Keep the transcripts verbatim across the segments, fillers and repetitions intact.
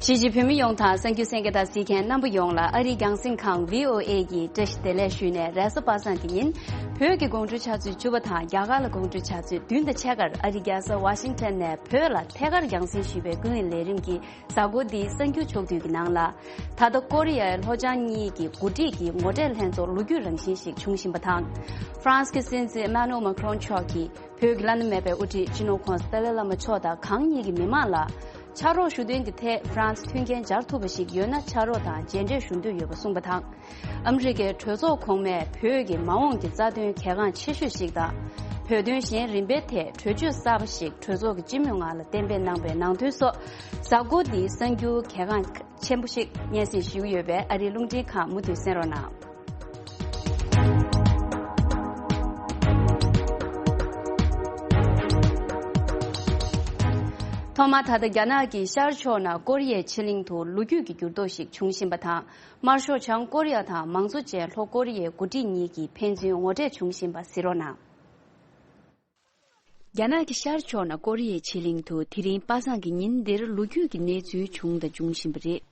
གཞིས་བྱེས་བོད་མི་ཡོངས་དང་གསར་འགྱུར་གསན་མཁན་དང་གཟིགས་མཁན་རྣམ་པ་ཡོངས་ལ་ཨ་རིའི་རྒྱང་སྲིང་ཁང་V O A་གི་བཀྲ་ཤིས་བདེ་ལེགས་ཞུས་ནས། རེས་གཟའ་པ་སངས་ཀྱི་ཉིན་བོད་ཀྱི་དགོང་དྲོའི་ཆུ་ཚོད་བཅུ་པ་དང་རྒྱ་གར་ལ་དགོང་དྲོའི་ཆུ་ཚོད་བདུན་དང་ཕྱེད་ཀར་ཨ་རིའི་རྒྱལ་ས་ཝ་ཤིང་ཊོན་ནས་བོད་ལ་ཐད་ཀར་རྒྱང་སྲིང་ཞུས་པའི་སྐུ་ངལ་ལས་རིམ་གྱི་གཟའ་འཁོར་འདིའི་གསར་འགྱུར་ཕྱོགས་བསྡུས་ཀྱི་ནང་ལ། ད་ལྟ་ཀོ་རི་ཡའི་ལྷོ་བྱང་གཉིས་ཀྱི་འགོ་ཁྲིད་ཀྱི་ངོ་འཕྲད་ལྷན་ཚོགས་ལོ་རྒྱུས་རང་བཞིན་ཞིག་བྱུང་བཞིན་པ་དང་། ཧྥ་རན་སི་གི་སྲིད་འཛིན་ཨེ་མ་ནུ་ཨེལ་མཱ་ཁི་རོན་མཆོག་གིས་བོད་ཀྱི་བླ་ན་མེད་པའི་དབུ་ཁྲིད་སྤྱི་ནོར་གོང་ས་ཏཱ་ལའི་བླ་མ་མཆོག་དང་གང་ཉིད་ཀྱི་མི་མང་ལ་ཕྱག་རོགས་ཞུ་དོན་གྱི་ཐད་ཧྥ་རན་སི་མཐུན་རྐྱེན་སྦྱར་ཐུབ་པ་ཞིག་ཡོད་ན་ཕྱག་རོགས་དང་མཇལ་འཕྲད་ཞུ་འདོད་ཡོད་པ་གསུངས་པ་དང་། ཨ་མི་རི་ཀའི་གྲོས་ཚོགས་གོང་མས་བོད་ཀྱི་མ་འོངས་ཀྱི་རྩ་དོན་གལ་འགངས་ཆེ་ཤོས་ཤིག་དང་། བོད་དོན་གཞན་རིམ་པའི་ཐད་གྲོས་ཆོད་གསར་པ་ཞིག་གྲོས་ཚོགས་ཀྱི་སྤྱི་མོས་ངག་ལ་གཏན་འབེབས་གནང་པའི་ནང་དོན་སོགས། གཟའ་འཁོར་འདིའི་གསར་འགྱུར་གལ་འགངས་ཆེན་པོ་ཞིག་སྙན་སེང་ཞུ་གི་ཡོད་པས། ཨ་རིའི་རླུང་འཕྲིན་ཁང་མུ་མཐུད་གསན་རོགས་གནང་། ཐོག་མར་ད་ལྟ་རྒྱ་ནག་གི་ཤར་ཕྱོགས་ནང་ཀོ་རི་ཡའི་ཕྱེད་གླིང་དུ་ལོ་རྒྱུས་ཀྱི་འགྱུར་ལྡོག་ཞིག་འབྱུང་བཞིན་པ་དང་། དམར་ཤོག་བྱང་ཀོ་རི་ཡ་དང་མང་གཙོ་ཅན་ལྷོ་ཀོ་རི་ཡའི་འགོ་ཁྲིད་གཉིས་ཀྱིས་ཕན་ཚུན་ངོ་འཕྲད་བྱུང་བཞིན་པ་གཟིགས་རོགས་གནང་། རྒྱ་ནག་གི་ཤར་ཕྱོགས་ནང་ཀོ་རི་ཡའི་ཕྱེད་གླིང་དུ་དེ་རིང་པ་སངས་ཀྱི་ཉིན་འདིར་ལོ་རྒྱུས་ཀྱི་གནས་ཚུལ་བྱུང་དང་འབྱུང་བཞིན་པ་རེད།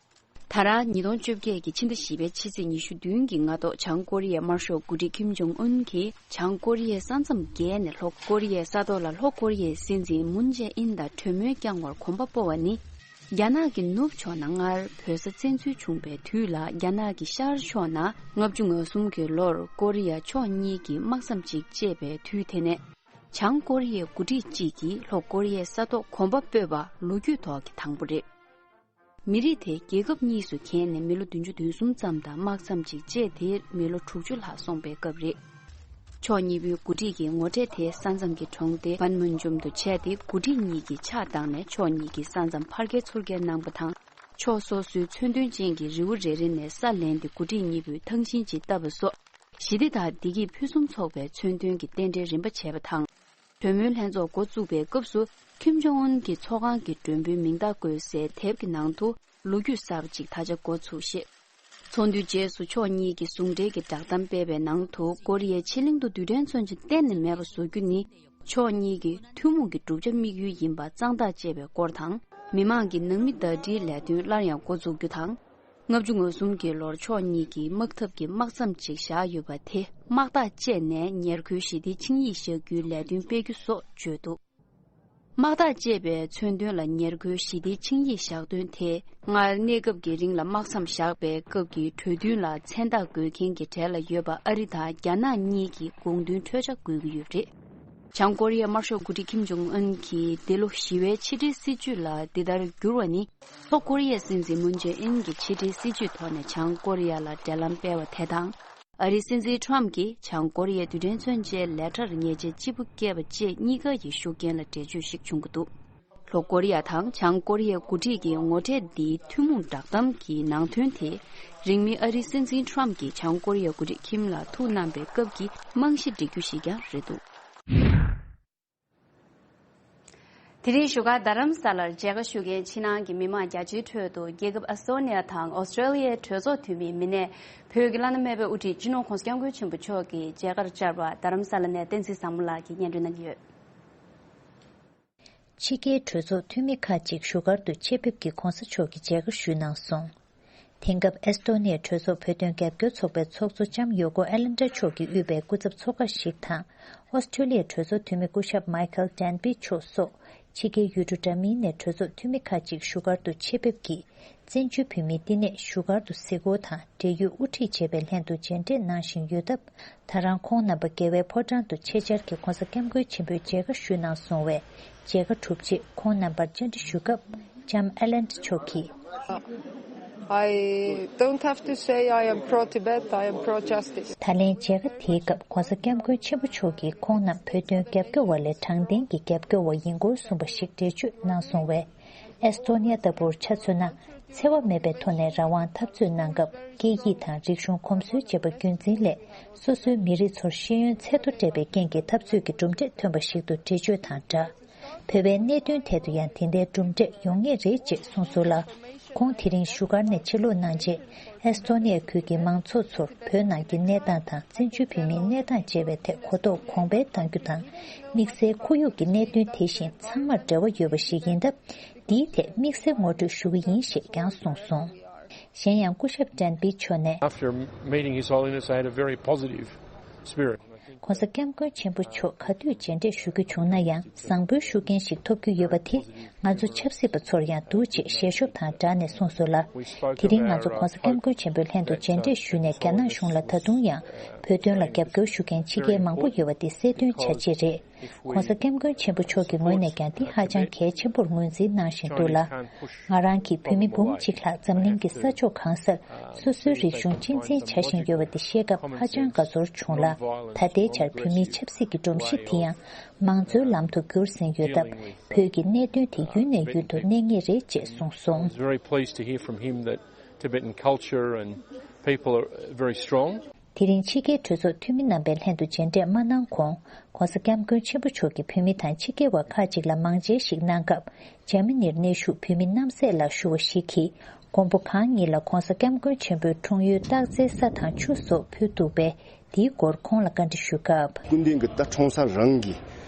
ད་རང་ཉིས་སྟོང་བཅོ་བརྒྱད་ཀྱི་ཕྱི་ཟླ་བཞི་པའི་ཕྱི་ཚེས་ཉི་ཤུ་བདུན་གྱི་སྔ་ཐོག་བྱང་ཀོ་རི་ཡའི་དམར་ཤོག་འགོ་ཁྲིད་ཁིམ་ཇོང་ཨུན་གྱིས་བྱང་ཀོ་རི་ཡའི་ས་མཚམས་བརྒལ་ནས་ལྷོ་ཀོ་རི་ཡའི་ས་ཐོག་ལ་ལྷོ་ཀོ་རི་ཡའི་སྲིད་འཛིན་མུན་ཇེ་ཨིན་དང་གྲོས་མོལ་བསྐྱང་བར་གོམ་པ་སྤོ་བ་ནི། རྒྱ་ནག་གི་ནུབ་ཕྱོགས་ནང་སྔར་བོད་ས་བཙན་འཛུལ་བྱུང་བའི་དུས་ལ། རྒྱ་ནག་གི་ཤར་ཕྱོགས་ནང་ལྔ་བཅུ་ང་གསུམ་གྱི་ལོར་ཀོ་རི་ཡ་ཕྱོགས་གཉིས་ཀྱིས་དམག་མཚམས་གཅིག་བཅད་པའི་དུས་དེ་ནས། བྱང་ཀོ་རི་ཡའི་འགོ་ཁྲིད་གཅིག་གིས་ལྷོ་ཀོ་རི་ཡའི་ས་ཐོག་གོམ་པ་སྤོས་པ་ལོ་རྒྱུས་ཐོག་གི་དང་པོ་རེད། མི་རིགས་དེ་རྒྱལ་ཁབ་གཉིས་སུ་གྱེས་ནས་མི་ལོ་བདུན་ཅུ་དོན་གསུམ་ཙམ་དང་། དམག་མཚམས་གཅིག་བཅད་དེ་མི་ལོ་དྲུག་ཅུ་ལྷག་སོང་པའི་སྐབས་རེད། ཕྱོགས་གཉིས་པོའི་འགོ་ཁྲིད་ཀྱི་ངོ་འཕྲད་དེ་ས་མཚམས་ཀྱི་གྲོང་སྡེ་པན་མུན་ཇོམ་དུ་བྱས་ཏེ། འགོ་ཁྲིད་གཉིས་ཀྱིས་ཕྱག་བཏང་ནས་ཕྱོགས་གཉིས་ཀྱི་ས་མཚམས་ཕར་སྐྱེལ་ཚུར་སྐྱེལ་གནང་པ་དང་། ཕྱོགས་སོ་སོའི་མཚོན་དོན་ཅན་གྱི་རི་བོ་རེ་རེ་ནས་ས་ལེན་ཏེ་འགོ་ཁྲིད་གཉིས་པོས་ཐང་ཤིང་ཅིག་བཏབ་པ་སོགས། ཞི་བདེ་དང་བདེ་སྐྱིད་ཕུན་སུམ་ཚོགས་པའི་མཚོན་དོན་གྱི་རྟེན་འབྲེལ་རིམ་པ་བྱས་པ་དང་། གྲོས་མོལ་ལྷན་ཚོགས་འགོ་བཙུགས་པའི་སྐབས་སུ། ཁིམ་ཇོང་ཨུན་གྱི་ཚོགས་ཁང་གི་མགྲོན་པོའི་མིང་རྟགས་བཀོད་སའི་དེབ་ཀྱི་ནང་དུ་ལོ་རྒྱུས་གསར་པ་ཅིག་ད་ཆ་འགོ་ཚུགས་ཤིང་། ཚོགས་འདུའི་རྗེས་སུ་ཕྱོགས་གཉིས་ཀྱི་ཟུང་འབྲེལ་གྱི་བསྒྲགས་གཏམ་སྤེལ་བའི་ནང་དུ། ཀོ་རི་ཡའི་ཕྱེད་གླིང་དུ་རྡུལ་ཕྲན་མཚོན་ཆ་གཏན་ནས་མེད་པ་བཟོ་རྒྱུ་ནི། ཕྱོགས་གཉིས་ཀྱི་ཐུན་མོང་གི་བསྒྲུབ་བྱ་དམིགས་ཡུལ་ཡིན་པ་གཙང་ཐག་བཅད་པའི་སྐོར་དང་། མི་མང་གི་ནང་མི་ཟླ་སྒྲིལ་ལས་དོན་སླར་ཡང་འགོ་འཛུགས་རྒྱུ་དང་། ལྔ་བཅུ་ང་གསུམ་གྱི་ལོར་ཕྱོགས་གཉིས་ཀྱིས་དམག་འཐབ་ཀྱི་དམག་མཚམས་ཅིག་བཞག་ཡོད་པ་དེ་དམག་རྟགས་བཅད་ནས་ཉེར་མཁོའི་ཞི་བདེའི་ཆིངས་ཡིག་བཞག་རྒྱུའི་ལས་དོན་སྤེལ་རྒྱུ་སོགས་བརྗོད་འདུག་དམག་རྟགས་བཅད་པའི་མཚོན་དོན་ལ་ཉེར་མཁོའི་ཞི་བདེའི་ཆིངས་ཡིག་བཞག་དོན་དེ། སྔར་གནས་སྐབས་ཀྱི་རིང་ལ་དམག་མཚམས་བཞག་པའི་སྐབས་ཀྱི་གྲོས་མཐུན་ལ་མཚན་རྟགས་འགོད་མཁན་གྱི་གྲས་ལ་ཡོད་པ་ཨ་རི་དང་རྒྱ་ནག་གཉིས་ཀྱིས་དགོངས་དོན་འཕྲོད་བྱ་དགོས་ཀྱི་ཡོད་པ་རེད། བྱང་ཀོ་རི་ཡའི་དམར་ཤོག་འགོ་ཁྲིད་ཁིམ་ཇོང་ཨུན་གྱིས་འདི་ལོ་ཞི་བའི་ཕྱི་འབྲེལ་སྲིད་ཇུས་ལ་འདི་ལྟར་བསྒྱུར་བ་ནི། ལྷོ་ཀོ་རི་ཡའི་སྲིད་འཛིན་མུན་ཇེ་ཨིན་གྱིས་ཕྱི་འབྲེལ་སྲིད་ཇུས་ཐོག་ནས་བྱང་ཀོ་རི་ཡ་ལ་འབྲེལ་ལམ་སྤེལ་བ་དེ་དང་། ཨ་རིའི་སྲིད་འཛིན་ཁྲོམ་གྱིས་བྱང་ཀོ་རི་ཡའི་རྡུལ་ཕྲན་མཚོན་ཆའི་ལས་གྲྭར་ཉེས་ཆད་ལྕི་པོ་བཀལ་བ་བཅས་གཉིས་ཀ་ཡི་ཤུགས་རྐྱེན་ལ་འགྲེལ་བརྗོད་ཞིག་བྱུང་གི་འདུག་ལྷོ་ཀོ་རི་ཡ་དང་བྱང་ཀོ་རི་ཡའི་འགོ་ཁྲིད་ཀྱི་ངོ་འཕྲད་འདིའི་ཐུན་མོང་བསྒྲགས་གཏམ་གྱི་ནང་དོན་དེ། རིང་མིན་ཨ་རིའི་སྲིད་འཛིན་ཁྲོམ་གྱིས་བྱང་ཀོ་རི་ཡའི་འགོ་ཁྲིད་ཁིམ་ལ་ཐུགས་གནང་པའི་སྐབས་ཀྱི་རྨང་གཞི་སྒྲིག་རྒྱུ་ཞིག་ཀྱང་རེད་འདུག་དེ་རིང་བཞུགས་སྒར་རྡ་རམ་ས་ལར་མཇལ་ཁ་ཞུ་མཁན་ཕྱི་ནང་གི་མི་མང་རྒྱ་ཆེའི་ཁྲོད་དུ། རྒྱལ་ཁབ་ཨེ་སི་ཏོ་ནི་ཡ་དང་ཨོ་སི་ཀྲོ་ལི་ཡའི་གྲོས་ཚོགས་འཐུས་མིའི་མི་སྣས་བོད་ཀྱི་བླ་ན་མེད་པའི་དབུ་ཁྲིད་སྤྱི་ནོར་༧གོང་ས་༧སྐྱབས་མགོན་ཆེན་པོ་མཆོག་གི་མཇལ་ཁར་བཅར་བ། རྡ་རམ་ས་ལ་ནས་བསྟན་འཛིན་བཟང་མོ་ལགས་ཀྱིས་སྙན་སྒྲོན་གནང་གི་ཡོད། ཕྱི་རྒྱལ་གྲོས་ཚོགས་འཐུས་མི་ཁག་ཅིག་བཞུགས་སྒར་དུ་ཆེད་ཕེབས་ཀྱིས་༧གོང་ས་མཆོག་གི་མཇལ་ཁ་ཞུས་གནང་སོང་། དེང་སྐབས་ཨེ་སི་ཏོ་ནི་ཡའི་གྲོས་ཚོགས་བོད་དོན་རྒྱབ་སྐྱོར་ཚོགས་པའི་ཚོགས་གཙོ་ལྕམ་ཡོ་ཀོ་ཨེ་ལན་ཏྲ་མཆོག་གིས་དབུས་པའི་སྐུ་ཚབ་ཚོགས་ཁག་ཞིག་དང་། ཨོ་སི་ཀྲོ་ལི་ཡའི་གྲོས་ཚོགས་འཐུས་མི་སྐུ་ཞབས་མའི་ཁལ་ཏན་བི་མཆོག་སོགས། ཕྱི་རྒྱལ་ཡུལ་གྲུ་འདྲ་མིན་ནས་གྲོས་ཚོགས་འཐུས་མི་ཁག་ཅིག་བཞུགས་སྒར་དུ་ཆེད་ཕེབས་ཀྱིས། བཙན་བྱོལ་བོད་མིའི་བསྟི་གནས་བཞུགས་སྒར་དུ་གཟིགས་སྐོར་དང་འབྲེལ་ཡོད་དབུ་ཁྲིད་བཅས་པའི་ལྷན་དུ་མཇལ་འཕྲད་གནང་བཞིན་ཡོད་སྟབས། ད་རང་ཁོང་རྣམ་པ་རྒྱལ་བའི་ཕོ་བྲང་དུ་ཆེད་བཅར་གྱིས་༧གོང་ས་༧སྐྱབས་མགོན་ཆེན་པོའི་མཇལ་ཁ་ཞུས་གནང་སོང་བས། མཇལ་ཁ་གྲུབ་རྗེས་ཁོང་རྣམ་པར་བཅར་འདྲི་ཞུ་སྐབས། ལྕམ་ཨེ་ལན་ཏྲ་མཆོག་གིས། I don't have to say I am pro-Tibet, I am pro-justice. ད་ལན་མཇལ་ཁ་དེའི་སྐབས་༧གོང་ས་༧སྐྱབས་མགོན་ཆེན་པོ་མཆོག་གིས་ཁོང་རྣམས་བོད་དོན་རྒྱབ་སྐྱོར་བ་ལས་དྲང་བདེན་གྱི་རྒྱབ་སྐྱོར་བ་ཡིན་སྐོར་གསུངས་པ་ཞིག་འགྲེལ་བརྗོད་གནང་སོང་བས། ཨེ་སི་ཏོ་ནི་ཡ་ལྟ་བུར་ཆ་མཚོན་ན། འཚེ་བ་མེད་པའི་ཐོག་ནས་རང་དབང་འཐབ་རྩོད་གནང་སྐབས། སྐད་ཡིག་དང་རིག་གཞུང་གོམས་སྲོལ་བཅས་པ་རྒྱུན་འཛིན་ལས། སོ་སོའི་མི་རིགས་ཚོར་ཤེས་ཡོན་ཚད་མཐོ་སྤྲད་པའི་རྐྱེན་གྱིས་འཐབ་རྩོད་ཀྱི་གྲུབ་འབྲས་ཐོན་པ་ཞིག་ཏུ་འགྲེལ་བརྗོད་དང་སྦྲགས། བོད་པའི་གནད་དོན་ཐད་དུ་ཡང་དེ་འདྲའི་གྲུབ་འབྲས་ཡོང་ངེས་རེད་ཅེས་གསུངས་སོང་ལ། ཁོང་དེ་རིང་བཞུགས་སྒར་ནས་ཕྱིར་ལོག་གནང་རྗེས། ཨེས་ཐོ་ནི་ཡ་ཁུལ་གྱི་མང་ཚོགས་ཚོར་བོད་ནང་གི་གནས་སྟངས་དང་བཙན་བྱོལ་བོད་མིའི་གནས་སྟངས་བཅས་པའི་ཐད་གོ་རྟོགས་གོང་འཕེལ་གཏང་རྒྱུ་དང་། དམིགས་བསལ་ཁོར་ཡུག་གི་གནད་དོན་དེ་བཞིན་ཚང་མར་འབྲེལ་བ་ཡོད་པ་ཞིག་ཡིན་སྟབས། འདིའི་ཐད་དམིགས་བསལ་ངོ་སྤྲོད་ཞུ་གི་ཡིན་ཞེས་ཀྱང་གསུངས་སོང་། གཞན་ཡང་སྐུ་ཞབས་ཏྲན་པི་མཆོག་ནས། After meeting His Holiness, I had a very positive spirit. ༸གོང་ས་༸སྐྱབས་མགོན་ཆེན་པོ་མཆོག་ག་དུས་མཇལ་འཕྲད་ཞུ་རྒྱུ་བྱུང་ན་ཡང་བཟང་པོའི་ཤུགས་རྐྱེན་ཞིག་ཐོབ་རྒྱུ་ཡོད་པ་དེ་ང་ཚོ་ཆབ་སྲིད་པ་ཚོར་ཡང་འདུག་ཅེས་ཞལ་ཤོབ་དང་སྦྲགས་ནས་གསུངས་སོང་ལ། དེ་རིང་ང་ཚོ་༸གོང་ས་༸སྐྱབས་མགོན་ཆེན་པོའི་ལྷན་དུ་མཇལ་འཕྲད་ཞུས་ནས་རྒྱ་ནག་གཞུང་ལ་ད་དུང་ཡང་བོད་དོན་ལ་རྒྱབ་སྐྱོར་ཞུ་མཁན་ཕྱི་རྒྱལ་མང་པོ་ཡོད་པ་དེ་གསལ་སྟོན་བྱ་ཆེད་རེད། ༸གོང་ས་༸སྐྱབས་མགོན་ཆེན་པོ་མཆོག་གི་ངོས་ནས་ཀྱང་འདི་ཧ་ཅང་གལ་ཆེན་པོར་ངོས་འཛིན་གནང་བཞིན་འདུག་ལ། ང་རང་གིས་བོད་མི་འབུམ་གཅིག་ལྷག་འཛམ་གླིང་གི་ས་ཕྱོགས་གང་སར་སོ་སོའི་རིག་གཞུང་གཅེས་འཛིན་བྱ་བཞིན་ཡོད་པ་དེ་ཤེས་སྐབས་ཧ་ཅང་དགའ་ཚོར་བྱུང་ལ། ད་ལྟའི་ཆར་བོད་མིའི་ཆབ་སྲིད་ཀྱི་སྒྲོམ་གཞི་དེ་ཡང་མང་གཙོའི་ལམ་དུ་བསྒྱུར་ཟིན་ཡོད་སྟབས། བོད་ཀྱི་གནད་དོན་དེ་ཡུན་ནས་ཡུན་དུ་གནས་ངེས་རེད་ཅེས་གསུངས་སོང་། I was very pleased to hear from him that Tibetan culture and people are very strong. དེ་རིང་ཕྱི་རྒྱལ་གྲོས་ཚོགས་འཐུས་མི་རྣམ་པའི་ལྷན་དུ་མཇལ་འཕྲད་མ་གནང་གོང་། ༸གོང་ས་༸སྐྱབས་མགོན་ཆེན་པོ་མཆོག་གིས་བོད་མི་དང་ཕྱི་རྒྱལ་བ་ཁག་ཅིག་ལ་མང་མཇལ་ཞིག་གནང་སྐབས། འཇར་མ་ནིར་གནས་བཞུགས་བོད་མི་རྣམ་སྲས་ལ་ཞུ་བ་ཞིག་གིས། མགོན་པོ་གང་ཉིད་ལ་༸གོང་ས་༸སྐྱབས་མགོན་ཆེན་པོའི་འཁྲུངས་ཡུལ་སྟག་རྩེའི་ས་དང་ཆུ་སོགས་ཕུལ་འདུག་པས། དེའི་སྐོར་ཁོང་ལ་བཀའ་འདྲི་ཞུས་སྐབས། སྐུ་མདུན་གྱི་ད་འཁྲུངས་ས་རང་གི་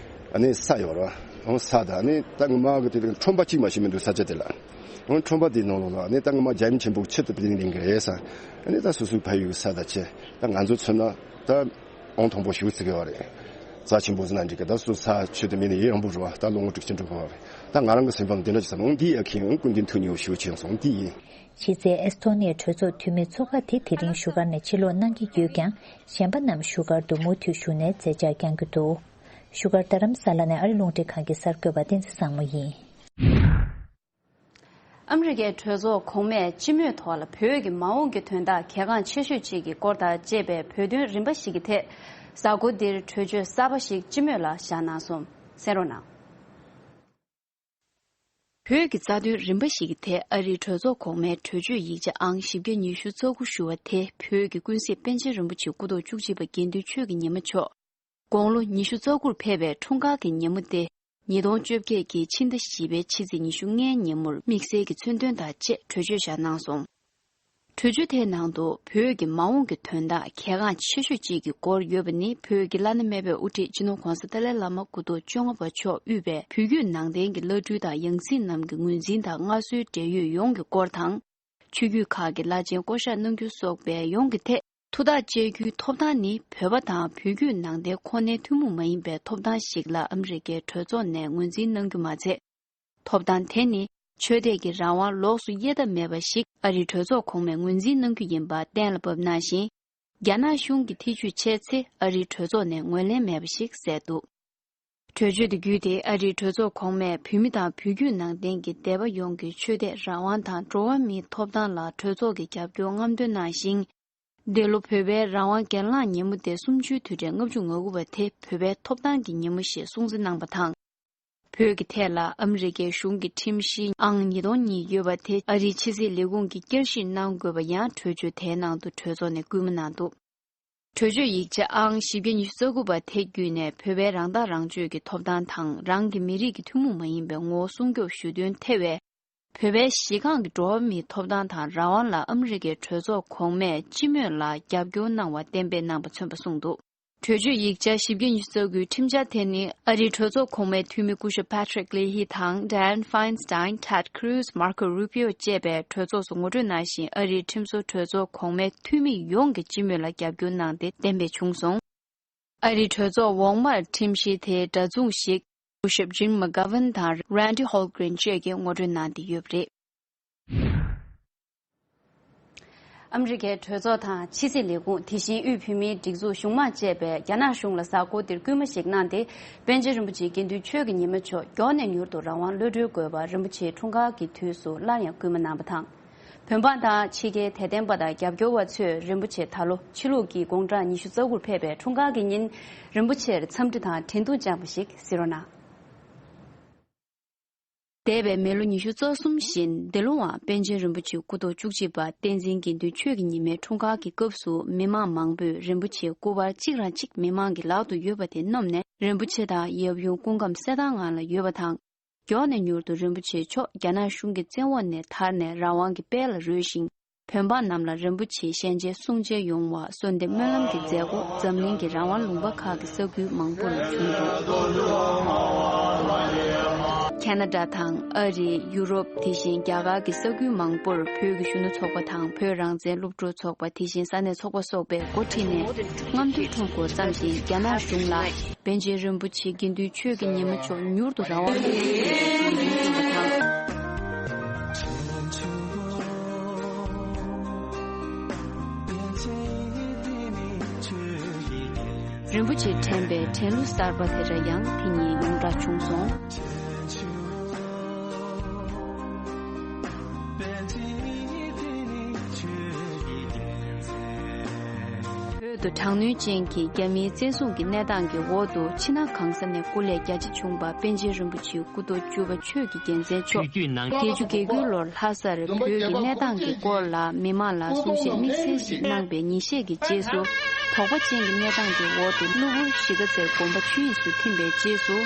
ཨ་ནི་ས་ཡོད་ར། ཨང་ས་དང་ཨ་ནི་ད་ངོ་མ་གི་དེ་ཁྲོམ་པ་གཅིག་མ་ཞིག་མི་འདུག་ས་ཆ་དེ་ལ། ཨང་ཁྲོམ་པ་དེའི་ནང་ལོགས་ལ་ཨ་ནི་ད་ངོ་མ་རྒྱལ་ཡུམ་ཆེན་པོ་ཆེད་དུ་གླིང་གླིང་གི་རེད་ས། ཨ་ནི་ད་སོ་སོའི་ཕ་ཡུལ་གྱི་ས་དང་ཆེ་ད་ང་ཚོ་མཚོན་ན་ད་ཨང་དང་པོ་ཞུ་ཚིག་གི་བ་རེད། རྩ་ཆེན་པོ་ཟེར་ན་འགྲིག་གི་ད་སོ་ས་ཆོས་དུ་མི་ནི་ཡེ་རང་པོ་རུ་བ་ད་ལོ་ངོ་དྲུག་ཅུ་འགྲོ་གི་བ་རེད། ད་ང་རང་གི་སེམས་པ་ལ་དེ་འདྲ་ཅིག་བསམ་ཨང་འདི་ཡ་ཁྱེད་ཨང་སྐུ་མདུན་ཐུགས་ཉེ་བོ་ཞུ་ཆེན་སོང་འདི་ཡིན། ཕྱི་ཚེས་ཨེས་ཐོ་ནི་ཡའི་གྲོས་ཚོགས་འཐུས་མི་ཚོ་ཁག་དེ་དེ་རིང་བཞུགས་སྒར་ནས་ཕྱིར་ལོག་གནང་གི་ཡོད་ཀྱང་། གཞན་པ་རྣམས་བཞུགས་སྒར་དུ་མུ་མཐུད་བཞུགས་ནས་མཛད་འཆར་བསྐྱང་གི་འདུག་བཞུགས་སྒར་རྡ་རམ་ས་ལ་ནས་ཨ་རི་རླུང་འཕྲིན་ཁང་གི་གསར་འགོད་པ་བསྟན་འཛིན་བཟང་མོ་ཡིན། ཨ་མི་རི་ཀའི་གྲོས་ཚོགས་གོང་མས་སྤྱི་མོས་ཐོག་ལ་བོད་ཀྱི་མ་འོངས་ཀྱི་དོན་དག་གལ་འགངས་ཆེ་ཤོས་གཅིག་གི་སྐོར་དང་བཅས་པའི་བོད་དོན་རིམ་པ་ཞིག་གི་ཐད། གཟའ་འཁོར་འདིར་གྲོས་ཆོད་གསར་པ་ཞིག་སྤྱི་མོས་ལ་བཞག་གནང་སོང་། གསན་རོགས་གནང་། བོད་ཀྱི་རྩ་དོན་རིམ་པ་ཞིག་གི་ཐད་ཨ་རིའི་གྲོས་ཚོགས་གོང་མའི་གྲོས་ཆོད་ཡིག་ཆ་ཨང་བཞི་བརྒྱ་ཉི་ཤུ་རྩ་དགུ་ཞུ་བ་དེ་བོད་ཀྱི་ཀུན་གཟིགས་པཎ་ཆེན་རིན་པོ་ཆེ་སྐུ་ཐོག་བཅུ་གཅིག་པ་དགེ་འདུན་ཆོས་ཀྱི་ཉི་མ་མཆོག་དགུང་ལོ་ཉི་ཤུ་རྩ་དགུར་ཕེབས་པའི་འཁྲུངས་སྐར་གྱི་ཉིན་མོ་སྟེ། ཉིས་སྟོང་བཅོ་བརྒྱད་ཀྱི་ཕྱི་ཟླ་བཞི་པའི་ཕྱི་ཚེས་ཉི་ཤུ་ལྔའི་ཉིན་མོར་དམིགས་བསལ་གྱི་མཚོན་དོན་དང་བཅས་གྲོས་ཆོད་བཞག་གནང་སོང་། གྲོས་ཆོད་དེའི་ནང་དུ་བོད་ཀྱི་མ་འོངས་ཀྱི་དོན་དག་གལ་འགངས་ཆེ་ཤོས་གཅིག་གི་སྐོར་ཡོད་པ་ནི་བོད་ཀྱི་བླ་ན་མེད་པའི་དབུ་ཁྲིད་སྤྱི་ནོར་༸གོང་ས་ཏཱ་ལའི་བླ་མ་སྐུ་ཐོག་བཅོ་ལྔ་པ་མཆོག་དབུས་པའི་བོད་བརྒྱུད་ནང་བསྟན་གྱི་བླ་སྤྲུལ་དང་ཡང་སྲིད་རྣམས་ཀྱི་ངོས་འཛིན་དང་སྔར་སྲོལ་འབྲེལ་ཡོད་ཡོངས་ཀྱི་སྐོར་དང་། ཆོས་བརྒྱུད་ཁག་གི་བླ་ཆེན་བསྐོ་གཞག་གནང་རྒྱུ་སོགས་པའི་ཡོངས་ཀྱི་ཐད་ཐུགས་ཐག་བཅད་རྒྱུའི་ཐོབ་ཐང་ནི་བོད་པ་དང་བོད་བརྒྱུད་ནང་བསྟན་ཁོ་ནའི་ཐུན་མོང་མ་ཡིན་པའི་ཐོབ་ཐང་ཞིག་ལ་ཨ་མི་རི་ཀའི་གྲོས་ཚོགས་ནས་ངོས་འཛིན་གནང་རྒྱུ་མ་ཚད། ཐོབ་ཐང་དེ་ནི་ཆོས་དད་ཀྱི་རང་དབང་ལོགས་སུ་དབྱེ་ཐབས་མེད་པ་ཞིག་ཨ་རིའི་གྲོས་ཚོགས་གོང་མས་ངོས་འཛིན་གནང་རྒྱུ་ཡིན་པ་གཏན་ལ་ཕབ་གནང་ཞིང་། རྒྱ་ནག་གཞུང་གིས་ཐེ་བྱུས་བྱས་ཚེ་ཨ་རིའི་གྲོས་ཚོགས་ནས་ངོས་ལེན་མེད་པ་ཞིག་གསལ་འདུག་གྲོས་ཆོད་དེ་བརྒྱུད་དེ་ཨ་རིའི་གྲོས་ཚོགས་གོང་མས་བོད་མི་དང་བོད་བརྒྱུད་ནང་བསྟན་གྱི་སྡེ་པ་ཡོངས་ཀྱི་ཆོས་དད་རང་དབང་དང་འགྲོ་བ་མིའི་ཐོབ་ཐང་ལ་གྲོས་ཚོགས་ཀྱི་རྒྱབ་སྐྱོར་རྔམ་སྟོན་གནང་ཞིང་། འདི་ལོ་བོད་པའི་རང་དབང་སྒེར་ལངས་ཉིན་མོ་སྟེ་གསུམ་བཅུའི་དུས་དྲན་ལྔ་བཅུ་ང་དགུ་པ་དེ་བོད་པའི་ཐོབ་ཐང་གི་ཉིན་མོ་ཞེས་སྲུང་བརྩི་གནང་བ་དང་། བོད་ཀྱི་ཐད་ལ་ཨ་མི་རི་ཀའི་གཞུང་གི་ཁྲིམས་གཞི་ཨང་ཉིས་སྟོང་གཉིས་ཡོད་པ་དེ་ཨ་རིའི་ཕྱི་སྲིད་ལས་ཁུངས་ཀྱིས་བསྐྱར་ཞིབ་གནང་དགོས་པ་ཡང་གྲོས་ཆོད་དེའི་ནང་དུ་གྲོས་ཚོགས་ནས་སྐུལ་མ་གནང་འདུག་གྲོས་ཆོད་ཡིག་ཆ་ཨང་བཞི་བརྒྱ་ཉི་ཤུ་རྩ་དགུ་པ་དེ་བརྒྱུད་ནས་བོད་པའི་རང་ཐག་རང་གཅོད་ཀྱི་ཐོབ་ཐང་དང་རང་གི་མི་རིགས་ཀྱི་ཐུན་མོང་མ་ཡིན་པའི་ངོ་བོ་སྲུང་སྐྱོབ་ཞུ་དོན་ཐེ་བའི་བོད་པའི་གཞི་རྐང་གི་འགྲོ་བ་མིའི་ཐོབ་ཐང་དང་རང་དབང་ལ་ཨ་མི་རི་ཀའི་གྲོས་ཚོགས་གོང་མས་སྤྱི་མོས་ལ་རྒྱབ་སྐྱོར་གནང་བ་གཏན་འབེབས་གནང་པ་མཚོན་པ་གསུངས་འདུག་གྲོས་ཆོད་ཡིག་ཆ་བཞི་བརྒྱ་ཉི་ཤུ་རྩ་དགུའི་ཁྲིམས་འཆར་དེ་ནི་ཨ་རིའི་གྲོས་ཚོགས་གོང་མའི་འཐུས་མི་སྐུ་ཞབས་Patrick Leahy་དང་Dianne Feinstein། Ted Cruz། Marco Rubio་བཅས་པས་གྲོས་ཚོགས་སུ་ངོ་སྤྲོད་གནང་ཞིང་། ཨ་རིའི་ཁྲིམས་བཟོ་གྲོས་ཚོགས་གོང་མའི་འཐུས་མི་ཡོངས་ཀྱིས་སྤྱི་མོས་ལ་རྒྱབ་སྐྱོར་གནང་སྟེ་གཏན་འབེབས་བྱུང་སོང་། ཨ་རིའི་གྲོས་ཚོགས་འོག་མར་ཁྲིམས་གཞི་དེའི་འདྲ་མཚུངས་ཤིག་སྐུ་ཞབས་Jim McGovern་དང་Randy Holguin་བཅས་ཀྱིས་ངོ་སྤྲོད་གནང་སྟེ་ཡོད་པ་རེད། ཨ་མི་རི་ཀའི་གྲོས་ཚོགས་དང་ཕྱི་སྲིད་ལས་ཁུངས། དེ་བཞིན་དབུས་བོད་མིའི་སྒྲིག་འཛུགས་གཞུང་མང་བཅས་པས་རྒྱ་ནག་གཞུང་ལ་གཟའ་འཁོར་འདིར་སྐུལ་མ་ཞིག་གནང་སྟེ། པཎ་ཆེན་རིན་པོ་ཆེ་དགེ་འདུན་ཆོས་ཀྱི་ཉི་མ་མཆོག་མགྱོགས་ནས་མྱུར་དུ་རང་དབང་གློད་གྲོལ་དགོས་པར་རིན་པོ་ཆེའི་འཁྲུངས་སྐར་གྱི་དུས་སུ་སླར་ཡང་སྐུལ་མ་གནང་བ་དང་། བོད་འབངས་དང་ཕྱི་རྒྱལ་དད་ལྡན་པ་དང་རྒྱབ་སྐྱོར་བ་ཚོས་རིན་པོ་ཆེ་ད་ལོ་ཕྱི་ལུགས་ཀྱི་དགུང་གྲངས་ཉི་ཤུ་རྩ་དགུར་ཕེབས་པའི་འཁྲུངས་སྐར་གྱི་ཉིན། རིན་པོ་ཆེར་འཚམས་འདྲི་དང་དྲན་གདུང་བཅངས་པ་ཞིག་གཟིགས་རོགས་གནང་། འདས་པའི་མི་ལོ་ཉི་ཤུ་རྩ་གསུམ་བཞིན། འདི་ལོའང་པཎ་ཆེན་རིན་པོ་ཆེ་སྐུ་ཐོག་བཅུ་གཅིག་པ་བསྟན་འཛིན་དགེ་འདུན་ཆོས་ཀྱི་ཉི་མའི་འཁྲུངས་སྐར་གྱི་སྐབས་སུ། མི་མང་མང་པོས་རིན་པོ་ཆེའི་སྐུ་པར་གཅིག་རང་གཅིག་མི་མང་གི་ལག་ཏུ་ཡོད་པ་དེ་བསྣམས་ནས། རིན་པོ་ཆེ་དང་ཡབ་ཡུམ་སྐུ་ཁམས་གསལ་ཐང་ངང་ལ་ཡོད་པ་དང་། མགྱོགས་ནས་མྱུར་དུ་རིན་པོ་ཆེ་མཆོག་རྒྱ་ནག་གཞུང་གི་བཙན་འོག་ནས་ཐར་ནས་རང་དབང་གི་དཔལ་ལ་རོལ་ཞིང་། བོད་འབངས་རྣམས་ལ་རིན་པོ་ཆེའི་ཞལ་མཇལ་གསུང་མཇལ་ཡོང་བར་གསོལ་འདེབས་སྨོན་ལམ་གྱི་མཛད་སྒོ་འཛམ་གླིང་གི་རང་དབང་ལུང་པ་ཁག་གི་ས་ཁུལ་མང་པོར་བྱུང་འདུག་ཁ་ན་ཌ་དང་ཨ་རི། ཡུ་རོབ། དེ་བཞིན་རྒྱ་གར་གྱི་ས་ཁུལ་མང་པོར་བོད་ཀྱི་གཞོན་ནུ་ཚོགས་པ་དང་བོད་རང་བཙན་སློབ་ཕྲུག་ཚོགས་པ། དེ་བཞིན་ས་གནས་ཚོགས་པ་སོགས་པས་འགོ་ཁྲིད་ནས་རྔམ་སྟོན་འཁྲབ་སྒོ་བརྩམས་ཤིང་། རྒྱ་ནག་གཞུང་ལ་པཎ་ཆེན་རིན་པོ་ཆེ་དགེ་འདུན་ཆོས་ཀྱི་ཉི་མ་མཆོག་མྱུར་དུ་རང་དབང་སློབ་ཕྲུག་ཚོགས་པའི་ལས་འགུལ་བྱུང་བ་དང་། རིན་པོ་ཆེ་དྲན་པའི་དྲན་གླུ་གསར་པ་དེ་འདྲ་ཡང་དེ་ཉིན་ཡོངས་གྲགས་བྱུང་སོང་། བོད་དུ་དྲག་གནོན་ཅན་གྱི་རྒྱ་མིའི་བཙན་བཟུང་གི་གནས་སྟངས་ཀྱི་འོག་ཏུ་ཕྱི་ནང་གང་ས་ནས་སྐུ་ལས་རྒྱ་ཆེ་བྱུང་བ་པཎ་ཆེན་རིན་པོ་ཆེའི་སྐུ་ཐོག་བཅུ་པ་ཆོས་ཀྱི་རྒྱལ་མཚན་མཆོག་བརྒྱད་ཅུ་གྱ་དགུའི་ལོར་ལྷ་སར་བོད་ཀྱི་གནས་སྟངས་ཀྱི་སྐོར་ལ་མི་མང་ལ་གསུང་བཤད་དམིགས་བསལ་ཞིག་གནང་པའི་ཉིན་ཤས་ཀྱི་རྗེས་སུ། དོགས་པ་ཅན་གྱི་གནས་སྟངས་ཀྱི་འོག་ཏུ་གློ་བུར་གཞིས་ཀ་རྩེར་དགོངས་པ་ཆོས་དབྱིངས་སུ་ཐིམ་པའི་རྗེས་སུ།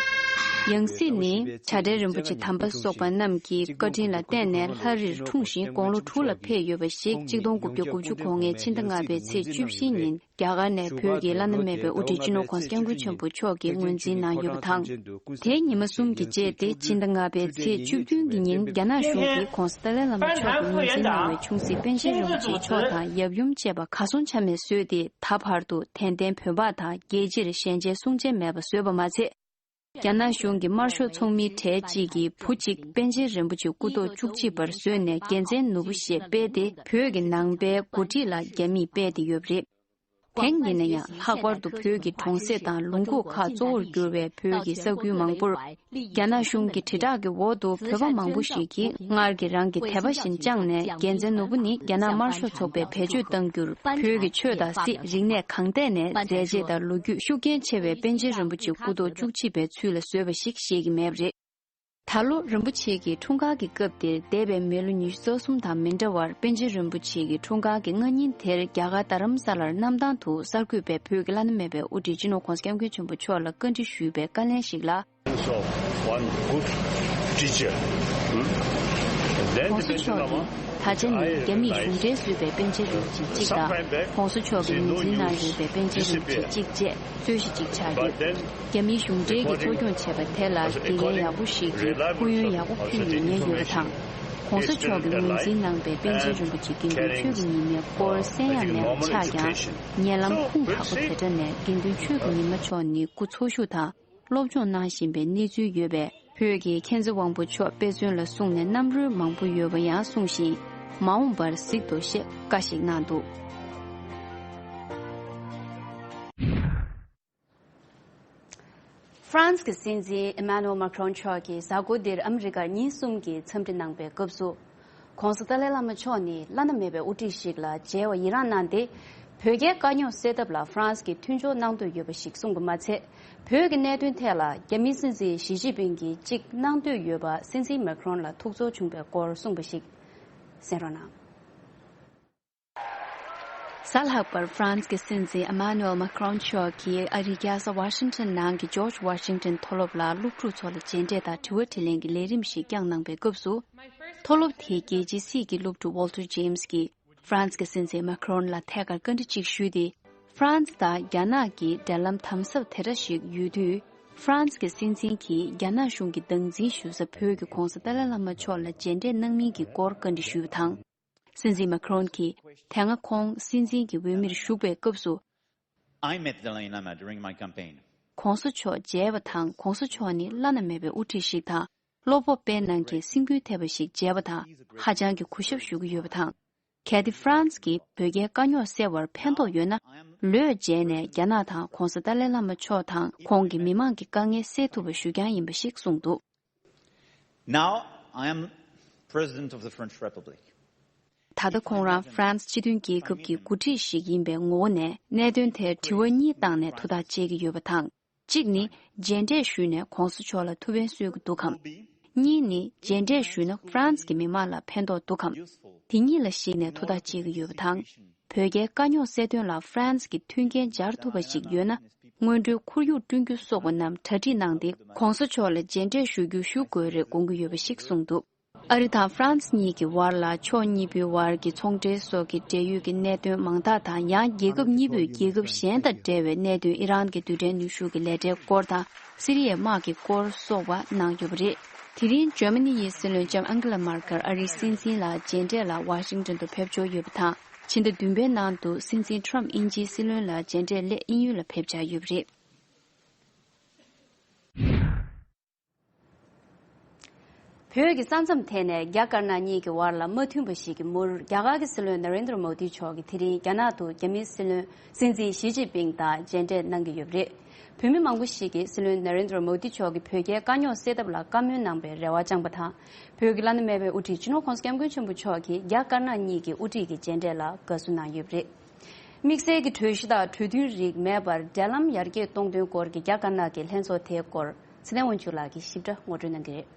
ཡང་སྲིད་ནི་བྱ་བྲལ་རིན་པོ་ཆེ་དམ་པ་སོགས་པ་རྣམས་ཀྱི་བཀའ་དྲིན་ལ་བརྟེན་ནས་ལྷ་རིར་འཁྲུངས་ཤིང་དགུང་ལོ་དྲུག་ལ་ཕེབས་ཡོད་པ་ཞིག་གཅིག་སྟོང་དགུ་བརྒྱ་དགུ་བཅུ་གོ་ལྔའི་ཕྱི་ཟླ་ལྔ་པའི་ཚེས་བཅུ་བཞི་ཉིན། རྒྱ་གར་ནས་བོད་ཀྱི་བླ་ན་མེད་པའི་དབུ་ཁྲིད་སྤྱི་ནོར་༧གོང་ས་༧སྐྱབས་མགོན་ཆེན་པོ་མཆོག་གིས་ངོས་འཛིན་གནང་ཡོད་པ་དང་། དེའི་ཉི་མ་གསུམ་གྱི་རྗེས་ཏེ་ཕྱི་ཟླ་ལྔ་པའི་ཚེས་བཅུ་བདུན་གྱི་ཉིན་རྒྱ་ནག་གཞུང་གིས་༧གོང་ས་ཏཱ་ལའི་བླ་མ་མཆོག་གིས་ངོས་འཛིན་གནང་བའི་ཆུང་སྲིད་པཎ་ཆེན་རིན་པོ་ཆེ་མཆོག་དང་ཡབ་ཡུམ་བཅས་པ་གར་སོང་ཆ་མེད་བཟོས་ཏེ། ད་བར་དུ་དད་ལྡན་བོད་པ་དང་རྒྱལ་སྤྱིར་ཞལ་མཇལ་གསུང་མཇལ་མེད་པ་བཟོས་པ་མ་ཚད། རྒྱ་ནག་གཞུང་གི་དམར་ཤོག་ཚོགས་མིའི་གྲས་གཅིག་གིས་བུ་གཅིག་པཎ་ཆེན་རིན་པོ་ཆེ་སྐུ་ཐོག་བཅུ་གཅིག་པར་བཟོས་ནས་རྒྱལ་མཚན་ནོར་བུ་ཞེས་སྤེལ་ཏེ། བོད་ཀྱི་ནང་པའི་འགོ་ཁྲིད་ལ་རྒྱ་མིས་སྤེལ་ཏེ་ཡོད་པ་རེད། དེང་ཡིན་ན་ཡང་ལྷག་པར་དུ་བོད་ཀྱི་གྲོང་གསེབ་དང་ལུང་ཁུག་ཁག་གཙོ་བོར་གྱུར་བའི་བོད་ཀྱི་ས་ཁུལ་མང་པོར། རྒྱ་ནག་གཞུང་གི་དྲིལ་བསྒྲགས་ཀྱི་འོག་ཏུ་བོད་པ་མང་པོ་ཞིག་གིས་སྔར་གྱི་རང་གི་དད་པ་བཞིན་བཅངས་ནས། རྒྱལ་མཚན་ནོར་བུ་ནི་རྒྱ་ནག་དམར་ཤོག་ཚོགས་པས་བེད་སྤྱོད་གཏང་རྒྱུར་བོད་ཀྱི་ཆོས་དང་སྲིད། རིག་གནས་གང་ཐད་ནས་མཛད་རྗེས་དང་ལོ་རྒྱུས་ཤུགས་རྐྱེན་ཆེ་བའི་པཎ་ཆེན་རིན་པོ་ཆེ་སྐུ་ཐོག་བཅུ་གཅིག་པའི་ཚུལ་ལ་བཟོས་པ་ཞིག་ཤེས་ཀྱི་མེད་པ་རེད། ད་ལོ་རིན་པོ་ཆེ་གི་འཁྲུངས་སྐར་གྱི་སྐབས་དེར་འདས་པའི་མི་ལོ་ཉི་ཤུ་རྩ་གསུམ་དང་མི་འདྲ་བར་པཎ་ཆེན་རིན་པོ་ཆེ་གི་འཁྲུངས་སྐར་གྱི་སྔ་ཉིན་དེར་རྒྱ་གར་རྡ་རམ་ས་ལར་གནམ་ཐང་དུ་གསར་འགོད་པས་བོད་ཀྱི་བླ་ན་མེད་པའི་དབུ་ཁྲིད་སྤྱི་ནོར་༧གོང་ས་༧སྐྱབས་མགོན་ཆེན་པོ་མཆོག་ལ་བཀའ་འདྲི་ཞུས་པའི་བཀའ་ལན་ཞིག་ལ། Of one good teacher. Hmm? Then the ༧གོང་ས་མཆོག་གིས་ད་ཆ་ནི་རྒྱ་མིས་གཞུང་འབྲེལ་བཟོས་པའི་པཎ་ཆེན་རིན་པོ་ཆེ་གཅིག་དང་། ༧གོང་ས་མཆོག་གིས་ངོས་འཛིན་གནང་ཡོད་པའི་པཎ་ཆེན་རིན་པོ་ཆེ་གཅིག་བཅས་རྩོད་གཞི་གཅིག་ཆགས་ཡོད། རྒྱ་མིའི་གཞུང་འབྲེལ་གྱིས་འཚོ་སྐྱོང་བྱས་པ་དེ་ལ་དགེ་རྒན་ཡག་པོ་ཞིག་གིས་སྐུ་ཡོན་ཡག་པོ་ཕུལ་ཡོད་ངེས་ཡོད་པ་དང་། ༧གོང་ས་མཆོག་གིས་ངོས་འཛིན་གནང་པའི་པཎ་ཆེན་རིན་པོ་ཆེ་དགེ་འདུན་ཆོས་ཀྱི་ཉི་མའི་སྐོར་གསན་ཡ་མེད་པ་ཆགས་ཀྱང་། ཉེ་ལམ་ཁུངས་དག་པོ་དེ་འདྲ་ནས་དགེ་འདུན་ཆོས་ཀྱི་ཉི་མ་མཆོག་ནི་སྐུ་འཚོ་བཞུགས་དང་། སློབ་སྦྱོང་གནང་བཞིན་པའི་གནས་ཚུལ་ཡོད་པས། བོད་ཀྱི་མཁྱེན་བརྩེ་དབང་པོ་མཆོག་དཔེ་མཚོན་ལ་བཟུང་ནས་རྣམ་རོལ་མང་པོ་ཡོད་པ་ཡང་གསུངས་ཤིང་། མ་འོངས་པར་གཟིགས་དོ་ཞེས་བཀའ་ཞིག་གནང་འདུག་ཧྥ་རན་སི་གི་སྲིད་འཛིན་ཨེ་མ་ནུ་ཨེལ་མཱ་ཁི་རོན་མཆོག་གིས་གཟའ་འཁོར་འདིར་ཨ་མི་རི་ཀར་ཉིན་གསུམ་གྱི་འཚམས་འདྲི་གནང་པའི་སྐབས་སུ། ྋགོང་ས་ཏཱ་ལའི་བླ་མ་མཆོག་ནི་བླ་ན་མེད་པའི་དབུ་ཁྲིད་ཞིག་ལ་མཇལ་བ་ཡི་རངས་གནང་སྟེ། བོད་རྒྱའི་དཀའ་རྙོག་སེལ་ཐབས་ལ་ཧྥ་རན་སི་གིས་མཐུན་སྦྱོར་གནང་འདོད་ཡོད་པ་ཞིག་གསུངས་པ་མ་ཚད། བོད་ཀྱི་གནད་དོན་ཐད་ལ་རྒྱ་མིའི་སྲིད་འཛིན་ཞི་ཅིན་ཕིང་གིས་གཅིག་གནང་འདོད་ཡོད་པ་སྲིད་འཛིན་མཱ་ཁི་རོན་ལ་ཐུགས་ཚོར་བྱུང་པའི་སྐོར་གསུངས་པ་ཞིག་གསན་རོགས་གནང་། གཟའ་ལྷག་པར་ཧྥ་རན་སི་གི་སྲིད་འཛིན་ཨེ་མ་ནུ་ཨེལ་མཱ་ཁི་རོན་མཆོག་གིས་ཨ་རིའི་རྒྱལ་ས་ཝ་ཤིང་ཊོན་ནང་གི་ཇོརྗ་ཝ་ཤིང་ཊོན་མཐོ་སློབ་ལ་སློབ་ཕྲུག་ཚོ་ལ་མཇལ་འཕྲད་དང་དྲི་བ་དྲིས་ལན་གྱི་ལས་རིམ་ཞིག་བསྐྱངས་གནང་པའི་སྐབས་སུ། མཐོ་སློབ་དེའི་རྒྱལ་སྤྱིའི་སྲིད་ཀྱི་སློབ་ཕྲུག་ཝོལ་ཊར་ཇེམ་སི་གིས་ཧྥ་རན་སི་གི་སྲིད་འཛིན་མཱ་ཁི་རོན་ལ་ཐད་ཀར་བཀའ་འདྲི་གཅིག་ཞུས་ཏེ། ཧྥ་རན་སི་དང་རྒྱ་ནག་གི་འབྲེལ་ལམ་དམ་ཟབ་དེ་འདྲ་ཞིག་ཡོད་དུས། ཧྥ་རན་སི་གི་སྲིད་འཛིན་གྱིས་རྒྱ་ནག་གཞུང་གིས་སྟངས་འཛིན་ཞུ་ས་བོད་ཀྱི་ྋགོང་ས་ཏཱ་ལའི་བླ་མ་མཆོག་ལ་མཇལ་འཕྲད་གནང་མིན་གྱི་སྐོར་བཀའ་འདྲི་ཞུས་པ་དང་། སྲིད་འཛིན་མཱ་ཁི་རོན་གྱིས་དེ་སྔ་ཁོང་སྲིད་འཛིན་གྱི་འོས་མིར་ཞུགས་པའི་སྐབས་སུ། I met the Dalai Lama during my campaign. ྋགོང་ས་མཆོག་མཇལ་བ་དང་ྋགོང་ས་མཆོག་ནི་བླ་ན་མེད་པའི་དབུ་ཁྲིད་ཞིག་དང་བློ་སྤོབས་སྤེལ་གནང་མཁན་སེམས་འགུལ་ཐེབས་པ་ཞིག་མཇལ་བ་དང་ཧ་ཅང་གི་གུས་ཞབས་ཞུ་གི་ཡོད་པ་དང་། གལ་ཏེ་ཧྥ་རན་སི་གིས་བོད་རྒྱའི་དཀའ་རྙོག་སེལ་བར་ཕན་ཐོགས་ཡོད་ན། ལོས་མཇལ་ནས་རྒྱ་ནག་དང་ྋགོང་ས་ཏཱ་ལའི་བླ་མ་མཆོག་དང་ཁོང་གི་མི་མང་གི་དཀའ་ངལ་སེལ་ཐུབ་པ་ཞུ་རྐྱང་ཡིན་པ་ཞིག་གསུངས་འདུག Now I am President of the French Republic. ད་ལྟ་ཁོང་རང་ཧྥ་རན་སི་སྤྱི་མཐུན་རྒྱལ་ཁབ་ཀྱི་འགོ་ཁྲིད་ཞིག་ཡིན་པའི་ངོ་བོ་ནས་གནད་དོན་དེར་དྲི་བ་གཉིས་བཏང་ནས་ཐུགས་ཐག་བཅད་ཀྱི་ཡོད་པ་དང་། གཅིག་ནི་མཇལ་འཕྲད་ཞུས་ནས་ྋགོང་ས་མཆོག་ལ་ཐུགས་ཕན་གསོས་ཀྱི་འདུག་གམ། གཉིས་ནི་མཇལ་འཕྲད་ཞུས་ན་ཧྥ་རན་སི་གི་མི་མང་ལ་ཕན་ཐོགས་འདུག་གམ། དེ་གཉིས་ལ་གཞིགས་ནས་ཐུགས་ཐག་བཅད་ཀྱི་ཡོད་པ་དང་། བོད་རྒྱའི་དཀའ་རྙོག་སེལ་དོན་ལ་ཧྥ་རན་སི་གི་མཐུན་རྐྱེན་སྦྱར་ཐུབ་པ་ཞིག་ཡོད་ན། སྔོན་འགྲོའི་ཁོར་ཡུག་བསྐྲུན་རྒྱུ་སོགས་པ་རྣམས་གྲ་སྒྲིག་གནང་སྟེ། གོང་ས་མཆོག་ལ་མཇལ་འཕྲད་ཞུ་རྒྱུ་ཞུ་དགོས་རེད་དགོངས་ཀྱི་ཡོད་པ་ཞིག་གསུངས་འདུག་ཨ་རི་དང་ཧྥ་རན་སི་གཉིས་ཀྱི་བར་ལ་ཕྱོགས་གཉིས་པོའི་བར་གྱི་ཚོང་འབྲེལ་སོགས་ཀྱི་འབྲེལ་ཡོད་ཀྱི་གནད་དོན་མང་དག་དང་། ཡང་རྒྱལ་ཁབ་གཉིས་པོས་རྒྱལ་ཁབ་གཞན་དང་འབྲེལ་བའི་གནད་དོན། ཨི་རན་གྱི་རྡུལ་ཕྲན་ནུས་ཤུགས་ཀྱི་ལས་གྲྭའི་སྐོར་དང་། སི་རི་ཡའི་དམག་གི་སྐོར་སོགས་པ་གནང་ཡོད་པ་རེད། དེ་རིང་འཇར་མ་ནི་ཡི་སྲིད་བློན་ལྕམ་ཨན་ཀི་ལ་མར་ཀལ་ཨ་རིའི་སྲིད་འཛིན་ལ་མཇལ་འཕྲད་ལ་ཝ་ཤིང་ཏོན་དུ་ཕེབས་འབྱོར་ཡོད་པ་དང་། ཕྱི་ཟླ་བདུན་པའི་ནང་དུ་སྲིད་འཛིན་ཁྲོམ་དབྱིན་ཇིའི་སྲིད་བློན་ལ་མཇལ་འཕྲད་སླད་དབྱིན་ཡུལ་ལ་ཕེབས་འཆར་ཡོད་པ་རེད། བོད་ཀྱི་ས་མཚམས་ཐད་ནས་རྒྱ་དཀར་ནག་གཉིས་ཀྱི་བར་ལ་མ་མཐུན་པ་ཞིག་གི་མུར། རྒྱ་གར་གྱི་སྲིད་བློན་ན་རེན་དྲ་མོ་དི་མཆོག་གིས་དེ་རིང་རྒྱ་ནག་ཏུ་རྒྱ་མིའི་སྲིད་བློན་སྲིད་འཛིན་ཞི་ཅིན་ཕིང་དང་མཇལ་འཕྲད་གནང་གི་ཡོད་པ་རེད། བོད་མི་མང་པོ་ཞིག་གིས་སྲིད་བློན་ན་རེན་དྲ་མོ་དི་མཆོག་གིས་བོད་རྒྱའི་དཀའ་རྙོག་སེལ་ཐབས་ལ་བཀའ་མོལ་གནང་བའི་རེ་བ་བཅངས་པ་དང་། བོད་ཀྱི་བླ་ན་མེད་པའི་དབུ་ཁྲིད་སྤྱི་ནོར་༸གོང་ས་༸སྐྱབས་མགོན་ཆེན་པོ་མཆོག་གིས་རྒྱ་དཀར་ནག་གཉིས་ཀྱི་དབུ་ཁྲིད་ཀྱི་མཇལ་འཕྲད་ལ་དགའ་བསུ་གནང་ཡོད་པ་རེད། དམིགས་བསལ་གྱི་གྲོས་གཞི་དང་གྲོས་མཐུན་རིགས་མེད་པར་འབྲེལ་ལམ་ཡར་རྒྱས་གཏོང་དོན་སྐོར་གྱི་རྒྱ་དཀར་ནག་གི་ལྷན་ཚོགས་དེའི་སྐོར་ཚེ་བརྟན་དབང་ཕྱུག་ལགས་ཀྱིས་ཞིབ་ཕྲ་ངོ་སྤྲོད་གནང་གི་རེད།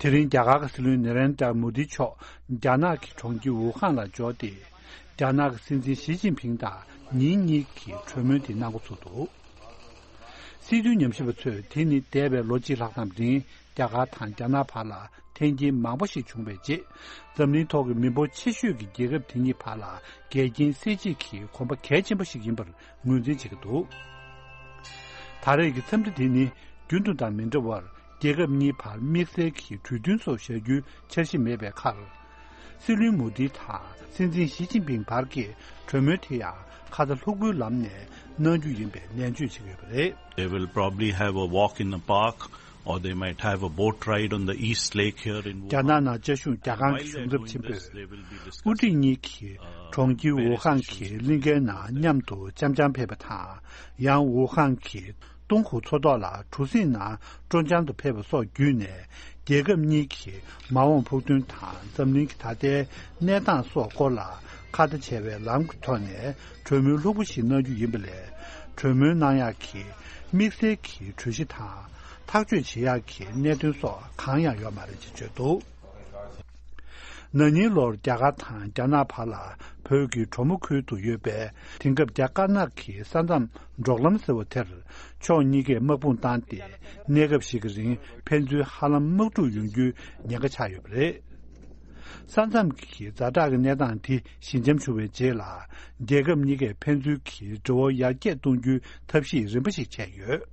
དེ་རིང་རྒྱ་གར་གྱི་སྲིད་བློན་ན་རེན་དྲ་མོ་དི་མཆོག་རྒྱ་ནག་གི་གྲོང་ཁྱེར་ཝུ་ཧན་ལ་འབྱོར་ཏེ། རྒྱ་ནག་གི་སྲིད་འཛིན་ཞི་ཅིན་ཕིང་དང་ཉིན་གཉིས་ཀྱི་གྲོས་མོལ་དེ་གནང་འགོ་ཚུགས་འདུག་སྲིད་དོན་ཉམས་ཞིབ་པ་ཚོས་དེ་ནི་འདས་པའི་ལོ་གཅིག་ལྷག་ཙམ་རིང་རྒྱ་གར་དང་རྒྱ་ནག་བར་ལ་འཐེན་འཁྱེར་མང་པོ་ཞིག་བྱུང་བའི་རྗེས། འཛམ་གླིང་ཐོག་གི་མི་འབོར་ཆེ་ཤོས་ཀྱི་རྒྱལ་ཁབ་དེ་གཉིས་བར་ལ་འགལ་རྐྱེན་སེལ་བྱེད་ཀྱི་གོམ་པ་གལ་ཆེན་པོ་ཞིག་ཡིན་པར་ངོས་འཛིན་བྱེད་ཀྱི་འདུག་ད་རེས་ཀྱི་འཚམས་འདྲི་དེ་ནི་རྒྱུན་དུ་དང་མི་འདྲ་བར། རྒྱལ་ཁབ་གཉིས་བར་དམིགས་བསལ་གྱི་གྲོས་མཐུན་སོགས་བཞག་རྒྱུའི་འཆར་གཞི་མེད་པའི་ཁར། སྲིད་བློན་མོ་དི་དང་སྲིད་འཛིན་ཞི་ཅིན་ཕིང་བར་གྱི་གྲོས་མོལ་དེ་ཡང་ཁ་ཚ་ལྷུག་པོའི་ལམ་ནས་གནང་རྒྱུ་ཡིན་པའི་ནན་བརྗོད་བྱེད་ཀྱི་ཡོད་པ་རེད། They will probably have a walk in the park, or they might have a boat ride on the East Lake here in རྒྱ་ནག་Wuhan. ནང་བཅའ་བཞུགས་རྒྱ་གར་གྱི་གཞུང་ཚབ་ཆེན་པོས། དབུ་ཁྲིད་གཉིས་ཀྱིས་གྲོང་ཁྱེར་ཝུ་ཧན་གྱི་གླིང་ཁའི་ནང་མཉམ་དུ་འཆམ་འཆམ་ཕེབས་པ་དང་། ཡང་ཝུ་ཧན་གྱི་ཏུང་ཧུ་མཚོ་ཐོག་ལ་གྲུ་གཟིངས་ནང་སྤྲོ་འཆམ་དུ་ཕེབས་པ་སོགས་བརྒྱུད་ནས། རྒྱལ་ཁབ་གཉིས་ཀྱི་མ་འོངས་ཕུགས་འདུན་དང་འཛམ་གླིང་གི་ད་ལྟའི་གནས་སྟངས་སོགས་སྐོར་ལ་ཁ་བརྡ་བྱས་པའི་ལམ་གྱི་ཐོག་ནས་གྲོས་མོལ་ལྷུག་པོ་ཞིག་གནང་རྒྱུ་ཡིན་པ་ལས། གྲོས་མོལ་གནང་ཡག་གི་དམིགས་བསལ་གྱི་གྲོས་གཞི་དང་ཐག་གཅོད་བྱེད་ཡག་གི་གནད་དོན་སོགས་གང་ཡང་ཡོད་མ་རེད་ཅེས་བརྗོད་འདུག་ན་ནིང་ལོར་རྒྱ་གར་དང་རྒྱ་ནག་བར་ལ་བོད་ཀྱི་གྲོ་མོ་ཁུལ་དུ་ཡོད་པའི་དེང་སྐབས་རྒྱ་དཀར་ནག་གི་ས་མཚམས་འབྲོག་ལམ་ཟེར་བ་དེར་ཕྱོགས་གཉིས་ཀས་དམག་དཔུང་བཏང་སྟེ། གནས་སྐབས་ཤིག་གི་རིང་ཕན་ཚུན་ཧ་ལམ་དམག་འཁྲུག་ཡོང་རྒྱུའི་ཉེན་ཁ་ཆགས་ཡོད་པ་རེད། ས་མཚམས་ཀྱི་ཛ་དྲག་གི་གནས་སྟངས་དེ་ཞི་འཇམ་བྱུང་བའི་རྗེས་ལ། རྒྱལ་ཁབ་གཉིས་ཀས་ཕན་ཚུན་གྱི་འབྲེལ་བ་ཡར་རྒྱས་གཏོང་རྒྱུའི་ཐབས་ཤེས་རིམ་པ་ཞིག་བྱས་ཡོད།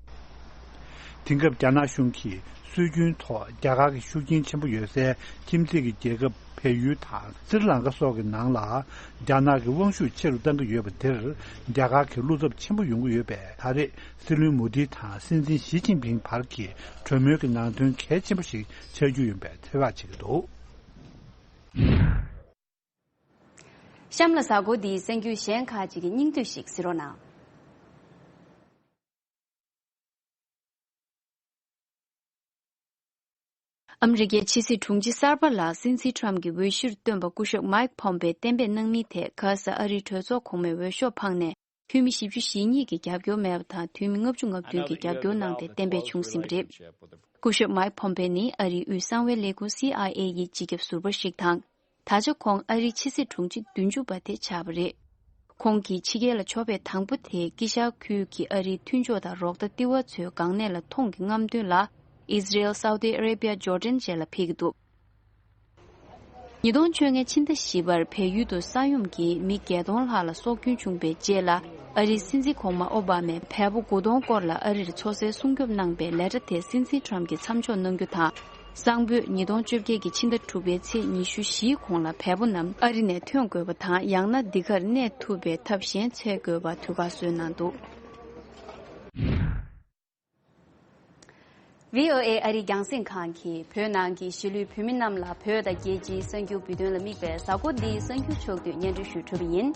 དེང་སྐབས་རྒྱ་ནག་གཞུང་གིས་སྲོལ་རྒྱུན་ཐོག་རྒྱ་གར་གྱི་ཤུགས་རྐྱེན་ཆེན་པོ་ཡོད་སའི་ཁྱིམ་མཚེས་ཀྱི་རྒྱལ་ཁབ་བལ་ཡུལ་དང་སྲི་ལང་ཀ་སོགས་ཀྱི་ནང་ལ་རྒྱ་ནག་གི་དབང་ཤུགས་ཆེ་རུ་གཏང་གི་ཡོད་པ་དེར། རྒྱ་གར་གྱི་བློ་འཚབ་ཆེན་པོ་ཡོང་གི་ཡོད་པས། ད་རེས་སྲིད་བློན་མོ་དི་དང་སྲིད་འཛིན་ཞི་ཅིན་ཕིང་བར་གྱི་གྲོས་མོལ་གྱི་ནང་དོན་གལ་ཆེན་པོ་ཞིག་ཆགས་རྒྱུ་ཡིན་པའི་ཚོད་དཔག་བྱེད་ཀྱི་འདུག་གཤམ་ལ་གཟའ་འཁོར་འདིའི་གསར་འགྱུར་གཞན་ཁག་ཅིག་གི་སྙིང་བསྡུས་ཤིག་གཟིགས་རོགས་གནང་། ཨ་མི་རི་ཀའི་ཕྱི་སྲིད་དྲུང་ཆེ་གསར་པ་ལ་སྲིད་འཛིན་ཁྲམ་གྱིས་འོས་གཞིར་བཏོན་པ་སྐུ་ཞབས་མཱིག་ཕོམ་པེ་གཏན་འབེབས་གནང་མིན་ཐད། ཁ་ས་ཨ་རིའི་གྲོས་ཚོགས་གོང་མའི་འོས་ཤོག་འཕངས་ནས། འཐུས་མི་བཞི་བཅུ་ཞེ་གཉིས་ཀྱིས་རྒྱབ་སྐྱོར་མེད་པ་དང་། འཐུས་མི་ལྔ་བཅུ་ང་བདུན་གྱིས་རྒྱབ་སྐྱོར་གནང་སྟེ་གཏན་འབེབས་བྱུང་ཟིན་པ་རེད། སྐུ་ཞབས་མཱིག་ཕོམ་པེ་ནི་ཨ་རིའི་དབུས་གསང་བའི་ལས་ཁུངས་སི་ཨའི་ཨེ་ཡི་སྤྱི་ཁྱབ་ཟུར་པ་ཞིག་དང་། ད་ཆ་ཁོང་ཨ་རིའི་ཕྱི་སྲིད་དྲུང་ཆེ་བདུན་ཅུ་པ་དེ་ཆགས་པ་རེད། ཁོང་གིས་ཕྱི་རྒྱལ་ལ་འབྱོར་བའི་དང་པོ་དེ། དཀྱིལ་ཤར་ཁུལ་གྱི་ཨ་རིའི་མཐུན་ཕྱོགས་དང་རོགས་ཟླ་ལྟེ་བ་ཚོའི་འགག་གནད་ལ་མཐོང་གི་རྔམ་སྟོན་ལ། ཨི་ཟི་རེལ། སའུ་ཏི་ཨ་རེ་བི་ཡ། ཇོར་ཌན་བཅས་ལ་ཕེབས་ཀྱི་འདུག་ཉིས་སྟོང་བཅོ་ལྔའི་ཕྱི་ཟླ་བཞི་པར་བལ་ཡུལ་དུ་ས་ཡོམ་གྱིས་མི་བརྒྱད་སྟོང་ལྷག་ལ་སྲོག་སྐྱོན་བྱུང་བའི་རྗེས་ལ། ཨ་རིའི་སྲིད་འཛིན་གོང་མ་ཨོ་བྷ་མས་བལ་པོ་དགུ་སྟོང་སྐོར་ལ་ཨ་རིར་མཚོ་སའི་སྲུང་སྐྱོབ་གནང་པའི་ལས་གྲྭ་དེ་སྲིད་འཛིན་ཁྲམ་གྱིས་མཚམས་འཇོག་གནང་རྒྱུ་དང་། གསང་ཕོད་ཉིས་སྟོང་བཅོ་བརྒྱད་ཀྱི་ཕྱི་ཟླ་དྲུག་པའི་ཚེས་ཉི་ཤུ་བཞིའི་གོང་ལ་བལ་པོ་རྣམས་ཨ་རི་ནས་ཐོན་དགོས་པ་དང་། ཡང་ན་འདི་གར་གནས་ཐུབ་པའི་ཐབས་གཞན་འཚོལ་དགོས་པ་དུས་བཀག་བཟོས་གནང་འདུག་བྷི་ཨོ་ཨེ་ཨ་རིའི་རྒྱང་སྲིང་ཁང་གིས་བོད་ནང་གི་གཞིས་ལུས་བོད་མི་རྣམས་ལ་བོད་དང་རྒྱལ་སྤྱིའི་གསར་འགྱུར་འབུལ་དོན་ལ་དམིགས་པའི་གཟའ་འཁོར་འདིའི་གསར་འགྱུར་ཕྱོགས་བསྡུས་སྙན་སྒྲོན་ཞུས་གྲུབ་པ་ཡིན།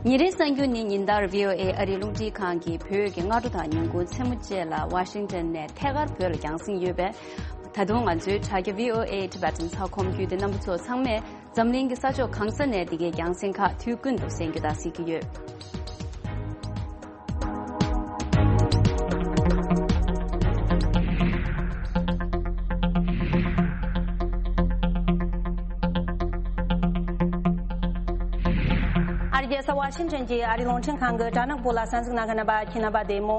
ཉིན་རེའི་གསར་འགྱུར་ནི་ཉིན་ལྟར་བྷི་ཨོ་ཨེ་ཨ་རིའི་རླུང་འཕྲིན་ཁང་གིས་བོད་ཀྱི་སྔ་དྲོ་དང་ཉིན་གུང་མཚན་མོ་བཅས་ལ་ཝ་ཤིང་ཏོན་ནས་ཐད་ཀར་བོད་ལ་རྒྱང་སྲིང་ཡོད་པས། ད་དུང་ང་ཚོའི་དྲ་རྒྱ་བྷི་ཨོ་ཨེ་ཊི་བྷེ་ཊན་ཚའོ་ཁོམ་བརྒྱུད་དེ་རྣམ་པ་ཚོ་ཚང་མས་འཛམ་གླིང་གི་ས་ཕྱོགས་གང་ས་ནས་འདི་གའི་རྒྱང་སྲིང་ཁག་དུས་ཀུན་ཏུ་གསན་རྒྱུ་དང་གཟིགས་ཀྱི་ཡོད། ཨ་ རྒྱལ་ས་ཝ་ཤིང་ཊོན་གྱི་ཨ་རིའི་རླུང་འཕྲིན་ཁང་གི་དྲ་ནང་བོད་ལ་གསན་གཟིགས་གནང་མཁན་རྣམ་པ་ཁྱེད་རྣམ་པ་བདེ་མོ།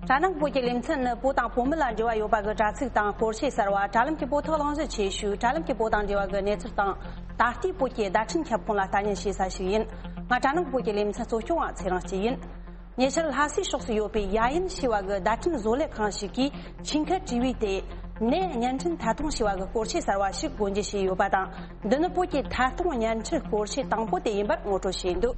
དྲ་ནང་བོད་ཀྱི་ལེ་ཚན་ནི་བོད་དང་བོད་མི་ལ་འབྲེལ་བ་ཡོད་པ་གི་དྲ་ཚིགས་དང་སྐོར་ཆས་གསར་བ། དྲ་ལམ་གྱི་བོད་ཐོག་གླེང་གཞི་ཆེ་ཤོས་དྲ་ལམ་གྱི་བོད་དང་འབྲེལ་བ་གི་གནས་ཚུལ་དང་། ད་ལྟའི་བོད་ཀྱི་བརྡ་འཕྲིན་ཁྱབ་ཁོངས་ལ་ལྟ་ཉན་བྱེད་ས་ཞིག་ཡིན། ང་དྲ་ནང་བོད་ཀྱི་ལེ་ཚན་གཙོ་སྐྱོང་བ་ཚེ་རིང་སྐྱིད་ཡིན། ཉེ་ཆར་ལྷ་སའི་ཕྱོགས་སུ་ཡོད་པའི་ཡ་ཡིན་ཞེས་པ་གི་བརྡ་འཕྲིན་བཟོ་ལས་ཁང་ཞིག་གིས་ཆིན་ཁ་ཊི་ཝི་སྟེ། ནས་བརྙན་འཕྲིན་ཐད་གཏོང་ཞེས་པ་གི་སྐོར་ཆས་གསར་བ་ཞིག་སྒོ་འབྱེད་བྱས་ཡོད་པ་དང་། འདི་ནི་བོད་ཀྱི་ཐད་གཏོང་བརྙན་འཕྲིན་སྐོར་ཆས་དང་པོ་དེ་ཡིན་པར་ངོ་སྤྲོད་བྱས་འདུག་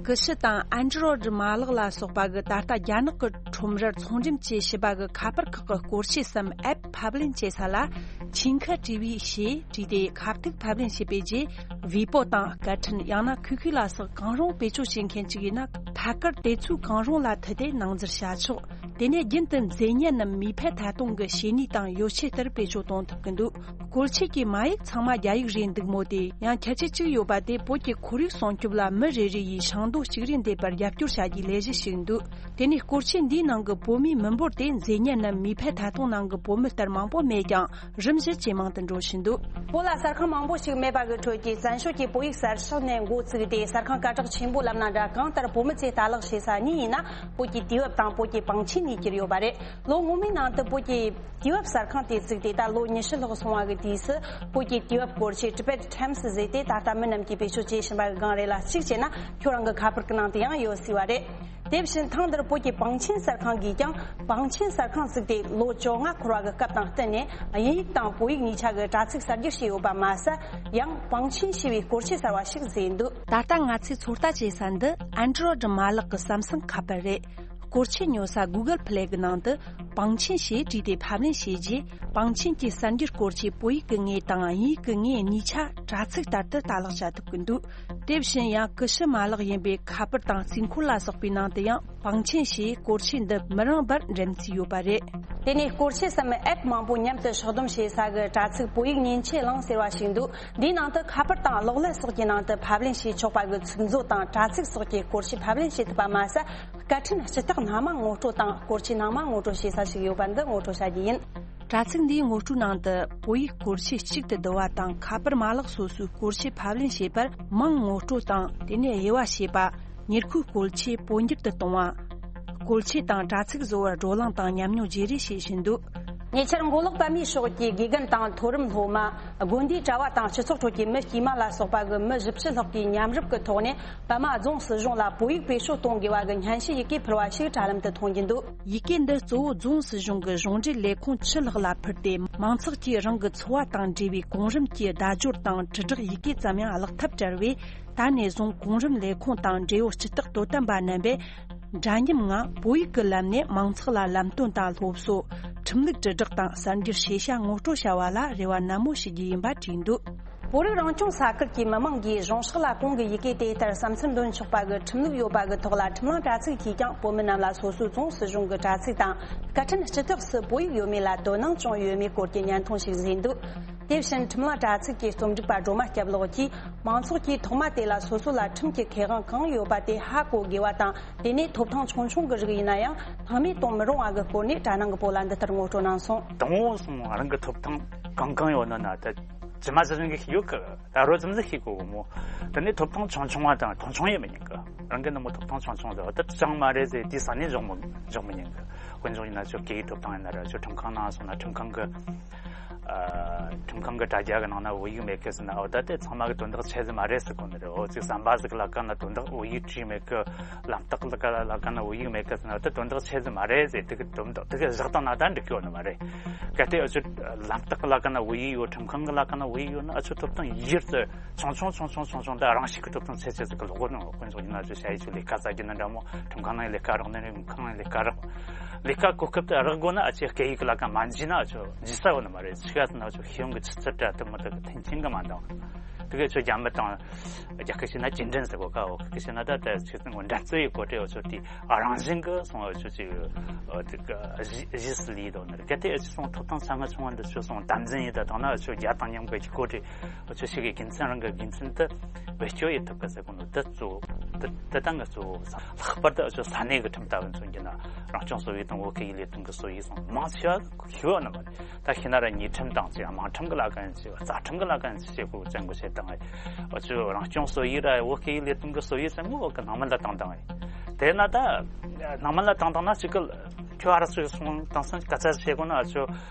ཀུ་ཤུ་དང་ཨན་ཌི་རོ་ཌི་མ་ལག་ལ་སོགས་པ་གི་ད་ལྟ་རྒྱ་ནག་གི་ཁྲོམ་རར་ཚོང་འགྲེམས་བྱེད་བཞིན་པ་གི་ཁ་པར་ཁག་གི་སྐོར་ཆས་སམ་ཨེབ་ཕབ་ལེན་བྱེད་ས་ལ། ཆིན་ཁ་ཊི་ཝི་ཞེས་བྲིས་ཏེ་ཁ་ཐུག་ཕབ་ལེན་བྱས་པའི་རྗེས། ཝི་པོ་དང་སྐད་འཕྲིན། ཡང་ན་ཁུ་ཁུ་ལ་སོགས་གང་རུང་བེད་སྤྱོད་བྱེད་མཁན་ཅིག་ཡིན་ན། ཐད་ཀར་དེ་ཚོའི་གང་རུང་ལ་མཐུད་དེ་ནང་འཛུལ་བྱ་ཆོག་དེ་ནས་རྒྱུན་དུ་མཛེས་ཉམས་ནམ་མིས་ཕན་ཐད་གཏོང་གི་བྱེད་ནུས་དང་ཡོ་ཆས་ལྟར་བེད་སྤྱོད་གཏོང་ཐུབ་ཀྱི་འདུག་སྐོར་ཆས་ཀྱི་མ་ཡིག་ཚང་མ་རྒྱ་ཡིག་རེད་འདུག་མོ། དེ་ཡང་ཁྱད་ཆོས་གཅིག་ཡོད་པ་དེ་བོད་ཀྱི་ཁོར་ཡུག་སྲུང་སྐྱོབ་ལ་མི་རེ་རེ་ཡིས་ཤིང་སྡོང་གཅིག་རེ་འདེབས་པར་རྒྱབ་སྐྱོར་བྱ་རྒྱུའི་ལས་གཞི་ཞིག་འདུག་དེ་ནས་སྐོར་ཆས་འདིའི་ནང་གི་བོད་མིའི་མི་འབོར་དེ་མཛེས་ཉམས་ནམ་མིས་ཕན་ཐད་གཏོང་ནང་གི་བོད་མི་ལྟར་མང་པོ་མེད་ཀྱང་། རིམ་བཞིན་ཇེ་མང་དུ་འགྲོ་བཞིན་འདུག་བོད་ལ་གསར་ཁང་མང་པོ་ཞིག་མེད་པ་གི་ཁྲོད་ཀྱི་བཙན་བྱོལ་གྱི་བོད་ཡིག་གསར་ཤོག་ནས་འགོ་བཙུགས་ཏེ། གསར་ཁང་སྐད་གྲགས་ཆེན་པོ་ལབ་ན་འདྲ། གང་ལྟར་བོད་མི་ཚོས་ལྟ་ཀློག་བྱེད་ས་གཉིས་ཡིན་ན། བོད་ཀྱི་དུས་བབ་དང་བོད་ཀྱི་པང་ཆེན་གཉིས་གྱུར་ཡོད་པ་རེད། ལོ་སྔོན་མའི་ནང་དུ་བོད་ཀྱི་དུས་བབ་གསར་ཁང་དེ་བཙུགས་ཏེ། ད་ལོ་ཉི་ཤུ་ལྷག་སོང་བ་གི་དུས་སུ། བོད་ཀྱི་དུས་བབ་སྐོར་ཆས་Tibet Times ཟེར་ཏེ། ད་ལྟ་མི་རྣམས་ཀྱིས་བེད་སྤྱོད་བྱེད་བཞིན་པ་གི་སྒང་རེ་ལ་གཅིག་བྱས་ན། ཁྱོད་རང་གི་ཁ་པར་གྱི་ནང་དུ་ཡང་ཡོད་སྲིད་པ་རེད། དེ་བཞིན་ཐེངས་འདིར་བོད་ཀྱི་པང་ཆེན་གསར་ཁང་གིས་ཀྱང་པང་ཆེན་གསར་ཁང་བཙུགས་ཏེ་ལོ་བཅོ་ལྔ་འཁོར་བ་གི་སྐབས་དང་བསྟུན་ནས། དབྱིན་ཡིག་དང་བོད་ཡིག་གཉིས་ཆ་གི་དྲ་ཚིགས་གསར་སྒྱུར་བྱས་ཡོད་པ་མ་ཟད། ཡང་པང་ཆེན་ཞེས་པའི་སྐོར་ཆས་གསར་བ་ཞིག་བཟོས་འདུག་ད་ལྟ་ང་ཚོས་ཚོད་ལྟ་བྱེད་ས་འདི་Android མ་ལག་གི་Samsung ཁ་པར་རེད། སྐོར་ཆས་ཉོ་ས་Google Play གི་ནང་དུ་པང་ཆེན་ཞེས་བྲིས་ཏེ་ཕབ་ལེན་བྱས་རྗེས། པང་ཆེན་གྱི་གསར་འགྱུར་སྐོར་ཆས་བོད་ཡིག་གི་ངོས་དང་དབྱིན་ཡིག་གི་ངོས་གཉིས་ཆ་དྲ་ཚིགས་ལྟར་དུ་ལྟ་ཀློག་བྱ་ཐུབ་ཀྱི་འདུག་དེ་བཞིན་ཡང་ཀུ་ཤུ་མ་ལག་ཡིན་པའི་ཁ་པར་དང་རྩིས་འཁོར་ལ་སོགས་པའི་ནང་དུ་ཡང་པང་ཆེན་ཞེས་སྐོར་ཆས་འདི་མི་རིང་བར་འགྲེམས་རྩིས་ཡོད་པ་རེད། དེ་ནས་སྐོར་ཆས་སམ་ཨེབ་མང་པོ་མཉམ་དུ་ཕྱོགས་བསྡོམས་བྱེད་ས་གི་དྲ་ཚིགས་བོད་ཡིག་མཉེན་ཆས་གླིང་ཟེར་བ་ཞིག་འདུག་འདིའི་ནང་དུ་ཁ་པར་དང་གློག་ཀླད་སོགས་ཀྱི་ནང་དུ་ཕབ་ལེན་བྱེད་ཆོག་པ་གི་ཚིག་མཛོད་དང་། དྲ་ཚིགས་སོགས་ཀྱི་སྐོར་ཆས་ཕབ་ལེན་བྱེད་ཐུབ་པ་མ་ཟད། སྐད་འཕྲིན་སྤྱི་རྟགས་སྣ་མང་ངོ་སྤྲོད་དང་སྐོར་ཆས་སྣ་མང་ངོ་སྤྲོད་བྱེད་ས་ཞིག་ཡོད་པ་འདི་ངོ་སྤྲོད་བྱ་རྒྱུ་ཡིན། དྲ་ཚིགས་འདིའི་ངོ་སྤྲོད་ནང་དུ་བོད་ཡིག་སྐོར་ཆས་གཅིག་ཏུ་བསྡུ་བ་དང་། ཁ་པར་མ་ལག་སོ་སོའི་སྐོར་ཆས་ཕབ་ལེན་བྱེད་པར་མིང་ངོ་སྤྲོད་དང་། དེ་ནས་དབྱེ་བ་ཕྱེ་བ། ཉེར་མཁོའི་བཀོལ་ཆས་སྤོ་འགྱུར་དུ་གཏོང་བ། བཀོལ་ཆས་དང་དྲ་ཚིགས་བཟོ་བར་བགྲོ་གླེང་དང་ཉམས་མྱོང་བརྗེ་རེས་བྱེད་བཞིན་འདུག་ཉེ་ཆར་མགོ་ལོག་པད་མའི་ཕྱོགས་ཀྱི་དགེ་རྒན་དང་མཐོ་རིམ་སློབ་མ། དགོན་སྡེའི་གྲྭ་བ་དང་སྤྱི་ཚོགས་ཁྲོད་ཀྱི་མི་དཀྱུས་མ་ལ་སོགས་པ་གི་མི་བཞི་བཅུ་ལྷག་གིས་མཉམ་རུབ་ཀྱི་ཐོག་ནས། པད་མ་རྫོང་སྲིད་གཞུང་ལ་བོད་ཡིག་བེད་སྤྱོད་གཏོང་དགོས་པ་གི་སྙན་ཞུ་ཡི་གེ་ཕུལ་བ་ཞིག་དྲ་ལམ་དུ་ཐོན་གྱི་འདུག་ཡི་གེ་འདི་གཙོ་བོ་རྫོང་སྲིད་གཞུང་གི་གཞུང་འབྲེལ་ལས་ཁུངས་བཅུ་ལྷག་ལ་ཕུལ་ཏེ། མང་ཚོགས་ཀྱིས་རང་གི་འཚོ་བ་དང་འབྲེལ་བའི་གོང་རིམ་གྱི་བརྡ་སྦྱོར་དང་དྲིལ་བསྒྲགས་ཡི་གེ་ཙམ་ཡང་བཀླག་ཐབས་བྲལ་བས། ད་ནས་བཟུང་གོང་རིམ་ལས་ཁུངས་དང་འབྲེལ་ཡོད་སྤྱི་བཏང་དོ་དམ་པ་རྣམ་པས། འདྲ་མཉམ་ངང་བོད་ཡིག་གི་ལམ་ནས་མང་ཚོགས་ལ་ལམ་སྟོན་དང་སློབ་གསོ། ཁྲིམས་ལུགས་དྲིལ་བསྒྲགས་དང་གསར་འགྱུར་ཤེས་བྱ་ངོ་སྤྲོད་བྱ་བ་ལ་རེ་བ་ནན་མོ་ཞུ་རྒྱུ་ཡིན་པ་བྲིས་འདུག་བོད་རིགས་རང་སྐྱོང་ས་ཁུལ་གྱི་མི་མང་གིས་གཞུང་ཕྱོགས་ལ་གོང་གི་ཡི་གེ་དེ་ལྟར་བསམ་ཚུལ་འདོན་ཆོག་པ་གི་ཁྲིམས་ལུགས་ཡོད་པ་གི་ཐོག་ལ། ཁྲིམས་ལྷན་དྲ་ཚིགས་ཀྱིས་ཀྱང་བོད་མི་རྣམས་ལ་སོ་སོའི་རྫོང་སྲིད་གཞུང་གི་དྲ་ཚིགས་དང་སྐད་འཕྲིན་སྤྱི་ཚོགས་སུ་བོད་ཡིག་ཡོད་མེད་ལ་དོ་སྣང་བྱུང་ཡོད་མེད་སྐོར་གྱི་བརྙན་ཐུང་ཞིག་བཟོས་འདུག་དེ་བཞིན་ཁྲིམས་ལྷན་དྲ་ཚིགས་ཀྱི་རྩོམ་སྒྲིག་པ་སྒྲོལ་མ་སྐྱབས་ལགས་ཀྱིས། མང་ཚོགས་ཀྱིས་ཐོག་མ་དེ་ལ་སོ་སོ་ལ་ཁྲིམས་ཀྱི་ཁེ་དབང་གང་ཡོད་པ་དེ་ཧ་གོ་དགོས་པ་དང་། དེ་ནས་ཐོབ་ཐང་ཆུང་ཆུང་གི་རིགས་ཡིན་ན་ཡང་ཕངས་མེད་གཏོང་མི་རུང་བ་གི་སྐོར་ནས་དྲ་ནང་གི་བོད་ལ་འདི་ལྟར་ངོ་སྤྲོད་གནང་སོང་། དང་པོ་སོང་རང་གི་ཐོབ་ཐང་གང་གང་ཡོད་ན་ན་ད་ཇི་མ་ཇི་བཞིན་གྱི་ཡོད་གི། ད་རོ་ཙམ་ཟིག་ཤེས་དགོས་གི་མོ། དེ་ནས་ཐོབ་ཐང་ཆུང་ཆུང་བ་དང་མཐོང་ཆུང་ཡེ་མི་ཉན་གི། རང་གི་ནི་མོ་ཐོབ་ཐང་ཆུང་ཆུང་ཟེར་བ་ད་ཅང་མ་རེད་ཟེར་དེ་ས་ནས་འཇོག་མི་འཇོག་མི་ཉན་གི། དཔེ་འཇོག་ཡིན་ན་ཁྱོད་སྐད་ཡིག་ཐོབ་ཐང་ཡིན་ན་ར་ཁྱོད་ཁྲིམས་ཁང་ནང་སོང་ན་ཁྲིམས་ཁང་གི། ཨ། ཁྲིམས་ཁང་གི་དྲ་རྒྱ་གི་ནང་ན་བོད་ཡིག་མེད་གི་ཟེར་ན། འོ་ད་དེ་ཚང་མ་གི་དོན་དག་ཆེ་ཟིག་མ་རེད་ཟེར་གོ་ནི་རེད། འོ་ཅིག་ཟམ་པ་ཟིག་ལ་ཀ་ན་དོན་དག་བོད་ཡིག་བྲིས་མེད་གི། ལམ་རྟགས་ལ་ཀ་ལ་ཀ་ན་བོད་ཡིག་མེད་གི་ཟེར་ན། འོ་ད་དོན་དག་ཆེ་ཟིག་མ་རེད་ཟེར། དེ་གི་དོན་དག་དེ་གི་བཞག་སྟངས་ན་ད་འགྲིག་གི་ཡོད་ནི་མ་རེད། གལ་ཏེ་འུ་ཚོ་ལམ་རྟགས་ལ་ཀ་ན་བོད་ཡིག་ཡོད། ཁྲིམས་ཁང་གི་ལ་ཀ་ན་བོད་ཡིག་ཡོད་ན་འུ་ཚོ་ཐོབ་ཐང་ཡུལ་དུ་ཆུང་ཆུང་ཆུང་ཆུང་ཆུང་ཆུང་ད་རང་ཤུགས་ཀྱི་ཐོབ་ཐང་ཆེ་ཆེ་ཟིག་གི་ལོག་གོ་ནོ། དཔེ་འཇོག་ཡིན་ན་འུ་ཚོ་ཞ་ཡི་ཆུ་ལས་ཀ་བྱ་རྒྱུ་ན་འདྲ་མོ། ཁྲིམས་ཁང་ནང་ལས་ཀ་རག་ནི་རེད། ཁང་ནང་ལས་ཀ་རག་ལས་ཀ་གོ་སྐབས་དེ་རག་དགོས་ན་ཨ་ཅེ་སྐད་ཡིག་ལ་ཀ་མ་འཇི་ན་ཨ་ཆོ་འཇི་ས་ཡོད་ནི་མ་རེད། ཆི་ག་ཟེར་ན་ཨ་ཆོ་ཤེས་ཡོན་གྱི་ཆུ་ཚད་དྲ་དེ་མོ་དེ་གི་མཐུན་རྐྱེན་གི་མ་འདང་། དེ་གི་ཆོ་རྒྱ་མི་དང་རྒྱ་སྐད་བྱས་ན་ཅིན་ཀྲེན་ཟེར་གོ་ཀ། འོ་སྐད་བྱས་ན་ད་ད་ཆི་ཟེར་ངོ་འགྲན་རྩོད་ཡི་གོ་དེ་ཨ་ཆོ་དེ་རང་བཞིན་གི་སོང་ཨ་ཆོ་ཅིག་ཨ་དེ་གི་གཞི་གཞི་སུ་ལི་དོ་ནི་རེད། གལ་ཏེ་ཨ་ཆོ་སོང་ཐོབ་ཐང་ཆ་ང་ཆུང་བ་འདི་ཆོ་སོང་དམ་འཛིན་ཡིན་ད་དང་ན་ཨ་ཆོ་རྒྱ་དང་མཉམ་གི་གི་གོ་དེ་ཨ་ཆོ་ཞིག་གི་དགེ་མཚན་རང་གི་དགེ་མཚན་དེ་བེད་སྤྱོད་ཡི་ཐུབ་གི་ཟེར་གོ་ནོ་དེ་གཙོ། དེ་དེ་དང་གི་གཙོ་བོ་ལྷག་པར་དུ་ཨ་ཅོ་ས་གནས་ཀྱི་ཁྲིམས་ལྟ་བུ་མཚོན་རྒྱུ་ན་རང་སྐྱོང་སྲོལ་ཡིག་དང་བོད་སྐད་ཡིག་ལས་དོན་གྱི་སྲོལ་ཡིག་སོགས་མང་ཆེ་བ་ཤེས་པ་ནི་མ་རེད། ད་ཤེས་ན་ར་ཉེས་ཁྲིམས་དང་བཅས་དམངས་ཁྲིམས་ཀྱི་ལས་ཀ་ཡིན་ཚེ་རྩ་ཁྲིམས་ཀྱི་ལས་ཀ་ཡིན་ཚེ་བྱེད་དགོས་བཙན་དགོས་བྱེད་དང་ཨ་ཅོ་རང་སྐྱོང་སྲོལ་ཡིག་ར་བོད་སྐད་ཡིག་ལས་དོན་གྱི་སྲོལ་ཡིག་ཟེར་མོ་བོད་ཀྱི་ནང་མི་ལ་བཏང་བཏང་ཨེ། དེ་ན་ད་ནང་མི་ལ་བཏང་བཏང་ན་གཅིག་གི་ཁྱོད་ཨ་ར་སུ་སོང་དང་སོང་སྐད་ཆ་བཤད་དགོས་ན་ཨ་ཅོ་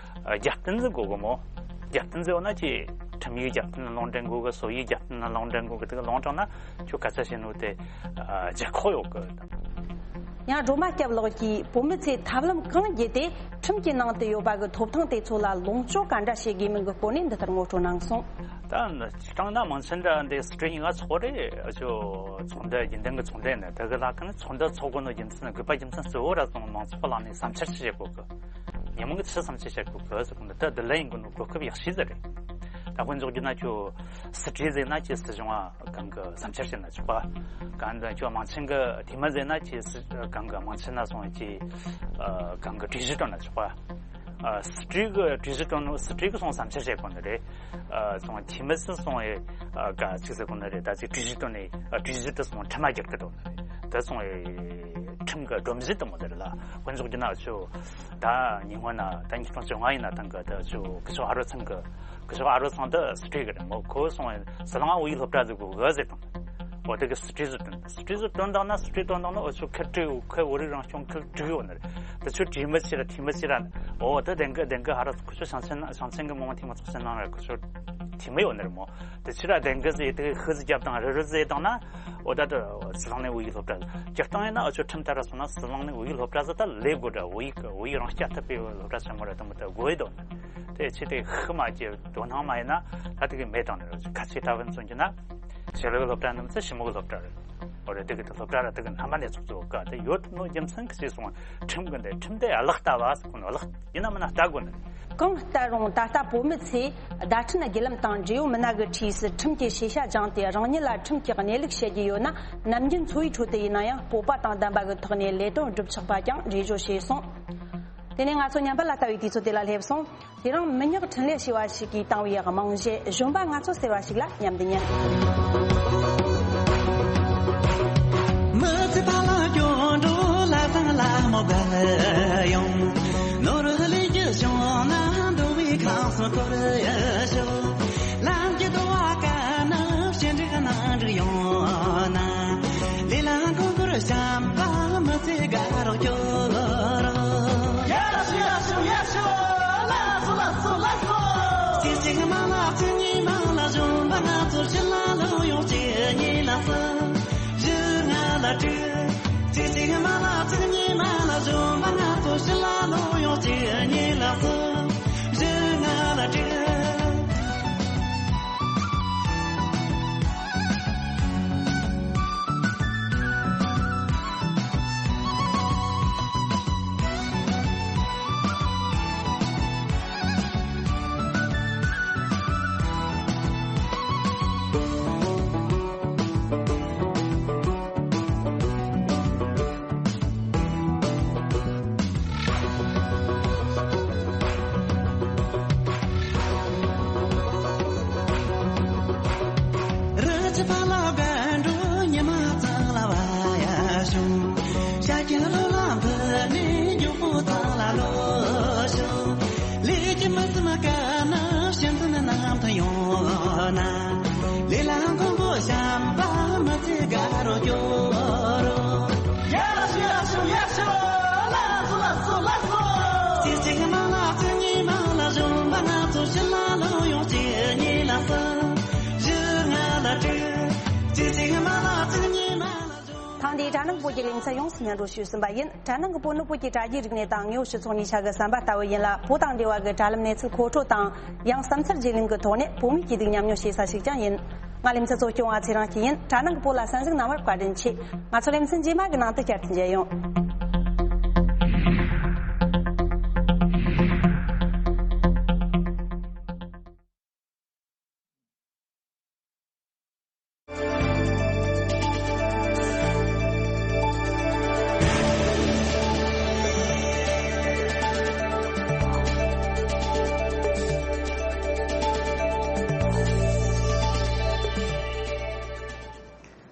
རྒྱབ་རྟེན་ཟིག་དགོས་གོ་མོ། རྒྱབ་རྟེན་ཟིག་ཡོད་ན་ཅི། ཁྲིམས་ཡིག་རྒྱབ་རྟེན་ལ་ལུང་འདྲེན་དགོས་གི། སྲོལ་ཡིག་རྒྱབ་རྟེན་ལ་ལུང་འདྲེན་དགོས་གི། དེ་གི་ལུང་དྲངས་ན་ཁྱོད་སྐད་ཆ་བཤད་ནོ་དེ་ཨ་རྒྱལ་ཁོག་ཡོད་གི། ཡང་སྒྲོལ་མ་སྐྱབས་ལགས་ཀྱིས་བོད་མི་ཚོས་ཐབས་ལམ་གང་བརྒྱུད་དེ་ཁྲིམས་ཀྱི་ནང་དུ་ཡོད་པ་གི་ཐོབ་ཐང་དེ་ཚོ་ལ་ལོངས་སྤྱོད་ག་འདྲ་བྱེད་དགོས་མིན་གྱི་སྐོར་ནས་འདི་ལྟར་ངོ་སྤྲོད་གནང་སོང་། ད་དྲང་ན་མང་ཆེན་འདྲ་འདི་སི་ཀྲིན་ཡིན་ང་ཚོགས་རེད། ཨ་ཅོ་ཚོགས་འདུ་རྒྱུན་ལྡན་གྱི་ཚོགས་འདུ་ནི་དེ་གི་ལ་ཀ་ནི་ཚོགས་འདུ་ཚོགས་དགོས་ནོ་རྒྱུ་མཚན་ནི་དགོས་པ་རྒྱུ་མཚན་གཙོ་བོ་ར་སོང་མང་ཚོགས་ལ་ནི་བསམ་འཆར་ཞིག་བྱེད་དགོས་གི། ཉེ་མོ་གི་ཚུལ་བསམ་འཆར་བྱེད་དགོས་གི་ཟེར་གོ་ནི་ད་དེ་ལ་ཡིན་དགོས་ནོ་གོ་སྐབས་ཡག་ཤོས་ཟིག་རེད། ད་དཔེ་འཇོག་རྒྱུ་ན་ཁྱོད་སི་ཀྲིན་ཟེར་ན་ཁྱེད་སྲིད་གཞུང་ཨ་གང་གི་བསམ་འཆར་བྱེད་ན་ཆོག་པ། གང་འདི་ཁྱོད་དམངས་ཆེན་གི་འཐུས་མི་ཟེར་ན་ཁྱེད་སྲིད་གང་གི་དམངས་ཆེན་ན་སོང་ཁྱེད་ཨ་གང་གི་གྲོས་གཞི་བཏོན་ན་ཆོག་པ། ཨ་སི་ཀྲིན་གི་གྲོས་གཞི་བཏོན་ནོ་སི་ཀྲིན་གི་སོང་བསམ་འཆར་བྱེད་དགོས་ནི་རེད། ཨ་སོང་འཐུས་མི་སུ་སོང་ཨེ་ཨ་ག་ཅིག་ཟེར་གོ་ནི་རེད། ད་ཅིག་གྲོས་གཞི་བཏོན་ནས་ཨ་གྲོས་གཞི་དེ་སོང་ཁྲིམས་མ་བསྒྱུར་གི་འདུག་ནི་རེད། དེ་སོང་ཨེ་ཁྲིམས་གི་སྒྲོམ་གཞི་དེ་མོ་ཟེར་ལ་དཔེ་འཇོག་རྒྱུ་ན་ཁྱོད་ད་ཉེ་སྔོན་ན་ད་ཉིས་སྟོང་བཅོ་ལྔ་ཡིན་ན་ཐང་གི་ད་ཁྱོད་སྐུ་ཞབས་ཨ་རོ་ཚང་གི་སྐུ་ཞབས་ཨ་རོ་ཚང་དེ་སི་ཀྲིན་གི་རེད་མོ། ཁོ་སོང་ཟི་ལིང་བོད་ཡིག་སློབ་གྲྭ་ཟིག་གོ་གི་ཟེར་དང་། འོ་དེ་གི་སི་ཀྲིན་ཟིག་བཏོན། སི་ཀྲིན་ཟིག་བཏོན་དང་ན་སི་ཀྲིན་བཏོན་དང་ན་འོ་ཁྱོད་ཁེར་སྤྲོད་ཡོད། ཁོས་བོད་རིགས་རང་སྐྱོང་ཁེར་སྤྲོད་ཡོད་ནི་རེད། དེ་ཁྱོད་གྲོས་མི་བྱེད་ར་འཐུས་མི་བྱེད་ར། འོ་དེ་དེང་གི་དེང་གི་ཧ་ར་ཁོ་ཚོ་ཞིང་ཆེན་ཞིང་ཆེན་གི་མི་དམངས་འཐུས་མི་ཚོགས་ཆེན་ནང་ར་ཁོ་ཚོ་འཐུས་མི་ཡོད་ནི་རེད་མོ། དེ་ཕྱིར་ར་དེང་གི་ཟེར་དེ་ཤི་ཟིག་རྒྱབ་དང་རི་རི་ཟེར་དང་ན། འོ་ད་དུ་ཟི་ལིང་ནས་བོད་ཡིག་སློབ་གྲྭ་སྤྱིར་བཏང་ཡིན་ན་འུ་ཆོ་ཁྲིམས་ལྟར་སོང་ན་ཟི་ལིང་ནས་བོད་ཡིག་སློབ་གྲྭ་ཟིག་ད་ལས་དགོས་འདྲ། བོད་ཡིག་བོད་ཡིག་རང་སྐྱ་ཐུབ་པའི་སློབ་གྲྭ་ཆེན་མོ་རེད་དམ་དུ་དགོས་དོ། དེ་ཆེ་དེ་ཤི་མ་སྐྱེ་དོ་སྣང་མ་ཡིན་ན་ད་དེ་གི་མེད་དང་ནི་རོ་ཁ་ཆེ་ལྟ་བུ་མཚོན་གྱི་ན། ཆེ་ལོའི་སློབ་གྲྭ་རྣམས་ཚོ་ཞི་མོ་གི་སློབ་གྲྭ་རེད། འོ་རེད། དེ་གི་དེ་སློབ་གྲྭ་ར་དེ་གི་རྣམ་པ་ནས་ཚོགས་གཙོ་ག་དེ་ཡོད་ནོ་རྒྱུ་མཚན་གི་ཆེ་སོང་ཁྲིམས་གི་འདི་ཁྲིམས་དེ་གླགས་ལྟ་བ་ཟེར་གོ་ནོ་གླགས། ཡིན་ན་མིན་ན་ལྟ་དགོས་ནི། གང་ལྟར་རུང་ད་ལྟ་བོད་མི་ཚོས་བརྡ་འཕྲིན་བརྒྱུད་ལམ་དང་འབྲེལ་ཡོད་མི་སྣ་གི་འཁྲིས་སུ་ཁྲིམས་ཀྱི་ཤེས་བྱ་སྦྱངས་ཏེ་རང་ཉིད་ལ་ཁྲིམས་ཀྱི་གནས་ལུགས་བཤད་རྒྱུ་ཡོད་ན་ནམ་རྒྱུན་འཚོ་བའི་ཁྲོད་དུ་ཡིན་ན་ཡང་སྤོབས་པ་དང་ལྡན་པ་གི་ཐོག་ནས་ལས་དོན་སྒྲུབ་ཆོག་པ་ཀྱང་འགྲེལ་བརྗོད་བྱས་སོང་། དེ་ནས་ང་ཚོ་ཉམས་པ་ལ་ལྟ་བའི་དུས་ཚོད་དེ་ལ་སླེབས་སོང་། དེ་རིང་མི་ཉག་འཕྲིན་ལས་ཞེས་པ་ཞིག་གིས་བཏང་བའི་རྨང་གཞི་གཞོན་པ་ང་ཚོ་ཟེར་བ་ཞིག་ལ་མཉམ་དུ་ཉན། མི་ཚེ་ཕ་ལ་སྐྱོ་འགྲོ་ལ་ཚང་ལ་མོ་ག་ཡོང་། ནོར་ལས་རྒྱུ་བྱུང་ན་འདོད་པའི་ཁང་སུ་འཁོར་ཡ་ཤོག་ལམ་གྱི་དུ་བ་ཀ་ན་ཞེ་འགྲིག་ནང་འགྲིག་ཡོང་ན། ལས་ལ་མགོ་སྐོར་བྱམས་པ་མི་ཚེ་དགའ་རོགས་སྐྱོ་རོགས། ཡ་ཤོ་ཡ་ཤོ་ཡ་ཤོ། ལ་སོ་ལ་སོ་ལ་སོ། ཅི་ཅི་མ་ལ་ཅི་ཉི་མ་ལ་བཟུང་བ་ང་ཚོ་ཕྱི་ལ་ལོ་ཡོང་ཅི་ཉི་ལ་སོ། བཞི་ལྔ་ལ་དྲུག་ཅི་ཅི་མ་ལ་ཅི་ཉི་མ་ལ་བཟུང་བ་ང་ཚོ་ཕྱི་ལ་ལོ་ཡོང་ཅི་ཉི་ལ་སོ། བཞི་ལྔ་ལ་དྲུག་རི་ཆུ་ཕ་ལ་དགའ་འགྲོ་ཉི་མ་ཚང་ལ་བ་ཡ་ཤུང་། ཤ་ཁྱི་ལོ་ལ་འཕུར་ནས་མགྱོགས་པོ་ཚང་ལ་ལོ་ཤུང་། ལས་ཀྱི་མི་ཚེ་མ་དཀའ་ན་ཤིན་ཏུ་ནི་ནམ་མཐའ་ཡོང་ན། ལས་ལ་མགོན་པོ་བྱམས་པ་མི་ཚེ་དགའ་རོགས་སྐྱོ་རོགས། ཡ་ཤུ་ཡ་ཤུ་ཡ་ཤུ། ལ་སོ་ལ་སོ་ལ་སོ། ཅི་ཅི་མ་ལ་ཅི་ཉི་མ་ལ་བཟུང་བ་ང་ཚོ་ཕྱི་ལ་ལོ་ཡོང་ཅི་ཉི་ལ་སོ། བཞི་ལྔ་ལ་དྲུག་ཅི་ཅི་མ་ལ་ཅི་ཉི་མ་ལ་བཟུང་། ཐེངས་འདིའི་དྲ་ནང་བོད་ཀྱི་ལེ་ཚན་ཡོངས་སུ་སྙན་སྒྲོན་ཞུས་ཟིན་པ་ཡིན། དྲ་ནང་གི་བོད་ནི་བོད་ཀྱི་དྲ་རྒྱའི་རིག་གནས་དང་དངོས་པོ་སྤྱི་ཚོགས་གཉིས་ཆ་གི་ཟམ་པ་ལྟ་བུ་ཡིན་ལ། བོད་དང་འབྲེལ་བ་གི་དྲ་ལམ་གནས་ཚུལ་མཁོ་སྤྲོད་དང་། ཡང་བསམ་འཆར་བརྗེ་ལེན་གྱི་ཐོག་ནས་བོད་མིའི་སྐྱིད་སྡུག་མཉམ་མྱོང་བྱེད་ས་ཞིག་ཀྱང་ཡིན། ང་ལེ་ཚན་གཙོ་སྐྱོང་བ་ཚེ་རིང་སྐྱིད་ཡིན། དྲ་ནང་གི་བོད་ལ་གསན་གཟིགས་གནང་བར་བཀའ་དྲིན་ཆེ། ང་ཚོ་ལེ་ཚན་རྗེས་མ་གི་ནང་དུ་བསྐྱར་དུ་མཇལ་ཡོང་།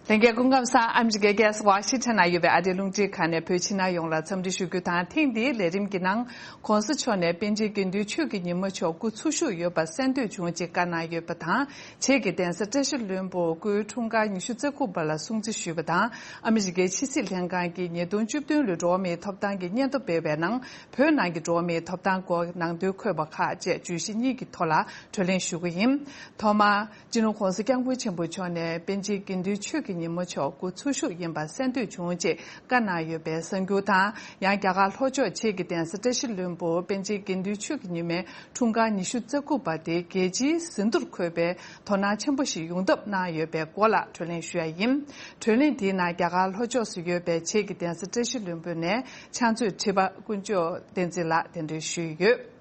ལྷན་རྒྱས་སྐུ་ཁམས་བཟང་། ཨ་མི་རི་ཀའི་རྒྱལ་ས་ཝ་ཤིང་ཊོན་ན་ཡོད་པའི་ཨ་རིའི་རླུང་འཕྲིན་ཁང་ནས་བོད་ཕྱི་ནང་ཡོངས་ལ་འཚམས་འདྲི་ཞུ་རྒྱུ་དང་། ཐེངས་འདིའི་ལས་རིམ་གྱི་ནང་། ྋགོང་ས་མཆོག་ནས་པཎ་ཆེན་དགེ་འདུན་ཆོས་ཀྱི་ཉི་མ་མཆོག་སྐུ་འཚོ་བཞུགས་ཡོད་པ་གསན་འདོད་བྱུང་ཅེས་བཀའ་གནང་ཡོད་པ་དང་། བྱེས་ཀྱི་གདན་ས་བཀྲ་ཤིས་ལྷུན་པོར་སྐུའི་འཁྲུངས་སྐར་ཉི་ཤུ་རྩ་དགུ་པ་ལ་སྲུང་བརྩི་ཞུས་པ་དང་། ཨ་མི་རི་ཀའི་ཕྱི་སྲིད་ལྷན་ཁང་གིས་ཉིས་སྟོང་བཅུ་བདུན་ལོའི་འགྲོ་བ་མིའི་ཐོབ་ཐང་གི་སྙན་ཐོ་སྤེལ་བའི་ནང་། བོད་ནང་གི་འགྲོ་བ་མིའི་ཐོབ་ཐང་སྐོར་ནང་དོན་འཁོད་པ་ཁག་བཅས་བརྗོད་གཞི་གཉིས་ཀྱི་ཐོག་ལ་གྲོས་གླེང་ཞུ་གི་ཡིན། ཐོག་མར། སྤྱི་ནོར་ྋགོང་ས་ྋསྐྱབས་མགོན་ཆེན་པོ་མཆོག་ནས་པཎ་ཆེན་དགེ་འདུན་ཆོས་ཀྱི་ཉི་མ་མཆོག་སྐུ་འཚོ་བཞུགས་ཡིན་པ་གསན་འདོད་བྱུང་ཅེས་བཀའ་གནང་ཡོད་པའི་གསར་འགྱུར་དང་། ཡང་རྒྱ་གར་ལྷོ་ཕྱོགས་བྱེས་ཀྱི་གདན་ས་བཀྲ་ཤིས་ལྷུན་པོར་པཎ་ཆེན་དགེ་འདུན་ཆོས་ཀྱི་ཉི་མའི་འཁྲུངས་སྐར་ཉི་ཤུ་རྩ་དགུ་པ་དེ་རྒྱལ་སྤྱིའི་ཟིན་ཐོར་འཁོད་པའི་དོ་སྣང་ཆེན་པོ་ཞིག་ཡོང་ཐབས་གནང་ཡོད་པའི་སྐོར་ལ་གྲོས་གླེང་ཞུ་ཡ་ཡིན། གྲོས་གླེང་དེའི་ནང་རྒྱ་གར་ལྷོ་ཕྱོགས་སུ་ཡོད་པའི་བྱེས་ཀྱི་གདན་ས་བཀྲ་ཤིས་ལྷུན་པོ་ནས་ཕྱག་མཛོད་ཁྲི་པ་དཀོན་མཆོག་བསྟན་འཛིན་ལགས་གདན་འདྲེན་ཞུས་ཡོད།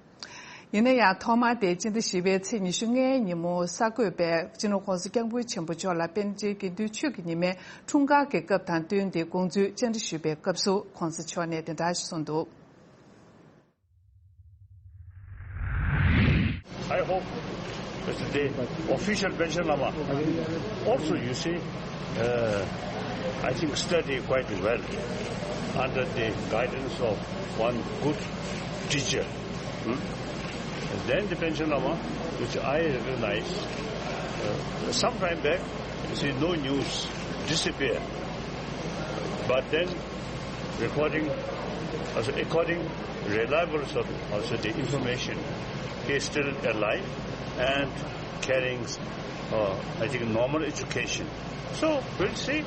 ཡིན་ན་ཡང་ཐོག་མར་དེ་སྤྱི་ཟླ་བཞི་པའི་ཚེས་ཉི་ཤུ་ལྔའི་ཉིན་མོ་གསར་འགོད་པས་སྤྱི་ནོར་ྋགོང་ས་ྋསྐྱབས་མགོན་ཆེན་པོ་མཆོག་ལ་པཎ་ཆེན་དགེ་འདུན་ཆོས་ཀྱི་ཉི་མའི་འཁྲུངས་སྐར་གྱི་སྐབས་དང་བསྟུན་ཏེ་དགོངས་ཚུལ་བཅར་འདྲི་ཞུས་པའི་སྐབས་སུ་ྋགོང་ས་མཆོག་ནས་དེ་འདྲ་ཞིག་གསུངས་འདུག། I hope that the official pension lama also, you see, uh, I think, study quite well under the guidance of one good teacher. Hmm? Then the pension lama, which I recognize, uh, some time back, you see, no news, disappear. But then, recording, also according reliable sort of, also the information, he is still alive and carrying, uh, I think, normal education. So we'll see.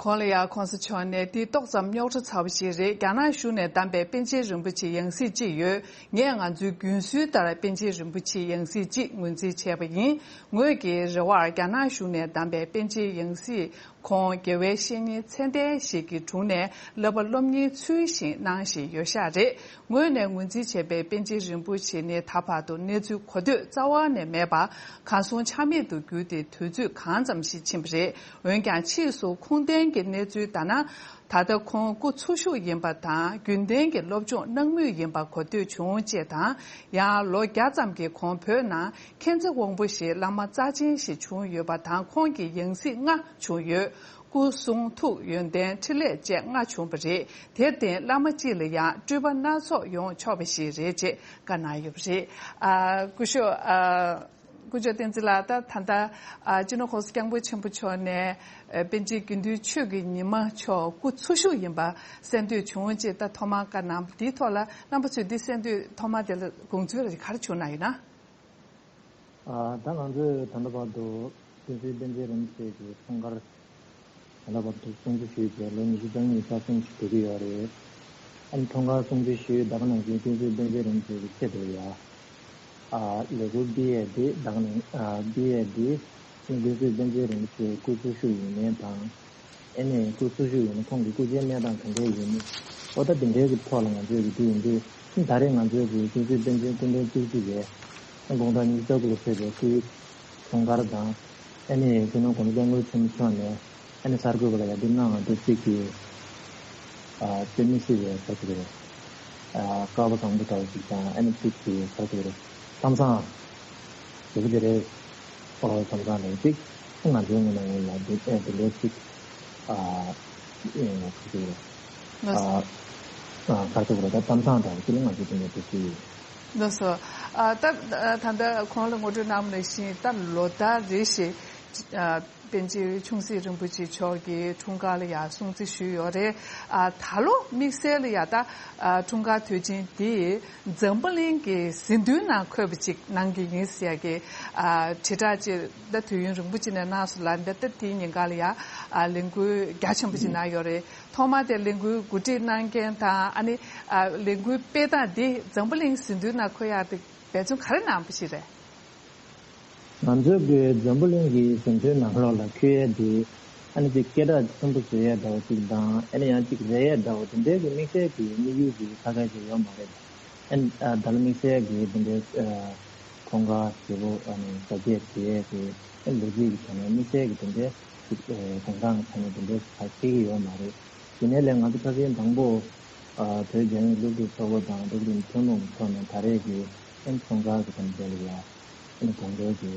གོང་ལ་ཡང་ྋགོང་ས་མཆོག་ནས་འདི་ཏོག་ཙམ་རྙོག་དྲ་ཚ་བོ་ཞིག་རེད། རྒྱ་ནག་གཞུང་ནས་བདམས་པའི་པཎ་ཆེན་རིན་པོ་ཆེ་ཡང་སྲིད་གཅིག་ཡོད། ངས་ང་ཚོའི་རྒྱུན་སྲོལ་ལྟར་པཎ་ཆེན་རིན་པོ་ཆེ་ཡང་སྲིད་གཅིག་ངོས་འཛིན་བྱས་པ་ཡིན། ངོས་ཀྱི་རེ་བར་རྒྱ་ནག་གཞུང་ནས་བདམས་པའི་པཎ་ཆེན་ཡང་སྲིད་ཁོང་དགེ་བའི་བཤེས་གཉེན་ཚད་ལྡན་ཞིག་གི་དྲུང་ནས་བསླབ་པ་སློབ་གཉེར་ཚུལ་བཞིན་གནང་བཞིན་ཡོད་ཤག་རེད། ངོས་ནས་ངོས་འཛིན་བྱས་པའི་པཎ་ཆེན་རིན་པོ་ཆེ་ནི་ད་བར་དུ་གནས་ཚུལ་གོ་ཐོས་རྩ་བ་ནས་མེད་པར་གར་སོང་ཆ་མེད་དུ་གྱུར་ཏེ་དུས་ཚོད་གང་ཙམ་ཞིག་ཕྱིན་པ་རེད། འོན་ཀྱང་ཕྱིས་སུ་ཁུངས་ལྡན་གྱི་གནས་ཚུལ་ལྟར་ན། ད་ལྟ་ཁོང་སྐུ་འཚོ་བཞུགས་ཡིན་པ་དང་རྒྱུན་ལྡན་གྱི་སློབ་སྦྱོང་གནང་མུས་ཡིན་པ་གོ་ཐོས་བྱུང་ཅེས་དང་། ཡང་ལོ་བརྒྱ་ཙམ་གྱི་གོང་བོད་ནང་མཁྱེན་བརྩེ་དབང་པོ་ཞིག་བླ་མ་རྩ་ཆེན་ཞིག་བྱུང་ཡོད་པ་དང་ཁོང་གི་ཡང་སྲིད་ལྔ་བྱུང་ཡོད། སྐུ་གསུང་ཐུགས་ཡོན་ཏན་འཕྲིན་ལས་བཅས་ལྔ་བྱུང་བ་རེད། དེར་བརྟེན་བླ་མ་གཅིག་ལ་ཡང་སྤྲུལ་པ་སྣ་ཚོགས་ཡོང་ཆོག་པ་ཞིག་རེད་ཅེས་བཀའ་གནང་ཡོད་པ་རེད། ཨ་སྐུ་ཞབས་ཨ་དཀོན་མཆོག་བསྟན་འཛིན་ལགས། ད་ད་ལྟ་ཨ་སྤྱི་ནོར་ྋགོང་ས་ྋསྐྱབས་མགོན་ཆེན་པོ་མཆོག་ནས་ཨ་པཎ་ཆེན་དགེ་འདུན་ཆོས་ཀྱི་ཉི་མ་མཆོག་སྐུ་འཚོ་བཞུགས་ཡིན་པ་གསན་འདོད་བྱུང་ཅེས་ད་ཐོག་མར་བཀའ་གནང་། འདིའི་ཐོག་ལ་རྣམ་པ་ཚོས་འདི་གསན་དུས་ཐོག་མར་དེ་ལ་དགོངས་ཚུལ་ག་རེ་བྱུང་གནང་ཡོད་ན། ཨ་ད་ང་ཚོས་ད་ལྟ་བར་དུ་བསྟན་འཛིན་པཎ་ཆེན་རིན་པོ་ཆེ་གི་འཁྲུངས་སྐར་ད་ལྟ་བར་དུ་སྲུང་བརྩི་ཞུས་བྱས་ལོ་ཉི་ཤུ་རྩ་གཉིས་ས་སྲུང་ཞིག་འགྲོ་གི་ཡོད་རེད། ཨ་ནི་འཁྲུངས་སྐར་སྲུང་བརྩི་ཞུས་ད་ག་ནང་བཞིན་བསྟན་འཛིན་པཎ་ཆེན་རིན་པོ་ཆེ་གི་ཆེད་དུ་ཡ། ཨ་ལས་འགུལ་འདི་ཡས་འདི་ད་ག་ནང་ཨ་འདི་ཡས་འདི་ནི་བསྟན་འཛིན་པཎ་ཆེན་རིན་པོ་ཆེ་སྐུ་འཚོ་བཞུགས་ཡིན་མིན་དང་། ཨ་ནི་སྐུ་འཚོ་བཞུགས་ཡིན་ན་ཁོང་གི་སྐུ་ཚེའི་གནས་སྟངས་ག་འདྲས་ཡིན་མིན། ཨོ་ད་འདི་འདྲའི་གི་ཐོག་ལ་ང་ཚོས་ཀྱི་འདི་ཡིན་དུས་ད་རེས་ང་ཚོས་ཀྱི་བསྟན་འཛིན་པཎ་ཆེན་སྐུ་ཕྲེང་བཅུ་གཅིག་པའི་དགུང་གྲངས་ཉི་ཤུ་རྩ་དགུ་ལ་ཕེབས་པའི་སྐུའི་འཁྲུངས་སྐར་དང་། ཨ་ནི་སྤྱི་ནོར་༸གོང་ས་༸སྐྱབས་མགོན་ཆེན་པོ་མཆོག་ནས་ཨ་ནི་གསར་འགོད་པ་ལ་ཡ་འདི་གནང་བ་འདི་གཅིག་གི་ཨ་དཔེ་མི་སྲིད་པའི་ག་ཚོད་རེད། ཨ་སྐལ་བ་བཟང་པོ་འདྲ་བོ་ཅིག་དང་ཨ་ནི་གཅིག་གི་ག་ཚོད་རེད། གཏམ་བཟང་ཞེ་པོ་དེ་རེད། ཨོ་གཏམ་བཟང་ལས་གཅིག་ང་ཚོའི་ངོས་ནས་ཡིན་ལ་འདི་ཨེ་འདི་འདྲའི་གཅིག་ཨ་ཨེ་ག་ཚོད་རེད། ཨ་ཨ་ག་ཚོད་རེད། ད་གཏམ་བཟང་འདྲ་བོ་ཅིག་ལ་ང་ཚོ་འདི་འདྲ་འདི་གཅིག་ཡིན། ལགས་སོ། ཨ་ད་ད་ལྟ་གོང་ལ་ངོ་སྤྲོད་གནང་བ་ནང་བཞིན་ད་ལོ་ལྟར་རེ་བཞིན་ཨ་པཎ་ཆེན་ཆུང་སྲིད་རིན་པོ་ཆེ་མཆོག་གི་འཁྲུངས་སྐར་ལ་ཡང་སྲུང་བརྩི་ཞུས་ཡོད་རེད། ཨ་ད་ལོ་དམིགས་བསལ་ལ་ཡང་ད་ཨ་འཁྲུངས་སྐར་དུས་ཆེན་འདི་འཛམ་བུ་གླིང་གི་ཟིན་ཐོའི་ནང་འཁོད་པ་ཅིག་གནང་གི་ཡིན་ཟེར་ཡ་གི་ཨ་དྲིལ་བསྒྲགས་ཅིག་ད་དུས་ཡུན་རིང་པོ་ཅིག་ནས་གནང་སོང་ལ། འདི་ད་དེའི་ཉིན་ག་ལ་ཡང་ཨ་ལས་འགུལ་རྒྱ་ཆེན་པོ་ཅིག་གནང་ཡོད་རེད། ཐོག་མར་དེ་ལས་འགུལ་གོ་སྒྲིག་གནང་མཁན་དང་ཨ་ནི་ཨ་ལས་འགུལ་སྤེལ་སྟངས་འདི་འཛམ་བུ་གླིང་ཟིན་ཐོའི་ནང་འཁོད་ཡག་དེ་འབད་བརྩོན་ག་རེ་གནང་པ་ཞིག་རེད། ང་ཚོས་ཀྱི་འཛམ་བུ་གླིང་གི་ཟིན་ཐོའི་ནང་ལོགས་ལ་འཁོད་ཡས་དེ་ཨ་ནི་ཅིག་སྐད་གྲགས་ཆེན་པོ་བཟོ་ཡས་འདྲ་བོ་ཅིག་དང་ཨ་ནི་ཡང་ཅིག་རེད་ཡས་འདྲ་བོ་དེ་འདྲའི་གི་དམིགས་བསལ་གྱི་དམིགས་ཡུལ་གྱི་ཁ་ཁ་ཞིག་ཡོད་མ་རེད། ཨ་ནི་ཨ་ད་ལོ་དམིགས་བསལ་གྱི་དེ་འདྲའི་ཨ་འཁྲུངས་སྐར་ཞེ་པོ་ཨ་ནི་གཟབ་རྒྱས་བྱེད་ཡས་ཀྱི་ཨ་ནི་ལོ་རྒྱུས་ཀྱི་ཆ་ནས་དམིགས་བསལ་གྱི་དེ་འདྲའི་ཅིག་ཨ་དགུང་གྲངས་ཀྱི་ཆ་ནས་དེ་འདྲའི་ཁ་ཁེལ་གྱི་ཡོད་མ་རེད། ཡིན་ནའི་ལས་ང་ཚོ་ཁ་སང་དང་པོ་ཨ་བོད་རྒྱ་མིའི་སློབ་ཕྲུག་ཚོགས་པ་དང་སློབ་ཕྲུག་ཐུན་མོང་ཐོག་ནས་ད་རེས་ཀྱི་ཨ་ནི་འཁྲུངས་སྐར་གྱི་དེ་འདྲའི་ལ་ཡ་ཨ་ནི་དགོང་དྲོའི་གི་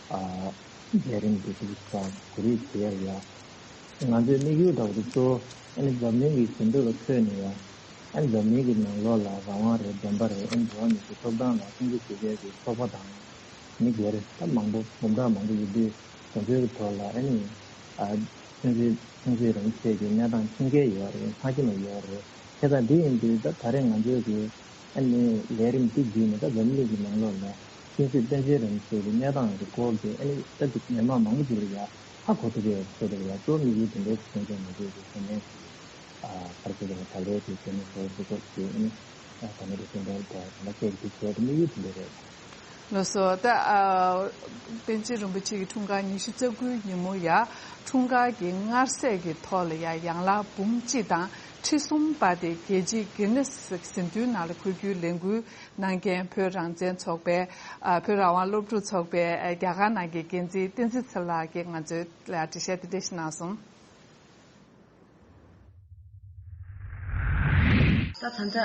ཨ། ལས་རིམ་འདི་ཚོ་ཚང་གོ་རིགས་བྱེད་ཡ། ང་ཚོའི་དམིགས་ཡུལ་འདྲ་བོ་དེ་གཙོ་བོ་ཨ་ནི་འཛམ་གླིང་གི་ཞི་འགྲོ་ལ་ཐོས་ནས་ཡ། ཨ་ནི་འཛམ་གླིང་གི་ནང་ལོགས་ལ་རང་དབང་རེད། བདེན་པ་རེད། ཨ་ནི་འགྲོ་བ་མི་ཚོའི་ཐོབ་ཐང་ལ་སྲུང་སྐྱོབ་བྱེད་མཁན་གྱི་ཚོགས་པ་དང་མི་སྒེར་ད་མང་པོ་འབུམ་ཕྲག་མང་པོ་ཡོད་དུས་དེ་ཚོའི་གི་ཐོག་ལ་ཨ་ནི་ཨ་ཆོས་འཛིན་ཆོས་འཛིན་རིན་པོ་ཆེ་གི་གནས་སྟངས་མཁྱེན་མཁན་ཡོད་རེད། མཐའ་ཁྱོན་ནས་ཡོད་རེད། དེ་ལྟར་འདི་ཡིན་དུས་ད་ད་རེས་ང་ཚོའི་གི་ཨ་ནི་ལས་རིམ་འདི་བརྒྱུད་ནས་ད་འཛམ་གླིང་གི་ནང་ལོགས་ལ་ཀུན་གཟིགས་པཎ་ཆེན་རིན་པོ་ཆེ་གི་གནས་སྟངས་ཀྱི་སྐོར་གྱི་ཨ་ནི་ད་ཅིག་མི་མང་མང་པོ་ཅིག་ལ་ཡ་ཧ་གོ་ཐུབ་པའི་ཆེད་དུ་ལ་ཡ་གཙོ་བོ་དམིགས་ཡུལ་དེ་འདྲའི་ཞིག་མཚོན་བྱས་ང་ཚོའི་གི་ཚོགས་མི་ཨ་ག་རེ་ཟེར་དགོས་རེད། ད་ལོའི་གི་ཚོགས་མི་ཚོ་སུ་ཚོགས་ཀྱི་ཨ་ནི་ད་ནི་དེ་ཚོ་འདྲ་ད་ད་ལྟ་སྐད་འདི་བྱས་ཏེ་དམིགས་ཡུལ་དེ་འདྲ་རེད། ལགས་སོ། ད་ཨ་པཎ་ཆེན་རིན་པོ་ཆེ་གི་འཁྲུངས་སྐར་ཉི་ཤུ་རྩ་དགུའི་ཉིན་མོ་ཡ་འཁྲུངས་སྐར་གྱི་མངར་ཟས་ཀྱི་ཐོག་ལ་ཡ་ཡང་ལག་འབུམ་གཅིག་དང་ཁྲི་གསུམ་སྤར་ཏེ་རྒྱལ་སྤྱིའི་གྷི་ནེ་སི་ཟིན་ཐོའི་ནང་ལ་འཁོད་རྒྱུའི་ལས་འགུལ་གནང་མཁན་བོད་རང་བཙན་ཚོགས་པའི་ཨ་བོད་རང་དབང་སློབ་ཕྲུག་ཚོགས་པའི་ཨ་རྒྱ་གར་ནང་གི་འགན་འཛིན་བསྟན་འཛིན་ཚེ་ལགས་ཀྱིས་ང་ཚོའི་ལ་འགྲེལ་བཤད་དེ་འདྲ་ཞིག་གནང་སོང་། ད་ད་ལྟ་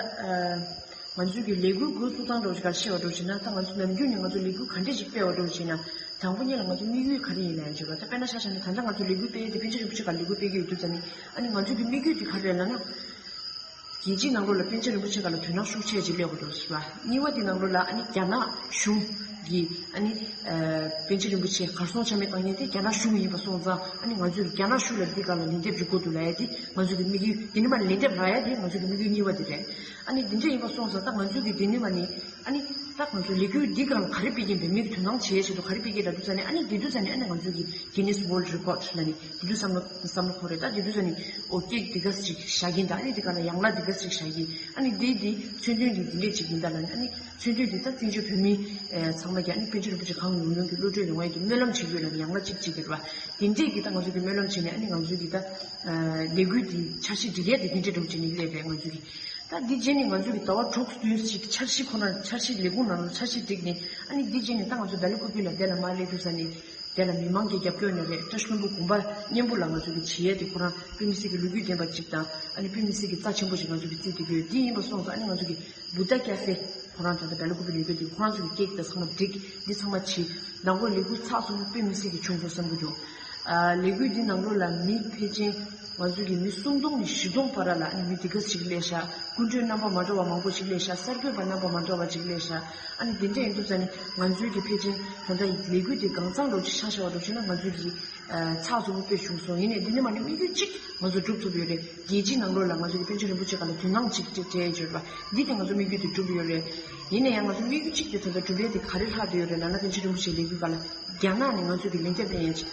ཨ་ང་ཚོའི་གི་ལས་འགུལ་འགོ་བཙུགས་སྟངས་འདྲ་བོ་ཞིག་ག་ཤེས་པ་འདྲ་བོ་བྱས་ན། ད་ང་ཚོ་ནམ་རྒྱུན་ནས་ང་ཚོ་ལས་འགུལ་ག་འདྲས་ཞིག་སྤེལ་བ་འདྲ་བོ་བྱས་ན། དང་པོ་ཉིད་ལ་ང་ཚོ་དམིགས་ཡུལ་ག་རེ་ཡིན་ལབ་ཡ་བྱས་པ། ད་དཔེར་ན་ཆ་བཞག་ན་ད་ལྟ་ང་ཚོ་ལས་འགུལ་སྤེལ་ཡས་དེ་པཎ་ཆེན་རིན་པོ་ཆེ་སྒང་ལས་འགུལ་སྤེལ་གྱི་ཡོད་དུས་ཙ་ནི། ཨ་ནི་ང་ཚོའི་གི་དམིགས་ཡུལ་དེ་ག་རེ་རེད་ལབ་ན། རྒྱལ་སྤྱིའི་ནང་ལོགས་ལ་པཎ་ཆེན་རིན་པོ་ཆེ་སྒང་ལ་དོ་སྣང་ཤུགས་ཆེ་ཅིག་སླེབས་དགོས་འདུག་ཟེར་བ། གཉིས་པ་དེ་ནང་ལོགས་ལ་ཨ་ནི་རྒྱ་ནག་གཞུང་གིས་ཨ་ནི་ཨ་པཎ་ཆེན་རིན་པོ་ཆེ་གར་སོང་ཆ་མེད་བཏང་མཁན་དེ་རྒྱ་ནག་གཞུང་ཡིན་པ་སོང་ཙང་། ཨ་ནི་ང་ཚོས་རྒྱ་ནག་གཞུང་ལ་འདི་སྒང་ལ་ལན་འདེབས་ཅིག་དགོས་འདུག་ལབ་ཡ་དེ་ང་ཚོ་གི་དམིགས་ཡུལ། དེ་ནི་མ་ལན་འདེབས་རག་ཡ་དེ་ང་ཚོ་གི་དམིགས་ཡུལ་གཉིས་པ་དེ་རེད། ཨ་ནི་འདི་འདྲ་ཡིན་པ་སོང་ཙང་ད་ང་ཚོ་གི་དེ་ནི་མ་ནི་ཨ་ནི་ད་ང་ཚོ་ལས་འགུལ་འདི་སྒང་ལ་ག་རེ་སྤེལ་གྱིན་པའི་མིག་དོ་སྣང་བྱེད་ཆེད་དུ་ག་རེ་སྤེལ་གྱིན་ལབ་དུས་ཙ་ནི། ཨ་ནི་དེ་དུས་ཙ་ནི་ཨ་ནི་ང་ཚོ་གི་Guinness World Record ལ་ནི་དེ་དུས་བསམ་བློ་བསམ་བློ་འཁོར་རེད། ད་དེ་དུས་ཙ་ནི་ཨོ་ཀེག་འདི་ག་ཅིག་བཞག་གིན་ད། ཨ་ནི་དེ་ག་ལ་ཡང་ལག་འདི་ག་ཅིག་བཞག་གིན། ཨ་ནི་དེ་དེ་མཚོན་དོན་དེ་འདི་འདྲས་ཅིག་ཡིན་ད་ལ་ནི། ཨ་ནི་མཚོན་དོན་དེ་ད་བཙན་བྱོལ་བོད་མི་ཨེ་ཚང་མ་གི་ཨ་ནི་པཎ་ཆེན་རིན་པོ་ཆེ་གང་ཡོང་ཡོང་གི་བློ་གྲོས་ཡོང་བ་ཡིན་དུས་སྨོན་ལམ་བྱེད་དགོས་ལ་ནི་ཡང་ལག་གཅིག་གཅིག་གི་རེད་བ། དེ་འདྲས་ཀྱི་ད་ང་ཚོ་གི་སྨོན་ལམ་བྱས་ནས། ཨ་ནི་ང་ཚོ་གི་ད་ཨ་ལས་འགུལ་འདི་འཆར་གཞི་སྒྲིག་ཡས་དེ་དེ་འདྲས་འགྲོ་བྱས་ནས་སླེབས་རེད་ང་ཚོ་གི། ད་འདི་རྗེས་ནས་ང་ཚོ་གི་ཟླ་བ་དྲུག་བདུན་ཞིག་འཆར་གཞི་ཁོ་ན། འཆར་གཞི་ལས་ཁུངས་ནང་ལ་འཆར་གཞི་སྒྲིག་ནས། ཨ་ནི་འདི་རྗེས་ནས་ད་ང་ཚོ་སྦེལ་ཀོབ་ལ་དེ་ལ་མར་སླེབས་དུས་ཙ་ནི་དེ་ལ་མི་མང་གི་རྒྱབ་སྐྱོར་ནས་རེད། བཀྲ་ཤིས་ལྷུན་པོ་དགོན་པ་མཉན་པོ་ལ་ང་ཚོ་གི་བྱེད་ཡས་དེ་ཁོ་རང་དཔེ་མི་སྲིད་ཀྱི་ལོ་རྒྱུས་ལྡན་པ་ཅིག་དང་། ཨ་ནི་དཔེ་མི་སྲིད་ཀྱི་རྩ་ཆེན་པོ་ཞིག་ང་ཚོ་གི་བརྩིས་བསྡད་ཀྱི་ཡོད། འདི་ཡིན་པ་སོང་ཙང་ཨ་ནི་ང་ཚོ་གི་བུདྡྷ་ཀ་ཧྥེ་ཁོ་རང་ད་ལྟ་སྦེལ་ཀོབ་ལ་ཡོད་རྒྱུ་དེ་ཁོ་རང་ཚོ་གི་ཀེག་དང་ཚང་མ་སྒྲིག་འདི་ཚང་མ་བྱེད། ནང་ལོགས་ལས་འགུལ་ཚགས་ཚུད་པོ་དཔེ་མི་སྲིད་ཀྱི་བྱུང་སོང་བསམ་གྱི་འདུག་ཨ་ལས་འགུལ་འདི་ནང་ལོགས་ལ་མི་ཕལ་ཆེར་ང་ཚོ་གི་མི་སུམ་སྟོང་ནས་བཞི་སྟོང་བར་ལ་ཨ་ནི་མི་འདི་ག་ཞིག་སླེབས་ཤག་སྐུ་མགྲོན་རྣམ་པ་མ་འདྲ་བ་མང་པོ་ཞིག་སླེབས་ཤག་གསར་འགོད་པ་རྣམ་པ་མ་འདྲ་བ་ཅིག་སླེབས་ཤག་ཨ་ནི་འདི་འདྲ་ཡིན་དུས་ཙ་ནི་ང་ཚོའི་གི་ཕལ་ཆེར་ད་ལྟ་ལས་འགུལ་འདི་གང་ཚང་འགྲོ་ཅིག་ཆ་བཞག་པ་འགྲོ་ཕྱིན་ན་ང་ཚོའི་གི་ཨ་ཚགས་ཚུད་པོ་དཔེ་བྱུང་སོང་། ཡིན་ནའི་འདི་ནི་མ་ནི་དམིགས་ཡུལ་གཅིག་ང་ཚོ་སྒྲུབ་ཐུབ་ཡོད་རེད། རྒྱལ་སྤྱིའི་ནང་ལོགས་ལ་ང་ཚོ་གི་པཎ་ཆེན་རིན་པོ་ཆེ་སྒང་ལ་དོ་སྣང་ཅིག་སྤྲད་སྤྲད་ཡོད་པ་འདི་དེ་ང་ཚོ་དམིགས་ཡུལ་དེ་གྲུབ་ཡོད་རེད། ཡིན་ན་ཡང་ང་ཚོ་དམིགས་ཡུལ་གཅིག་དེ་ད་ལྟ་གྲུབ་ཡས་དེ་ག་རེ་ལྷག་བསྡད་ཡོད་རེད་ལབ་ན། པཎ་ཆེན་རིན་པོ་ཆེའི་ལས་འགུལ་སྒང་ལ་རྒྱ་ནག་ནས་ང་ཚོ་གི་ལན་རྒྱབ་ལེན་ཡས་ཅིག་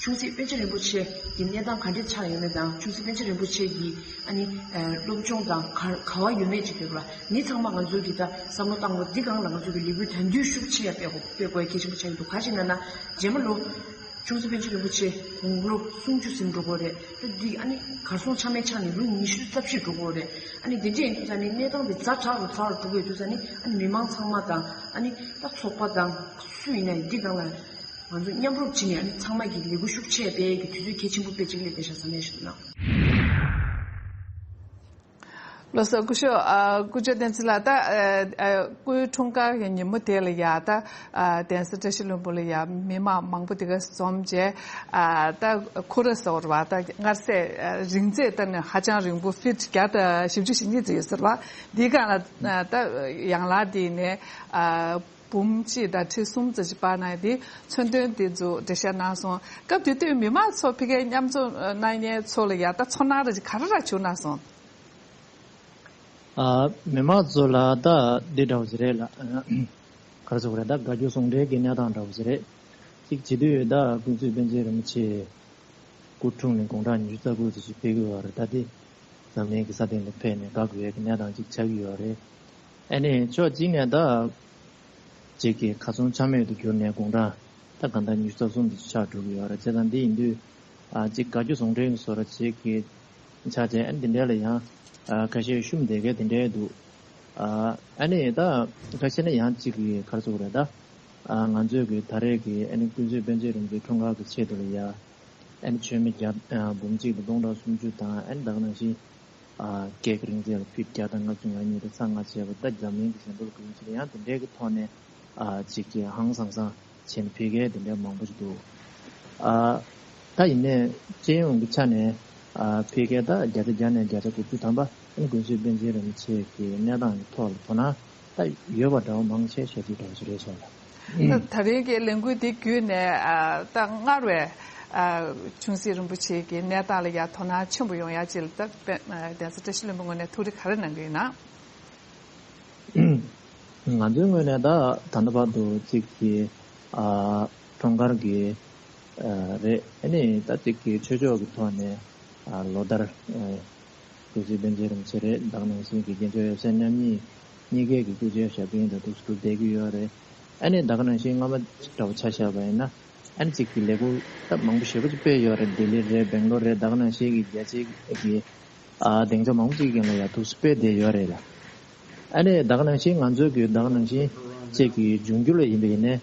ཆུང་སྲིད་པཎ་ཆེན་རིན་པོ་ཆེ་གི་གནས་སྟངས་ག་འདྲས་ཆགས་ཡོད་མེད་དང་། ཆུང་སྲིད་པཎ་ཆེན་རིན་པོ་ཆེ་གི་ཨ་ནི་ཨ་སློབ་སྦྱོང་དང་ག་ག་བ་ཡོད་མེད་ཅིག་ཡོད་རེད་བ། འདི་ཚང་མ་ང་ཚོ་གི་ད་བསམ་བློ་བཏང་དགོས། འདི་སྒང་ལ་ང་ཚོ་གི་ལས་འགུལ་ད་དུང་ཤུགས་ཆེ་ཡ་སྤེལ་དགོས་སྤེལ་དགོས་ཡ་གལ་ཆེན་པོ་ཆགས་ཀྱི་འདུག་ག་ཅི་ན་ན་རྗེས་མ་ལོ། ཆུང་སྲིད་པཎ་ཆེན་རིན་པོ་ཆེ་དགུང་ལོ་སུམ་ཅུ་ཟིན་འགྲོ་གི་རེད། ད་འདི་ཨ་ནི་གར་སོང་ཆ་མེད་ཆགས་ནས་ལོ་ཉི་ཤུ་རྩ་བཞི་འགྲོ་གི་རེད། ཨ་ནི་འདི་འདྲ་ཡིན་དུས་ཙ་ནི་གནས་སྟངས་འདི་ཛ་དྲག་རུ་ཛ་དྲག་རུ་འགྲོ་གི་ཡོད་དུས་ཙ་ནི། ཨ་ནི་མི་མང་ཚང་མ་དང་། ཨ་ནི་ད་ཚོགས་པ་དང་སུ་ཡིན་ན་ཡང་འདི་སྒང་ལ་ང་ཚོ་མཉམ་རུབ་བྱས་ནས། ཨ་ནི་ཚང་མ་གི་ལས་འགུལ་ཤུགས་ཆེ་སྤེལ་གྱི་དུས་ཚོད་གལ་ཆེན་པོ་དཔེ་གཅིག་སླེབས་བསྡད་ཤག་བསམ་ཡས་ཞིག་འདུག་ན། ལགས་སོ། སྐུ་ཞབས། ཨ་སྐུ་ཞབས་བསྟན་འཛིན་ལགས། ད་ཨ་ཨ་སྐུའི་འཁྲུངས་སྐར་གྱི་ཉིན་མོ་དེ་ལ་ཡ་ད་ཨ་གདན་ས་བཀྲ་ཤིས་ལྷུན་པོ་ལ་ཡ་མི་མང་མང་པོ་དེ་ག་འཛོམས་བྱས། ཨ་ད་ཁུ་ར་ཟེར་བ་ད་མངར་ཟས་ཨ་རིང་ཚད་ད་ནི་ཧ་ཅང་རིང་པོ་ཕིཊ་བརྒྱ་དང་བཞི་བཅུ་ཞེ་གཉིས་ཙམ་ཡོད་ཟེར་བ། འདིའི་སྒང་ལ་ཨ་ད་ཡང་ལག་འདི་ནས་ཨ་འབུམ་གཅིག་དང་ཁྲི་གསུམ་ཙམ་ཞིག་སྤར་གནང་ཡ་དེ་མཚོན་དོན་དེ་ཚོ་འགྲེལ་བཤད་གནང་སོང་། སྐབས་དེ་དུས་མི་མང་ཚོ་ཕ་གིར་མཉམ་འཛོམས་གནང་མཁན་ཚོ་ལ་ཡ་ད་ཚོར་སྣང་རེ་ག་རེ་རེ་བྱུང་གནང་སོང་། ཨ་མི་མང་ཚོ་ལ་ད་འདི་འདྲ་བོ་ཞིག་རེད་ལ། ག་རེ་ཟེར་དགོས་རེད། ད་དགའ་སྐྱོ་ཟུང་འབྲེལ་གྱི་གནས་སྟངས་འདྲ་བོ་ཞིག་རེད། གཅིག་བྱེད་དུས་ད་ཀུན་གཟིགས་པཎ་ཆེན་རིན་པོ་ཆེ་སྐུ་འཁྲུངས་ནས་དགུང་གྲངས་ཉི་ཤུ་རྩ་དགུ་ཙམ་ཞིག་ཕེབས་ཀྱི་ཡོད་རེད། ད་དེ་འཛམ་གླིང་གི་ས་སྟེང་དུ་ཕེབས་ནས་དགའ་དགོས་ཡས་ཀྱི་གནས་སྟངས་ཅིག་ཆགས་ཀྱི་ཡོད་རེད། ཨ་ནི་ཕྱོགས་གཅིག་ནས་ད་ཅིག་གི་ཁ་ཚོན་ཆ་མེད་དུ་གྱུར་ནས་དགུང་གྲངས་ད་གང་ལྟར་ཉི་ཤུ་རྩ་གསུམ་དུ་ཆགས་འགྲོ་གི་ཡོད་རེད། བྱས་ཙང་འདི་ཡིན་དུས་ཨ་ཅིག་དགའ་སྐྱོ་ཟུང་འབྲེལ་གྱི་བཟོ་འདྲ་ཅིག་གི་ཆགས་བྱས། ཨ་ནི་འདི་འདྲ་ལ་ཡང་ཨ་ཁ་ཤས་བཤུམས་བསྡད་མཁན་དེ་འདྲ་འདུག་ཨ་ཨ་ནི་ད་ཁ་ཤས་ནས་ཡང་ཅིག་གི་ག་རེ་ཟེར་དགོས་རེད། ད་ཨ་ང་ཚོས་གི་ད་རེས་ཀྱི་ཨ་ནི་ཀུན་གཟིགས་པཎ་ཆེན་རིན་པོ་ཆེའི་འཁྲུངས་སྐར་གྱི་ཆེད་དུ་ལ་ཡ། ཨ་ནི་མཆོད་མེ་བརྒྱ་ཨ་འབུམ་གཅིག་དང་སྟོང་ཕྲག་སུམ་ཅུ་དང་། ཨ་ནི་ད་ག་ནང་བཞིན་ཨ་ཀེག་རིང་ཚད་ལ་ཕིཊ་བརྒྱ་དང་ལྔ་བཅུ་ང་གཉིས་དང་ཚེག་ལྔ་བྱས་པ། ད་འཛམ་གླིང་གི་ཞི་འགྲོ་ལ་གུས་ཕྱིར་ཡང་དེ་འདྲའི་གི་ཐོག་ནས་ཨ་ཅིག་གི་ཧང་སང་སང་བྱས་ནས་ཕེབས་མཁན་དེ་འདྲ་མང་པོ་ཞིག་འདུག་ཨ་ད་ཡིན་ནའི་སྤྱི་ཡོངས་ཀྱི་ཆ་ནས་ཨ་ཕ་གིར་ད་བརྒྱ་ཆ་བརྒྱ་ནས་བརྒྱ་ཆ་དགུ་བཅུ་ཐམ་པ་ཨ་ནི་ཀུན་གཟིགས་པཎ་ཆེན་རིན་པོ་ཆེ་གི་གནས་སྟངས་ཀྱི་ཐོག་ལ་དོ་སྣང་ད་ཡོད་པ་འདྲ་བོ་མང་ཆེ་ཤོས་ཅིག་འདྲ་བོ་ཞིག་རེད་སོང་ལ། ད་ད་རིང་གི་ལས་འགུལ་འདི་བརྒྱུད་ནས་ཨ་ད་སྔར་བས་ཨ་ཆུང་སྲིད་རིན་པོ་ཆེ་གི་གནས་སྟངས་ལ་ཡང་དོ་སྣང་ཆེན་པོ་ཡོང་ཡ་ཅིག་ལ་ད་དཔེ་ཨ་གདན་ས་བཀྲ་ཤིས་ལྷུན་པོའི་ངོས་ནས་ཐུགས་རེ་ག་རེ་གནང་གི་ཡིན་ན། ང་ཚོའི་ངོས་ནས་ད་ད་ལྟ་བར་དུ་གཅིག་གི་ཨ་འཁྲུངས་སྐར་གྱི་ཨ་རེད། ཨ་ནི་ད་གཅིག་གི་ཆོས་ཕྱོགས་ཀྱི་ཐོག་ནས་ཨ་ལོ་ལྟར་ཨ་ཀུན་གཟིགས་པཎ་ཆེན་རིན་པོ་ཆེ་རེད། ད་ག་ནང་བཞིན་གྱི་རྒྱལ་མཆོག་ཡབ་སྲས་མཉམ་ཉིད་གཉིས་ཀའི་གི་སྐུ་ཕྱྭའི་ཞབས་རྟེན་དང་ཐུགས་སུ་བསྡད་ཀྱི་ཡོད་རེད། ཨ་ནི་ད་ག་ནང་བཞིན་སྔོན་མ་འདྲ་བོ་ཆ་བཞག་པ་ཡིན་ན་ཨ་ནི་གཅིག་གི་ལས་འགུལ་ད་མང་པོ་ཞེ་པོ་ཅིག་སྤེལ་ཡོད་རེད། ལྡི་ལི་རེད། སྦེང་ལོར་རེད། ད་ག་ནང་བཞིན་གྱི་རྒྱལ་སྤྱིའི་གི་ཨ་སྡིངས་ཆ་མང་པོ་ཅིག་གི་སྟེང་ལ་ཡང་ཐུགས་སུ་སྤེལ་བསྡད་ཡོད་རེད་ལ། ཨ་ནི་ད་ག་ནང་བཞིན་ང་ཚོའི་གི་ད་ག་ནང་བཞིན་ཅིག་གི་འབྱུང་འགྱུར་ལ་ཡིན་པ་ཡིན་ནའི་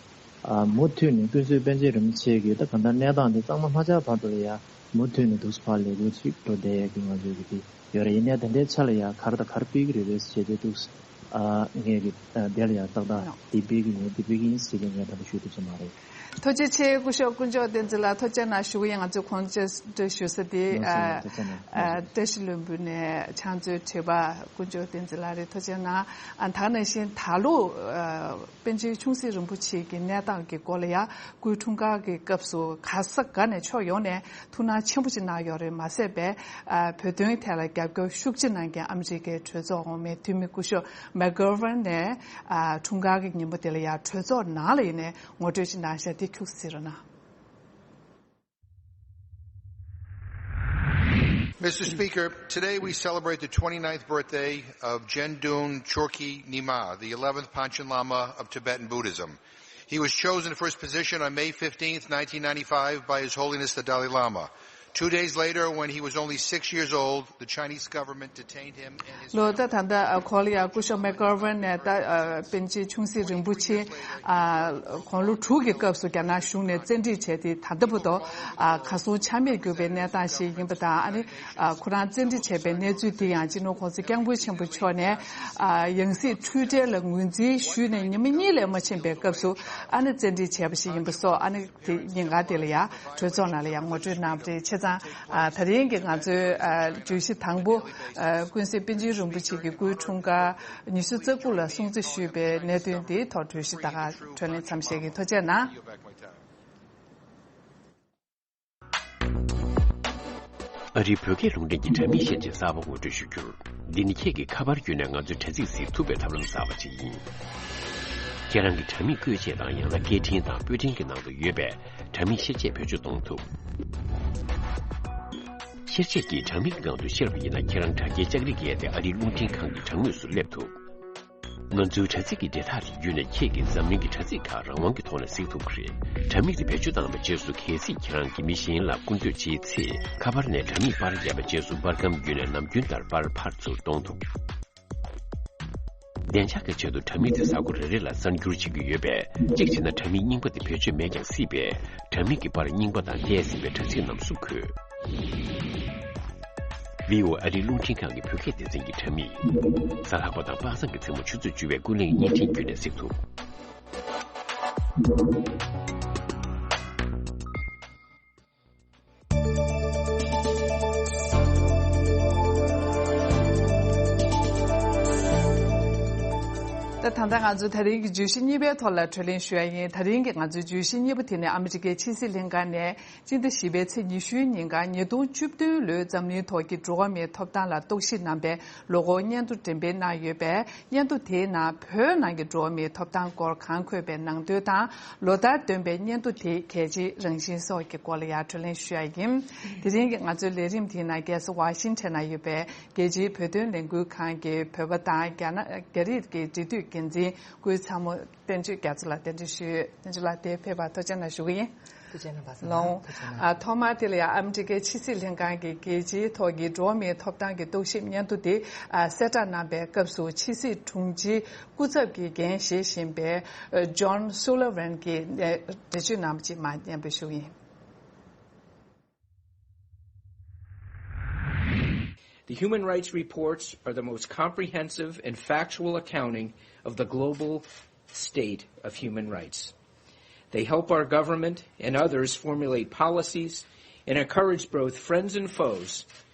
ཨ་མུ་མཐུད་ནས་ཀུན་གཟིགས་པཎ་ཆེན་རིན་པོ་ཆེ་གི་ད་གང་ལྟར་གནས་སྟངས་འདི་གཙང་མ་མ་ཆགས་བར་དུ་ལ་ཡང་མུ་མཐུད་ནས་ཐུགས་སུ་ཕར་ལས་འགུལ་ཅིག་འགྲོ་བསྡད་ཡ་གི་ང་ཚོའི་གི་དེ་ཡོད་རེད། ཡིན་ནའི་ད་ལྟའི་ཆ་ལ་ཡང་ག་རེ་དང་ག་རེ་སྤེལ་གི་རེད་པས་ཞེས་དེ་ཐུགས་སུ་ཨ་ངས་གི་ཨ་དེ་ལ་ཡང་ཏག་ཏག་འདི་སྤེལ་གི་ཡིན་འདི་སྤེལ་གི་ཡིན་ཟེར་གི་ངས་ད་ལྟ་ཞུ་ཐུབ་ས་མ་རེད། ཐུགས་རྗེ་ཆེ། སྐུ་ཞབས་དཀོན་མཆོག་བསྟན་འཛིན་ལགས་ཐུགས་རྗེ་གནང་ཞུ་གི་ཡིན། ང་ཚོས་གོང་བཀྲ་ཤིས་བདེ་ལེགས་ཞུ་ས་དེ་ལགས་སོ། ཨ་ཐུགས་རྗེ་གནང་། ཨ་བཀྲ་ཤིས་ལྷུན་པོ་ནས་ཕྱག་མཛོད་ཁྲི་པ་དཀོན་མཆོག་བསྟན་འཛིན་ལགས་རེད། ཐུགས་རྗེ་གནང་། ཨ་ད་ག་ནང་བཞིན་ད་ལོ་ཨ་པཎ་ཆེན་ཆུང་སྲིད་རིན་པོ་ཆེ་གི་གནས་སྟངས་ཀྱི་སྐོར་ལ་ཡང་སྐུའི་འཁྲུངས་སྐར་གྱི་སྐབས་སུ་ག་ས་ག་ནས་ཕྱོགས་ཡོངས་ནས་ཐུགས་སྣང་ཆེན་པོ་ཅིག་གནང་ཡོད་རེད། མ་ཟད་པའི་ཨ་བོད་དོན་ཐད་ལ་རྒྱབ་སྐྱོར་ཤུགས་ཆེ་གནང་མཁན་ཨ་མི་རི་ཀའི་གྲོས་ཚོགས་འོག་མའི་འཐུས་མི་སྐུ་ཞབས་མེག་གྷོ་ཝན་ནས་ཨ་འཁྲུངས་སྐར་གྱི་ཉིན་མོ་དེ་ལ་ཡང་གྲོས་ཚོགས་ནང་ལ་ཡིན་ནའི་ངོ་སྤྲོད་ཅིག་གནང་ཤག་དེ་ཁྱུག་ཙམ་གཟིགས་རོགས་གནང་། Mister Speaker, today we celebrate the twenty-ninth birthday of Jendun Chorkyi Nyima, the eleventh Panchen Lama of Tibetan Buddhism. He was chosen for his position on May fifteenth, nineteen ninety-five, by His Holiness the Dalai Lama. Two days later, when he was only six years old, the Chinese government detained him and his ལོ་ད་ད་ལྟ་ཨ་ཁོ་ལ་ཡ་སྐུ་ཞབས་མེག་གྷོ་ཝན་ནས་ད་ཨ་པཎ་ཆེན་ཆུང་སྲིད་རིན་པོ་ཆེ་ཨ་དགུང་ལོ་དྲུག་གི་སྐབས་སུ་རྒྱ་ནག་གཞུང་ནས་བཙན་ཁྲིད་བྱས་ཏེ་ད་ལྟ་བར་དུ་ཨ་གར་སོང་ཆ་མེད་གྱུར་པའི་གནས་སྟངས་ཤིག་ཡིན་པ་དང་། ཨ་ནི་ཨ་ཁོ་རང་བཙན་ཁྲིད་བྱས་པའི་གནས་ཚུལ་དེ་ཡང་སྤྱི་ནོར་༸གོང་ས་༸སྐྱབས་མགོན་ཆེན་པོ་མཆོག་ནས་ཨ་ཡང་སྲིད་འཁྲུལ་བྲལ་ལ་ངོས་འཛིན་ཞུས་ནས་ཉི་མ་གཉིས་ལས་མ་ཕྱིན་པའི་སྐབས་སུ་ཨ་ནི་བཙན་ཁྲིད་བྱས་པ་ཞིག་ཡིན་པ་སོགས། ཨ་ནི་དེ་ཉིན་གང་དེ་ལ་ཡང་གྲོས་ཚོགས་ནང་ལ་ཡང་ངོ་སྤྲོད་གནང་བ་རེད། བྱས་ཙང་ཨ་ད་རིང་གི་ང་ཚོའི་ཨ་བརྗོད་གཞི་དང་པོ་ཨ་ཀུན་གཟིགས་པཎ་ཆེན་རིན་པོ་ཆེ་གི་སྐུའི་འཁྲུངས་སྐར་ཉི་ཤུ་རྩ་དགུ་ལ་སྲུང་བརྩི་ཞུས་པའི་གནད་དོན་དེའི་ཐོག་བརྗོད་གཞི་ད་ག་འཕྲོས་ལེན་མཚམས་བཞག་གི་ཡིན། ཐུགས་རྗེ་གནང་། ཨ་རིའི་བོད་སྐད་རླུང་འཕྲིན་གྱི་དྲ་མིག་ཤེར་ཕྱོགས་གསར་པ་ངོ་སྤྲོད་ཞུ་རྒྱུར། འདི་ནི་ཁྱེད་ཀྱིས་ཁ་པར་བརྒྱུད་ནས་ང་ཚོའི་དྲ་ཚིགས་གཟིགས་ཐུབ་པའི་ཐབས་ལམ་གསར་པ་ཅིག་ཡིན། ཁྱེད་རང་གི་དྲ་མིག་བཀོལ་ཆས་དང་ཡང་ན་སྐད་འཕྲིན་དང་པོད་འཕྲིན་གྱི་ནང་དུ་ཡོད་པའི་དྲ་མིག་ཤེར་ཕྱོགས་བེད་སྤྱོད་གཏོང་ཐུབ། ཤེར་ཕྱོགས་ཀྱིས་དྲ་མིག་གི་སྒང་དུ་ཤར་བ་ཡིན་ན་ཁྱེད་རང་དྲ་རྒྱའི་ལྕགས་རིས་བརྒལ་ཏེ་ཨ་རིའི་རླུང་འཕྲིན་ཁང་གི་དྲ་ངོས་སུ་སླེབས་ཐུབ། ང་ཚོའི་དྲ་ཚིགས་ཀྱི་འབྲེལ་ཐག་དེ་བརྒྱུད་ནས་ཁྱེད་ཀྱིས་འཛམ་གླིང་གི་དྲ་ཚིགས་ཁག་རང་དབང་གི་ཐོག་ནས་གཟིགས་ཐུབ་ཀྱི་རེད། དྲ་མིག་དེ་བེད་སྤྱོད་བཏང་བའི་རྗེས་སུ་གལ་སྲིད་ཁྱེད་རང་གིས་མི་གཞན་ལ་སྐུར་འདེབས་བྱེད་ཚེ། ཁ་པར་ནས་དྲ་མིག་པར་བརྒྱབ་པའི་རྗེས་སུ་པར་སྒམ་བརྒྱུད་ནས་ནམ་རྒྱུན་ལྟར་པར་ཕར་ཚུར་གཏོང་ཐུབ། བདེ་འཇགས་ཀྱི་ཆེད་དུ་དྲ་མིག་དེ་གཟའ་འཁོར་རེ་རེ་ལ་གསར་འགྱུར་བྱེད་ཀྱི་ཡོད་པས། གཅིག་བྱས་ན་དྲ་མིག་རྙིང་པ་དེ་བེད་སྤྱོད་མེད་ཀྱང་སྲིད་པས། དྲ་མིག་གི་པར་རྙིང་པ་དང་བལྟས་ཟིན་པའི་དྲ་ཚིགས་རྣམས་སུ་འཁོད། བྷི་ཨོ་ཨེ་ཨ་རིའི་རླུང་འཕྲིན་ཁང་གི་བོད་སྐད་སྡེ་ཚན་གྱི་དྲ་མིག་གཟའ་ལྷག་པ་དང་པ་སངས་ཀྱི་མཚན་མོ་ཆུ་ཚོད་བཅུ་པའི་ཀུན་གླེང་བརྙན་འཕྲིན་བརྒྱུད་ནས་གཟིགས་ཐུབ། ད་ད་ལྟ་ང་ཚོ་ད་རིང་གི་བརྗོད་གཞི་གཉིས་པའི་ཐོག་ལ་བགྲོ་གླེང་ཞུ་ཡ་ཡིན། ད་རིང་གི་ང་ཚོའི་བརྗོད་གཞི་གཉིས་པ་དེ་ནི་ཨ་མི་རི་ཀའི་ཕྱི་སྲིད་ལྷན་ཁང་ནས་སྤྱི་ཟླ་བཞི་པའི་ཚེས་ཉི་ཤུའི་ཉིན་གང་ཉིས་སྟོང་བཅུ་བདུན་ལོའི་འཛམ་གླིང་ཐོག་གི་འགྲོ་བ་མིའི་ཐོབ་ཐང་ལ་རྟོག་ཞིབ་གནང་བའི་ལོ་འཁོར་སྙན་ཐོ་འགྲེམས་སྤེལ་གནང་ཡོད་པས། སྙན་ཐོ་དེའི་ནང་བོད་ནང་གི་འགྲོ་བ་མིའི་ཐོབ་ཐང་སྐོར་གང་འཁོད་པའི་ནང་དོན་དང་། ལོ་ལྟར་འདོན་པའི་སྙན་ཐོ་དེའི་གལ་ཆེའི་རང་བཞིན་སོགས་ཀྱི་སྐོར་ལ་ཡང་བགྲོ་གླེང་ཞུ་ཡ་ཡིན། དེ་རིང་གི་ང་ཚོའི་ལས་རིམ་དེའི་ནང་རྒྱལ་ས་ཝ་ཤིང་ཊོན་ན་ཡོད་པའི་རྒྱལ་སྤྱིའི་བོད་དོན་ལས་འགུལ་ཁང་གི་བོད་པ་དང་རྒྱ་ནག་རྒྱ་རིགས་ཀྱི་འབྲེལ་མཐུད་འགན་འཛིན་སྐུའི་ཚ་མོ་བསྟན་ཆོས་རྒྱ་མཚོ་ལ་གདན་འདྲེན་ཞུས། བསྟན་ཆོས་ལགས་དེ་ཕེབས་པར་ཐུགས་རྗེ་གནང་ཞུ་གི་ཡིན། ཐུགས་རྗེ་གནང་བ་སོང་། ལོང་། ཐུགས་རྗེ་གནང་། ཨ་ཐོག་མར་དེ་ལ་ཡང་ཨ་མི་རི་ཀའི་ཕྱི་སྲིད་ལྷན་ཁང་གི་རྒྱལ་སྤྱིའི་ཐོག་གི་འགྲོ་བ་མིའི་ཐོབ་ཐང་གི་རྟོག་ཞིབ་སྙན་ཐོ་དེ་ཨ་གསལ་བསྒྲགས་གནང་པའི་སྐབས་སུ་ཕྱི་སྲིད་དྲུང་ཆེའི་སྐུ་ཚབ་ཀྱི་འགན་བཞེས་བཞིན་པའི་ཨ་ཇོན་སུ་ལི་ཝན་གྱིས་ཨ་འགྲེལ་བརྗོད་གནང་བ་ཅིག་མར་སྙན་སྤེལ་ཞུ་གི་ཡིན། The human rights reports are the most comprehensive and factual accounting of the global state of human rights. They help our government and others formulate policies and encourage both friends and foes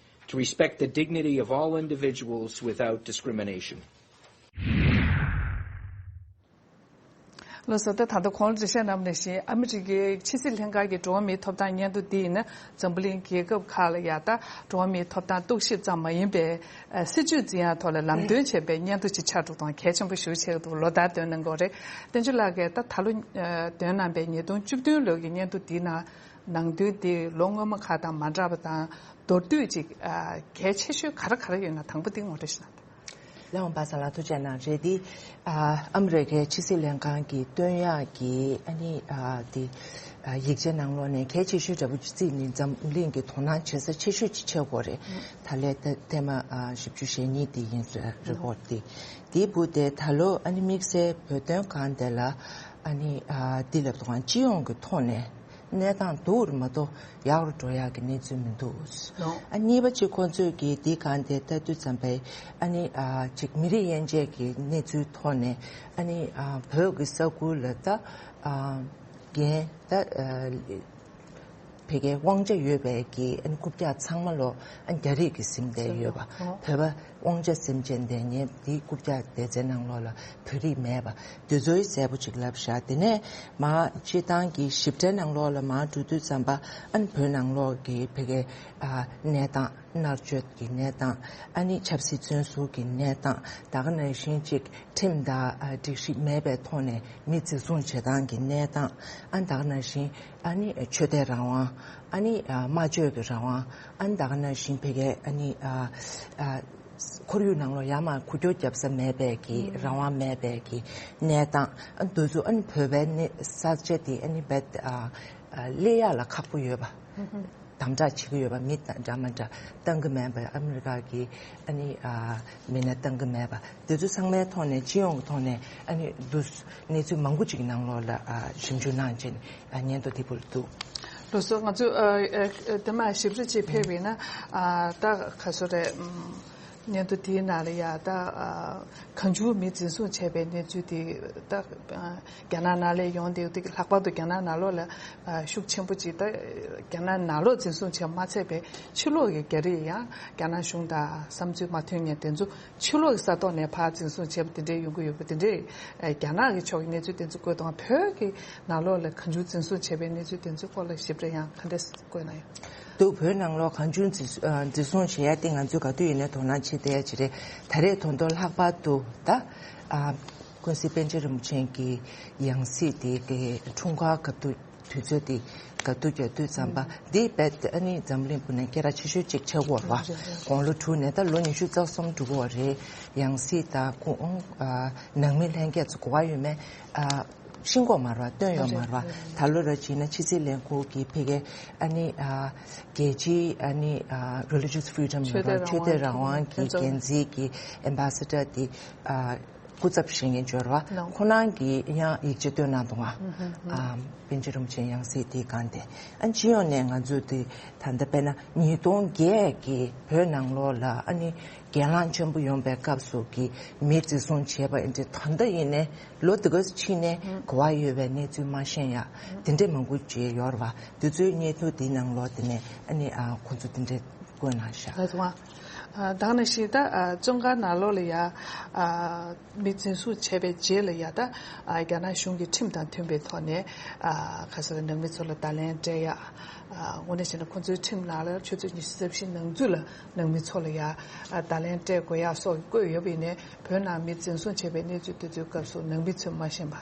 to respect the dignity of all individuals without discrimination. ལགས་སོ། ད་ད་ལྟ་གོང་ལ་འགྲེལ་བཤད་གནང་བ་ནང་བཞིན་ཨ་མི་རི་ཀའི་ཕྱི་སྲིད་ལྷན་ཁང་གི་འགྲོ་བ་མིའི་ཐོབ་ཐང་སྙན་ཐོ་འདི་ཡིན་ན་འཛམ་བུ་གླིང་རྒྱལ་ཁབ་ཁག་ལ་ཡ་ད་འགྲོ་བ་མིའི་ཐོབ་ཐང་གཏུག་བཤེར་ཙམ་མ་ཡིན་པའི་སྲིད་བྱུས་འཛིན་ཡག་ཐོག་ལ་ལམ་སྟོན་བྱེད་པའི་སྙན་ཐོ་ཅིག་ཆགས་འགྲོ་སྟངས་གལ་ཆེན་པོ་ཞེ་པོ་ཆགས་འདུག་ལོ་ལྟར་འདོན་གནང་གི་ཡོད་རེད། བསྟན་ཆོས་ལགས་ཀྱིས་ད་ད་ལོ་འདོན་གནང་པའི་ཉིས་སྟོང་བཅུ་བདུན་ལོའི་གི་སྙན་ཐོ་འདིའི་ནང་ནང་དོན་འདི་ལོ་སྔོན་མ་ཁག་དང་མ་འདྲ་བ་དང་མདོར་བསྡུས་ཅིག་གལ་ཆེ་ཤོས་ག་རེ་ག་རེ་ཡོད་ན་དང་པོ་འདི་ངོ་སྤྲོད་ཞིག་གནང་དང་། ལས་དབང་པ་སངས་ལགས་ཐུགས་རྗེ་གནང་། རེད་དེ། ཨ་ཨ་མི་རི་ཀའི་ཕྱི་སྲིད་ལྷན་ཁང་གིས་བཏོན་ཡག་གི་ཨ་ནི་ཨ་དེ་ཨ་ཡིག་ཆ་ནང་ལོགས་ནས་གལ་ཆེ་ཤོས་འདྲ་པོ་ཅིག་བརྩིས་ནས་འཛམ་གླིང་གི་དོ་སྣང་བྱེད་ས་ཆེ་ཤོས་ཅིག་ཆགས་ཀྱི་ཡོད་རེད། ད་ལན་ཐེངས་མ་ཨ་བཞི་བཅུ་ཞེ་གཉིས་དེ་ཡིན་རེད། རི་པོར་ཊི་དེ། དེའི་སྦུག་དེ་ད་ལོ་ཨ་ནི་དམིགས་བསལ་བོད་དོན་སྒང་དེ་ལ་ཨ་ནི་ཨ་དེ་ལབ་དུས་སྤྱི་ཡོངས་ཀྱི་ཐོག་ནས། གནས་སྟངས་སྡུག་རུ་མ་གཏོགས་ཡག་རུ་འགྲོ་ཡག་གི་གནས་ཚུལ་མི་འདུག་ཨ་གཉིས་པ་གཅིག་ཁོང་ཚོས་ཀྱིས་འདི་གང་དེ་ལྟ་དུས་ཙམ་པའི་ཨ་ནི་ཨ་གཅིག་མི་རིགས་དབྱེ་འབྱེད་ཀྱི་གནས་ཚུལ་ཐོག་ནས་ཨ་ནི་ཨ་བོད་ཀྱི་ས་ཁུལ་ལ་ད་ཨ་རྒན་ད་ཨ་ཕ་གིའི་དབང་ཆ་ཡོད་པའི་གི་ཨ་ནི་རྐུབ་བཀྱག་ཚང་མ་ལོ་ཨ་རྒྱ་རིགས་ཀྱིས་ཟིན་བསྡད་ཡོད་པ། བོད་པ་དབང་ཆ་ཟིན་བྱས་བསྡད་མཁན་དེའི་རྐུབ་བཀྱག་སྡེ་ཚན་ནང་ལོགས་ལ་བོད་རིགས་མེད་པ་དེ་ཚོའི་གསལ་པོ་ཅིག་ལབ་བཞག་དེ་ནས་མར་སྤྱི་བཏང་གི་ཞིབ་ཕྲའི་ནང་ལོགས་ལ་མར་འགྲོ་དུས་ཙམ་པ་ཨ་ནི་བོད་ནང་ལོགས་ཀྱི་ཕ་གིའི་ཨ་གནས་སྟངས། མནར་གཅོད་ཀྱི་གནས་སྟངས། ཨ་ནི་ཆབ་སྲིད་བཙོན་ཟུར་གྱི་གནས་སྟངས། ད་ག་ནང་བཞིན་ཅིག་ཁྲིམས་དང་ཨ་སྒྲིག་གཞི་མེད་པའི་ཐོག་ནས་མི་འཛིན་བཟུང་བྱེད་སྟངས་ཀྱི་གནས་སྟངས། ཨ་ནི་ད་ག་ནང་བཞིན་ཨ་ནི་ཆོས་དད་རང་དབང་། ཨ་ནི་ཨ་སྨྲ་བརྗོད་ཀྱི་རང་དབང་། ཨ་ནི་ད་ག་ནང་བཞིན་ཕ་གིའི་ཨ་ནི་ཨ་ཨ་ཁོར་ཡུག་ནང་ལོགས་ཡར་མར་འགུལ་སྐྱོད་རྒྱབ་ས་མེད་པའི་གི་རང་དབང་མེད་པའི་གི་གནས་སྟངས། ཨ་འདི་ཚོ་ཨ་ནི་བོད་པའི་གནས་ས་ཆ་དེ་ཨ་ནི་རྦད་ཨ་ཨ་སླེབས་ཡག་ལ་ཁག་པོ་ཡོད་པ། དམ་དྲག་བྱེད་ཀྱི་ཡོད་པ། མི་འདྲ་མི་འདྲ་བཏང་གི་མེད་པ། ཨ་མི་རི་ཀ་གི་ཨ་ནི་ཨ་མི་སྣ་བཏང་གི་མེད་པ། དེ་ཚོ་ཚང་མའི་ཐོག་ནས་སྤྱི་ཡོངས་ཀྱི་ཐོག་ནས་ཨ་ནི་འདུག་གནས་ཚུལ་མང་པོ་ཅིག་གི་ནང་ལོགས་ལ་ཨ་ཞིབ་འཇུག་གནང་བྱས་ནས་ཨ་སྙན་ཐོ་དེ་འབུལ་འདུག་ལགས་སོ། ང་ཚོས་ཨ་ཨ་དེ་མ་ཞིབ་ཕྲ་ཅིག་ཕེབས་པ་ཡིན་ན་ཨ་ད་ག་ཚོད་རེད། སྙན་ཐོ་དེའི་ནང་ལ་ཡ་ད་ཨ་གང་བྱུང་མི་འཛིན་བཟུང་བྱས་པའི་གནས་ཚུལ་དེ་ད་ཨ་རྒྱ་ནག་ནང་ལ་ཡོང་དེ་དེ་ལྷག་པར་དུ་རྒྱ་ནག་ནང་ལོགས་ལ་ཨ་ཤུགས་ཆེན་པོ་ཅིག་ད་རྒྱ་ནག་ནང་ལོགས་འཛིན་བཟུང་བྱས་མ་ཚད་པའི་ཕྱི་ལོགས་ཀྱི་རྒྱ་རིགས་ཡང་རྒྱ་ནག་གཞུང་དང་བསམ་ཚུལ་མ་མཐུན་མཁན་དེ་ཚོ་ཕྱི་ལོགས་ཀྱི་ས་ཐོག་ནས་ཕར་འཛིན་བཟུང་བྱས་པ་དེ་འདྲའི་ཡོང་གི་ཡོད་པ་དེ་འདྲའི་ཨ་རྒྱ་ནག་གི་ཕྱོགས་ཀྱི་གནས་ཚུལ་དེ་ཚོ་བཀོད་དང་། བོད་ཀྱི་ནང་ལོགས་ལ་གང་བྱུང་འཛིན་བཟུང་བྱས་པའི་གནས་ཚུལ་དེ་ཚོའི་སྐོར་ལ་ཞིབ་ཕྲ་ཡང་ག་འདྲས་བཀོད་ན་ཡང་། འདུག་བོད་ནང་ལོགས་གང་བྱུང་འཛིན་ཨ་འཛིན་བཟུང་བྱེད་ཡ་དེ་ང་ཚོས་ག་དུས་ཡིན་ནའི་དོ་སྣང་བྱེད་བསྡད་ཡ་ཅིག་རེད། ད་རེས་ད་དུང་ལྷག་པར་དུ་ད་ཨ་ཀུན་གཟིགས་པཎ་ཆེན་རིན་པོ་ཆེ་གི་ཡང་སྲིད་དེ་གི་འཁྲུངས་སྐར་སྐབས་དུས་དུས་ཚོད་དེ་ག་དུས་རྒྱག་དུས་ཙམ་པ་འདི་རྦད་དེ་ཨ་ནི་འཛམ་གླིང་ཁུལ་ནས་སྐད་གྲགས་ཆེ་ཤོས་ཅིག་ཆགས་ཡོད་རེད་བ། དགུང་ལོ་དྲུག་ནས་ད་ལོ་ཉི་ཤུ་རྩ་གསུམ་འགྲོ་གི་ཡོད་རེད། ཡང་སྲིད་ད་ཁོང་ཨ་ནང་མི་ལྷན་རྒྱས་ཚོ་གོ་བ་ཡོད་མེད་ཨ། ཤེས་ཀྱི་ཡོད་མ་རེད་བ། བཏོན་ཡོད་མ་རེད་བ། ད་ལོ་ར་བྱས་ན་ཕྱི་སྲིད་ལས་ཁུངས་ཀྱི་ཕ་གིའི་ཨ་ནི་ཨ་རྒྱལ་སྤྱིའི་ཨ་ནི་ཨ་Religious Freedom ལ་ར་ཆོས་དད་རང་དབང་གི་འགན་འཛིན་གྱི་Ambassador དེ་ཨ་སྐུ་ཚབ་བྱེད་མཁན་ཅིག་ཡོད་རེད་བ། ཁོང་རྣམ་གྱིས་ཡང་ཡིག་ཆ་བཏོན་གནང་འདུག་ཨ་པཎ་ཆེན་རིན་པོ་ཆེ་ཡང་སྲིད་དེའི་སྒང་དེ། ཨ་སྤྱི་ཡོངས་ནས་ང་ཚོས་དེ་ད་ལྟ་དཔེར་ན་ཉིས་སྟོང་བརྒྱད་ཀྱི་བོད་ནང་ལོགས་ལ་ཨ་ནི་གྱེན་ལངས་ཆེན་པོ་ཡོང་པའི་སྐབས་སུ་གི་མི་འཛིན་བཟུང་བྱས་པ་ཨེ་འདྲ་ད་ལྟ་ཡིན་ནའི་ལོ་འདི་ག་ཙམ་ཕྱིན་ནའི་གོ་བ་ཡོད་པའི་གནས་ཚུལ་མ་ཤེས་ཡ་དེ་འདྲས་མང་པོ་ཅིག་ཡོད་རེད་བ། དེ་ཚོའི་སྙན་ཐོ་དེའི་ནང་ལོགས་དེ་ནས་ཨ་ནི་ཨ་ཁོང་ཚོ་དེ་འདྲས་བཀོད་གནང་ཤག་ལགས་སོ། ཨ་ད་ག་ནང་བཞིན་ད་ཨ་བཙོན་ཁང་ནང་ལོགས་ལ་ཡ་ཨ་མི་འཛིན་བཟུང་བྱས་པའི་རྗེས་ལ་ཡ་ད་ཨ་རྒྱ་ནག་གཞུང་གི་ཁྲིམས་དང་མཐུན་པའི་ཐོག་ནས་ཨ་ག་ཟེར་ནང་མི་ཚོ་ལ་བརྡ་ལན་སྤྲད་ཡ། ཨ་དངོས་གནས་བྱས་ན་ཁོང་ཚོའི་ཁྲིམས་ནང་ལ་ཆུ་ཚོད་ཉི་ཤུ་རྩ་བཞི་ནང་ཚུད་ལ་ནང་མི་ཚོ་ལ་ཡ་ཨ་བརྡ་ལན་སྤྲད་དགོས་ཡ་སོགས་ཀྱི་བཀོད་ཡོད་པ་ཡིན་ནའི་བོད་ནང་མི་འཛིན་བཟུང་བྱས་པའི་གནས་ཚུལ་དེ་ཚོའི་སྐབས་སུ་ནང་མི་ཚོས་མ་ཤེས་པ།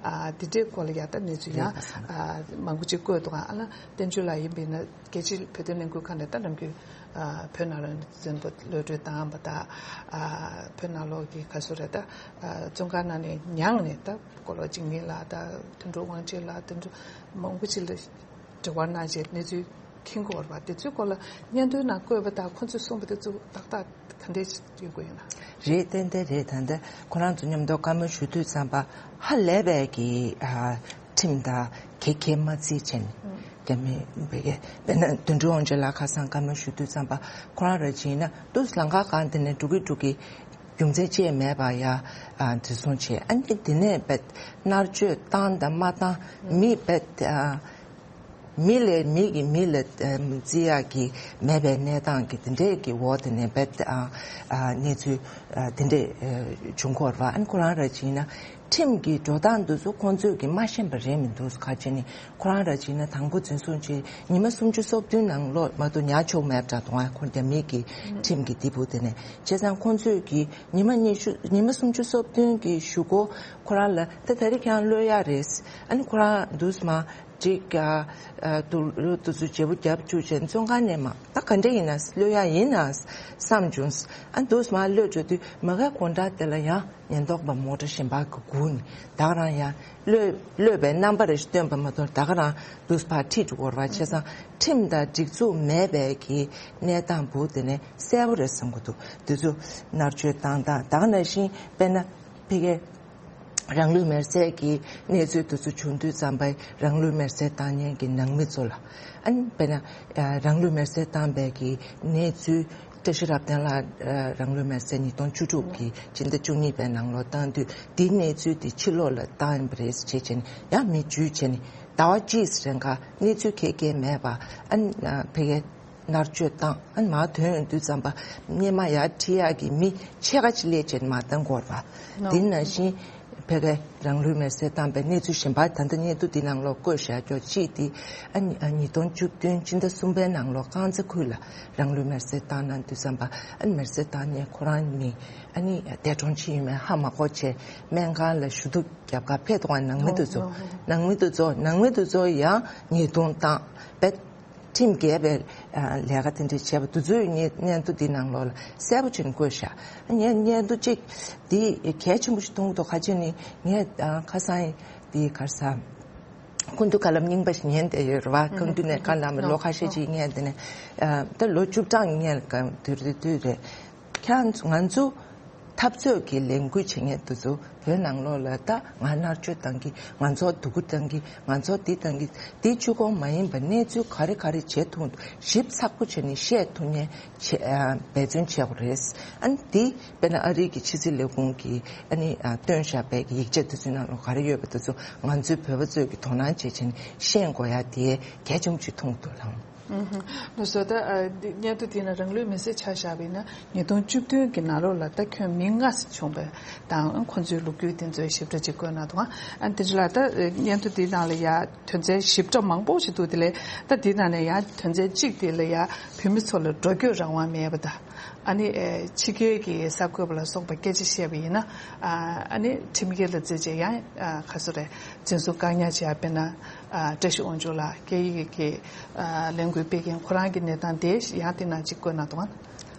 ཨ་དེ་འདྲའི་སྐོར་ལ་ཡ་ད་གནས་ཚུལ་ཡང་ཨ་མང་པོ་ཅིག་བཀོད་འདུག་ཨ་ལ་བསྟན་ཆོས་ལགས་ཡིན་པ་ཡིན་ན་རྒྱལ་སྤྱིའི་བོད་དོན་ལས་འགུལ་ཁང་ནས་ད་ནམ་རྒྱུན་ཨ་བོད་ནང་ལ་འཛིན་པ་གློད་གྲོལ་བཏང་བ་དང་ཨ་བོད་ནང་ལོགས་ཀྱི་ག་ཚོད་རེད་ད་ཨ་བཙོན་ཁང་ནང་ནས་མྱངས་ནས་ད་སྐོར་ལ་འཇིགས་མེད་ལགས་ད་དོན་གྲུབ་དབང་ཆེན་ལགས་དོན་གྲུབ་མང་པོ་ཅིག་ལ་འབྲེལ་བ་གནང་བྱས་གནས་ཚུལ་མཁྱེན་གྱི་ཡོད་རེད་པ། དེ་ཚོའི་སྐོར་ལ་སྙན་ཐོའི་ནང་བཀོད་པ་དང་ཁོང་ཚོས་གསུངས་པ་དེ་ཚོ་ཏག་ཏག་ག་འདྲས་ཡོད་དགོས་ཡོད་ན། རེད། ཏན་ཏན་རེད། ད་ལྟ་ཁོ་རང་ཚོ་མཉམ་དུ་བཀའ་མོལ་ཞུ་དུས་ཙམ་པ་ཧ་ལས་པའི་གི་ཨ་ཁྲིམས་དང་གེགས་གེགས་མ་བརྩིས་བྱས་ནས་རྒྱ་མི་བོད་ཀྱི་དཔེར་ན་དོན་གྲུབ་དབང་ཆེན་ལགས་ཁ་སང་བཀའ་མོལ་ཞུ་དུས་ཙམ་པ་ཁོ་རང་ར་བྱས་ན་ཏུས་ལམ་ཁ་སྒང་དེ་ནས་འགྲོ་གི་འགྲོ་གི་རྒྱུ་མཚན་ཅི་ཡང་མེད་པ་ཡ་ཨ་འཛིན་བཟུང་བྱས། ཨ་ནི་དེ་ནས་བེད་མནར་གཅོད་བཏང་དང་མ་བཏང་མི་བེད་ཨ་མི་ལས་མི་གི་མི་ལ་ཨ་བརྩི་ཡག་གི་མེད་པའི་གནས་སྟངས་ཀྱི་དེ་འདྲས་ཀྱི་འོག་དེ་ནས་བེད་ཨ་ཨ་གནས་ཚུལ་ཨ་དེ་འདྲས་ཨ་བྱུང་གི་ཡོད་རེད་པ། ཨ་ནི་ཁོ་རང་ར་ཅིག་ཡིན་ན་ཁྲིམས་ཀྱི་འགྲོ་སྟངས་འདི་ཚོ་ཁོང་ཚོས་ཀྱི་མ་ཤེས་པ་རེད་མི་འདུག་ཁ་ཅིག་ནི་ཁོ་རང་ར་ཅིག་ཡིན་ན་དང་པོ་འཛིན་བཟུང་བྱས་ཉི་མ་སུམ་ཅུ་སོ་བདུན་ནང་ལོགས་མ་གཏོགས་ཉར་ཆོག་མེད་པ་འདྲ་འདུག་ཨ་ཁོ་རྒྱ་མི་གི་ཁྲིམས་ཀྱི་སྡེ་ཕུག་དེ་ནས་བྱས་ཙང་ཁོང་ཚོས་ཀྱི་ཉི་མ་ཉི་ཤུ་ཉི་མ་སུམ་ཅུ་སོ་བདུན་གྱི་གཞུག་གུ་ཁོ་རང་ལ་ད་ད་རེས་ཁྱེད་རང་གློད་ཡག་རེད། ཨ་ནི་ཁོ་རང་འདུག་སེ་མར་ཅིག་ཨ་ཨ་དུ་དུ་ཚོ་བརྗེ་པོ་རྒྱབ་བཅུག་བྱས་བཙོན་ཁང་ནས་མར་ད་ག་འདྲ་ཡིན་ན་གློད་ཡག་ཡིན་ན་བསམ་བྱུང་། ཨ་འདུག་སེ་མར་གློད་འགྲོ་དུས་མ་གའི་དགོང་དག་དེ་ལ་ཡང་ཉེན་རྟོག་པ་མོ་ཊ་གཞན་པ་གི་སྒུག་ནས་ད་ག་རང་ཡང་གློད་གློད་པའི་རྣམ་པ་རེ་ཞིག་སྟོན་པ་མ་གཏོགས་ད་ག་རང་འདུག་སེ་ཕར་ཁྲིད་འགྲོ་དགོས་རེད་པ། བྱས་ཙང་ཁྲིམས་དང་སྒྲིག་འཛུགས་མེད་པའི་གི་གནས་སྟངས་བུ་དེ་ནས་གསལ་པོ་རེད་བསམ་གྱི་འདུག་དེ་ཚོ་མནར་གཅོད་བཏང་སྟངས་ད་ག་ནང་བཞིན་དཔེར་ན་ཕ་གིའི་རང་ལུས་མེར་སྲེག་གི་གནས་ཚུལ་དེ་ཚོ་བྱུང་དུས་ཙམ་པ་རང་ལུས་མེར་སྲེག་བཏང་མཁན་གྱི་ནང་མི་ཚོ་ལ་ཨ་ནི་དཔེར་ན་རང་ལུས་མེར་སྲེག་བཏང་པའི་གི་གནས་ཚུལ་བཀྲ་ཤིས་རབ་བརྟན་ལགས་རང་ལུས་མེར་སྲེག་ཉིས་སྟོང་བཅུ་དྲུག་གི་སྤྱི་ཟླ་བཅུ་གཉིས་པའི་ནང་ལོགས་བཏང་དུས་འདིའི་གནས་ཚུལ་དེ་ཕྱི་ལོགས་ལ་བཏང་ཡིན་པ་རེད་ཅེས་བྱས་ནས་ཡང་མི་འཇུས་བྱས་ནས་ཟླ་བ་གཅིག་རིང་ག་གནས་ཚུལ་ག་གེ་མེད་པ་ཨ་ནི་ཕ་གིའི་མནར་གཅོད་བཏང་ཨ་ནི་མར་ཐོན་ཡོང་དུས་ཙམ་པ་སྔོན་མ་ཡར་ཁྲིད་ཡག་གི་མི་ཕྱེད་ཀ་ཅིག་སླེབས་བྱས་ནས་མར་བཏང་དགོས་རེད་པ། དེ་ནང་བཞིན་ཕ་གིའི་རང་ལུས་མེར་སྲེག་བཏང་པའི་གནས་ཚུལ་གཞན་པ་ད་ལྟ་སྙན་ཐོ་འདི་ནང་ལོགས་བཀོད་བཞག་རྒྱུ་གཅིག་དེ་ཨ་ནི་ཉིས་སྟོང་བཅུ་བདུན་སྤྱི་ཟླ་གསུམ་པའི་ནང་ལོགས་རྐང་ཚ་ཁུལ་ལ་རང་ལུས་མེར་སྲེག་བཏང་གནང་དུས་ཙམ་པ་ཨ་ནི་མེར་སྲེག་བཏང་མཁན་ཁོ་རང་ནི་ཨ་ནི་འདས་གྲོངས་ཕྱིན་ཡོད་མེད་ཧ་མ་གོ་བྱས་སྨན་ཁང་ལ་ཞུ་གཏུག་རྒྱབ་གར་ཕེབས་འདུག་ག་ནང་མི་དེ་ཚོ་ནང་མི་དེ་ཚོ་ནང་མི་དེ་ཚོ་ཡང་ཉེས་རྡུང་བཏང་བས། ཁྲིམས་འགལ་བའི་ཨ་ལས་ཀ་དེ་འདྲ་བྱས་པ་དེ་ཚོའི་སྙན་སྙན་ཐོ་འདི་ནང་ལོགས་ལ་གསལ་པོ་བྱས་ནས་བཀོད་བཞག་ངས་སྙན་ཐོ་གཅིག་འདི་གལ་ཆེན་པོ་ཞིག་མཐོང་གི་འདུག་ཁ་ཆེ་ནི་ངས་ཨ་ཁ་སང་འདི་ག་རེ་ཟ། སྐུ་མདུན་བཀའ་སློབ་རྙིང་པ་ཞིག་ཉན་བསྡད་ཡོད་རེད་བ། སྐུ་མདུན་ནས་བཀའ་སློབ་ལོ་ཁ་ཤས་ཅིག་ཉན་བསྡད་ནས་ཨ་ད་ལོ་བཅུ་གྲངས་ཉན་ག་དུས་རེ་དུས་རེ། ཁྱེད་ང་ཚོ་འཐབ་རྩོད་ཀྱི་ལས་འགུལ་བྱེད་མཁན་དེ་ཚོ་བོད་ནང་ལོགས་ལ་ད་ང་མནར་གཅོད་བཏང་གི་ང་ཚོ་སྡུག་པོ་བཏང་གི་ང་ཚོ་འདི་བཏང་གི་འདི་གཅིག་པོ་མ་ཡིན་པ་གནས་ཚུལ་ག་རེ་ག་རེ་བྱེད་ཐུབ་ཞིབ་ཚགས་པོ་བྱས་ནས་བཤད་ཐུབ་མཁན་བྱེད་ཨ་འབད་བརྩོན་བྱེད་དགོས་རེད། ཨ་ནི་འདི་དཔེར་ན་ཨ་རི་གི་ཕྱི་སྲིད་ལས་ཁུངས་ཀྱིས་ཨ་ནི་ཨ་བཏོན་བཞག་པའི་གི་ཡིག་ཆ་དེ་ཚོའི་ནང་ལོགས་ག་རེ་ཡོད་པ་དེ་ཚོ་ང་ཚོའི་བོད་པ་ཚོས་ཀྱི་དོ་སྣང་བྱེད་བྱས་ནས་ཤེས་དགོས་ཡ་དེ་གལ་ཆེན་པོ་ཅིག་མཐོང་གི་འདུག་ལགས། ལགས་སོ། ད་ཨ་འདི་སྙན་ཐོ་དེ་ནི་རང་ལུས་མེར་སྲེག་ཆ་བཞག་པ་ཡིན་ན་ཉིས་སྟོང་བཅུ་བདུན་གྱི་ནང་ལོགས་ལ་ད་ཁྱོན་མི་ལྔ་བྱུང་བ་དང་ཁོང་ཚོའི་ལོ་རྒྱུས་དེ་ཚོའི་ཞིབ་ཕྲ་ཅིག་བཀོད་གནང་འདུག་ཨ་དེ་འདྲ་ལ་ད་སྙན་ཐོ་དེའི་ནང་ལ་ཡ་དོན་ཚན་ཞིབ་ཕྲ་མང་པོ་ཞིག་འདུག་དེ་ལས་ད་དེའི་ནང་ནས་ཡ་དོན་ཚན་གཅིག་དེ་ལ་ཡ་བོད་མི་ཚོ་ལ་འགྲོ་སྐྱོད་རང་དབང་མེད་པ་དང་། ཨ་ནི་ཨེ་ཕྱི་རྒྱལ་གྱི་གསར་འགོད་པ་ལ་སོགས་པ་སྐད་ཆ་བཤད་པ་ཡིན་ན་ཨ་ཨ་ནི་ཁྲིམས་འགལ་ལ་བརྩིས་བྱས་ཡང་ཨ་ག་ཚོད་རེད་འཛིན་བཟུང་བཀག་ཉར་བྱས་པ་དཔེར་ན་ཨ་བཀྲ་ཤིས་དབང་ཕྱུག་ལགས་སྐད་ཡིག་གི་ཨ་ལས་འགུལ་སྤེལ་མཁན་ཁོ་རང་གི་གནས་སྟངས་དེ་ཡང་དེ་ནང་གཅིག་བཀོད་གནང་འདུག་ཨ།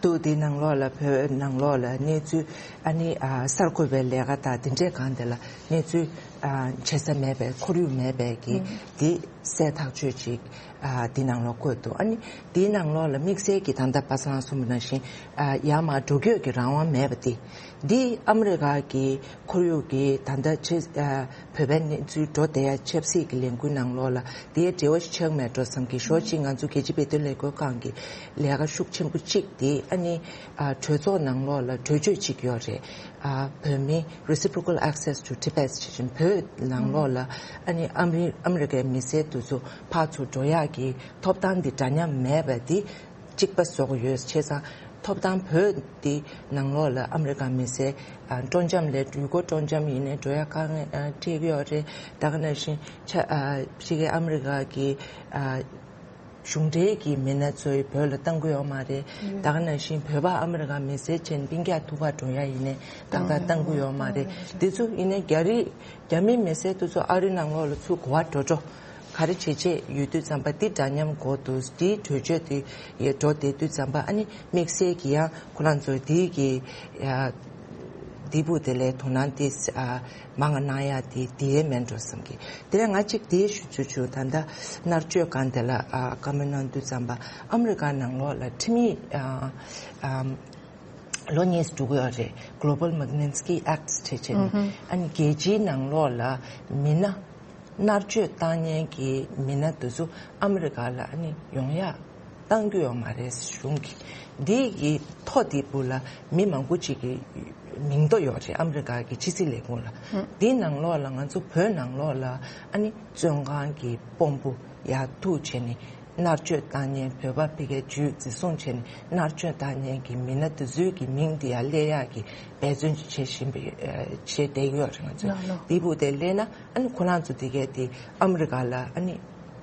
དུས་དེའི་ནང་ལོགས་ལ་བོད་ནང་ལོགས་ལ་གནས་ཚུལ་ཨ་ནི་ཨ་གསར་འགོད་པའི་ལས་ཀ་དང་དེ་འདྲས་གང་དེ་ལ་གནས་ཚུལ་ཨ་བྱེད་ས་མེད་པའི་ཁོར་ཡུག་མེད་པའི་གི་དེ་གསལ་ཐག་ཆོད་ཅིག་ཨ་དེའི་ནང་ལོགས་བཀོད་འདུག་ཨ་ནི་དེའི་ནང་ལོགས་ལ་དམིགས་བསལ་གྱི་ད་ལྟ་པ་སངས་གསུངས་པ་ནང་བཞིན་ཨ་ཡར་མར་འགྲོ་སྐྱོད་ཀྱི་རང་དབང་མེད་པ་དེ་འདི་ཨ་མི་རི་ཀ་གི་ཁོར་ཡུག་གི་ད་ལྟ་ཆེ་ཨ་བོད་པའི་གནས་ཚུལ་འགྲོ་བསྡད་ཡ་ཆབ་སྲིད་ཀྱི་ལས་འགུལ་ནང་ལོགས་ལ་དེའི་འབྲེལ་བ་ཞིག་ཆགས་མེད་འགྲོ་བསམ་གྱི། ཞོར་གཅིག་ང་ཚོ་རྒྱལ་སྤྱིའི་བོད་དོན་ལས་འགུལ་ཁང་གི་ལས་ཀ་ཤུགས་ཆེན་པོ་གཅིག་དེ་ཨ་ནི་ཨ་གྲོས་ཚོགས་ནང་ལོགས་ལ་གྲོས་ཆོད་གཅིག་ཡོད་རེད། ཨ་བོད་མི་Reciprocal Access to Tibet ཞེས་བྱས་བོད་ནང་ལོགས་ལ་ཨ་ནི་ཨ་མི་ཨ་མི་རི་ཀའི་མི་སེར་དེ་ཚོ་ཕར་ཚུར་འགྲོ་ཡག་གི་ཐོབ་ཐང་འདི་འདྲ་མཉམ་མེད་པ་འདི་གཅིག་པ་བཟོ་གི་ཡོད། བྱས་ཙང་ཐོབ་ཐང་བོད་འདི་ནང་ལོགས་ལ་ཨ་མི་རི་ཀ་མི་སེར་ཨ་སྤྲོ་འཆམ་ལས་ཡུལ་སྐོར་སྤྲོ་འཆམ་ཡིན་ནའི་འགྲོ་ཡ་དཀའ་ངལ་ཨ་འཕྲད་ཀྱི་ཡོད་རེད། ད་ག་ནང་བཞིན་ཆ་ཨ་ཕྱི་རྒྱལ་ཨ་མི་རི་ཀ་གི་ཨ་གཞུང་འབྲེལ་གྱི་མི་སྣ་ཚོ་བོད་ལ་གཏང་གི་ཡོད་མ་རེད། ད་ག་ནང་བཞིན་བོད་པ་ཨ་མི་རི་ཀ་མི་སེར་ཆེན་སྤུན་ཀྱག་ཐུག་ག་འགྲོ་ཡ་ཡིན་ནའི་ཏག་ཏག་གཏང་གི་ཡོད་མ་རེད། འདི་ཚོ་ཡིན་ནའི་རྒྱ་རིགས་རྒྱ་མི་མི་སེར་དེ་ཚོ་ཨ་རི་ནང་ལོགས་ལ་ཚུར་གོ་བ་འགྲོ་འགྲོ། ག་རེ་བྱེད་ཆེད་ཡོད་དུས་ཙམ་པ་འདི་འདྲ་མཉམ་གོ་འདུག་འདིའི་གྲོས་ཆོད་དེ་ཡོད་འགྲོ་བསྡད་དུས་ཙམ་པ་ཨ་ནི་དམིགས་བསལ་གྱི་ཡང་ཁོ་རང་ཚོ་འདིའི་གི་ཡ་འདི་བུ་དེ་ལས་དོ་སྣང་དེ་ཨ་མང་ང་གནང་ཡ་དེ་དེའི་མེད་འགྲོ་བསམ་གི། དེ་ལས་ང་གཅིག་དེའི་ཞུ་ཚུལ་ཆུ་ད་ལྟ་མནར་གཅོད་སྒང་དེ་ལ་ཨ་བཀའ་མོལ་གནང་དུས་ཙམ་པ་ཨ་མི་རི་ཀ་ནང་ལོགས་ལ་ཁྲིམས་ཡིག་ཨ་ཨ་ལོ་གཉིས་འགྲོ་གི་ཡོད་རེད། Global Magnitsky Act བྱས་བྱས་ནས་ཨ་ནི་རྒྱལ་སྤྱིའི་ནང་ལོགས་ལ་མི་སྣ་མནར་གཅོད་བཏང་མཁན་གྱི་མི་སྣ་དེ་ཚོ་ཨ་མི་རི་ཀ་ལ་ཨ་ནི་ཡོང་ཡ་བཏང་རྒྱུ་ཡོད་མ་རེད་གཞུང་གིས། འདི་ཡི་ཐོ་འདི་བུ་ལ་མི་མང་པོ་ཅིག་གིས་ མིང་ཐོ་ཡོད་རེད། ཨ་མི་རི་ཀ་གི་ཕྱི་སྲིད་ལས་ཁུངས་ལ། དེའི་ནང་ལོགས་ལ་ང་ཚོ་བོད་ནང་ལོགས་ལ་ཨ་ནི་བཙོན་ཁང་གི་དཔོན་པོ་ཡར་ཐུག་བྱས་ནས་མནར་གཅོད་བཏང་མཁན་བོད་པ་ཕ་གིར་འཛིན་བཟུང་བྱས་ནས་མནར་གཅོད་བཏང་མཁན་གྱི་མི་སྣ་དེ་ཚོའི་གི་མིང་དེ་ཡར་སླེབས་ཡག་གི་འབད་བརྩོན་བྱེད་བཞིན་པའི་བྱས་བསྡད་ཡོད་རེད་ང་ཚོས། དེའི་སྦུག་དེ་སླེབས་ན་ཨ་ནི་ཁོ་རང་ཚོ་དེ་གས་དེ་ཨ་མི་རི་ཀ་ལ་ཨ་ནི་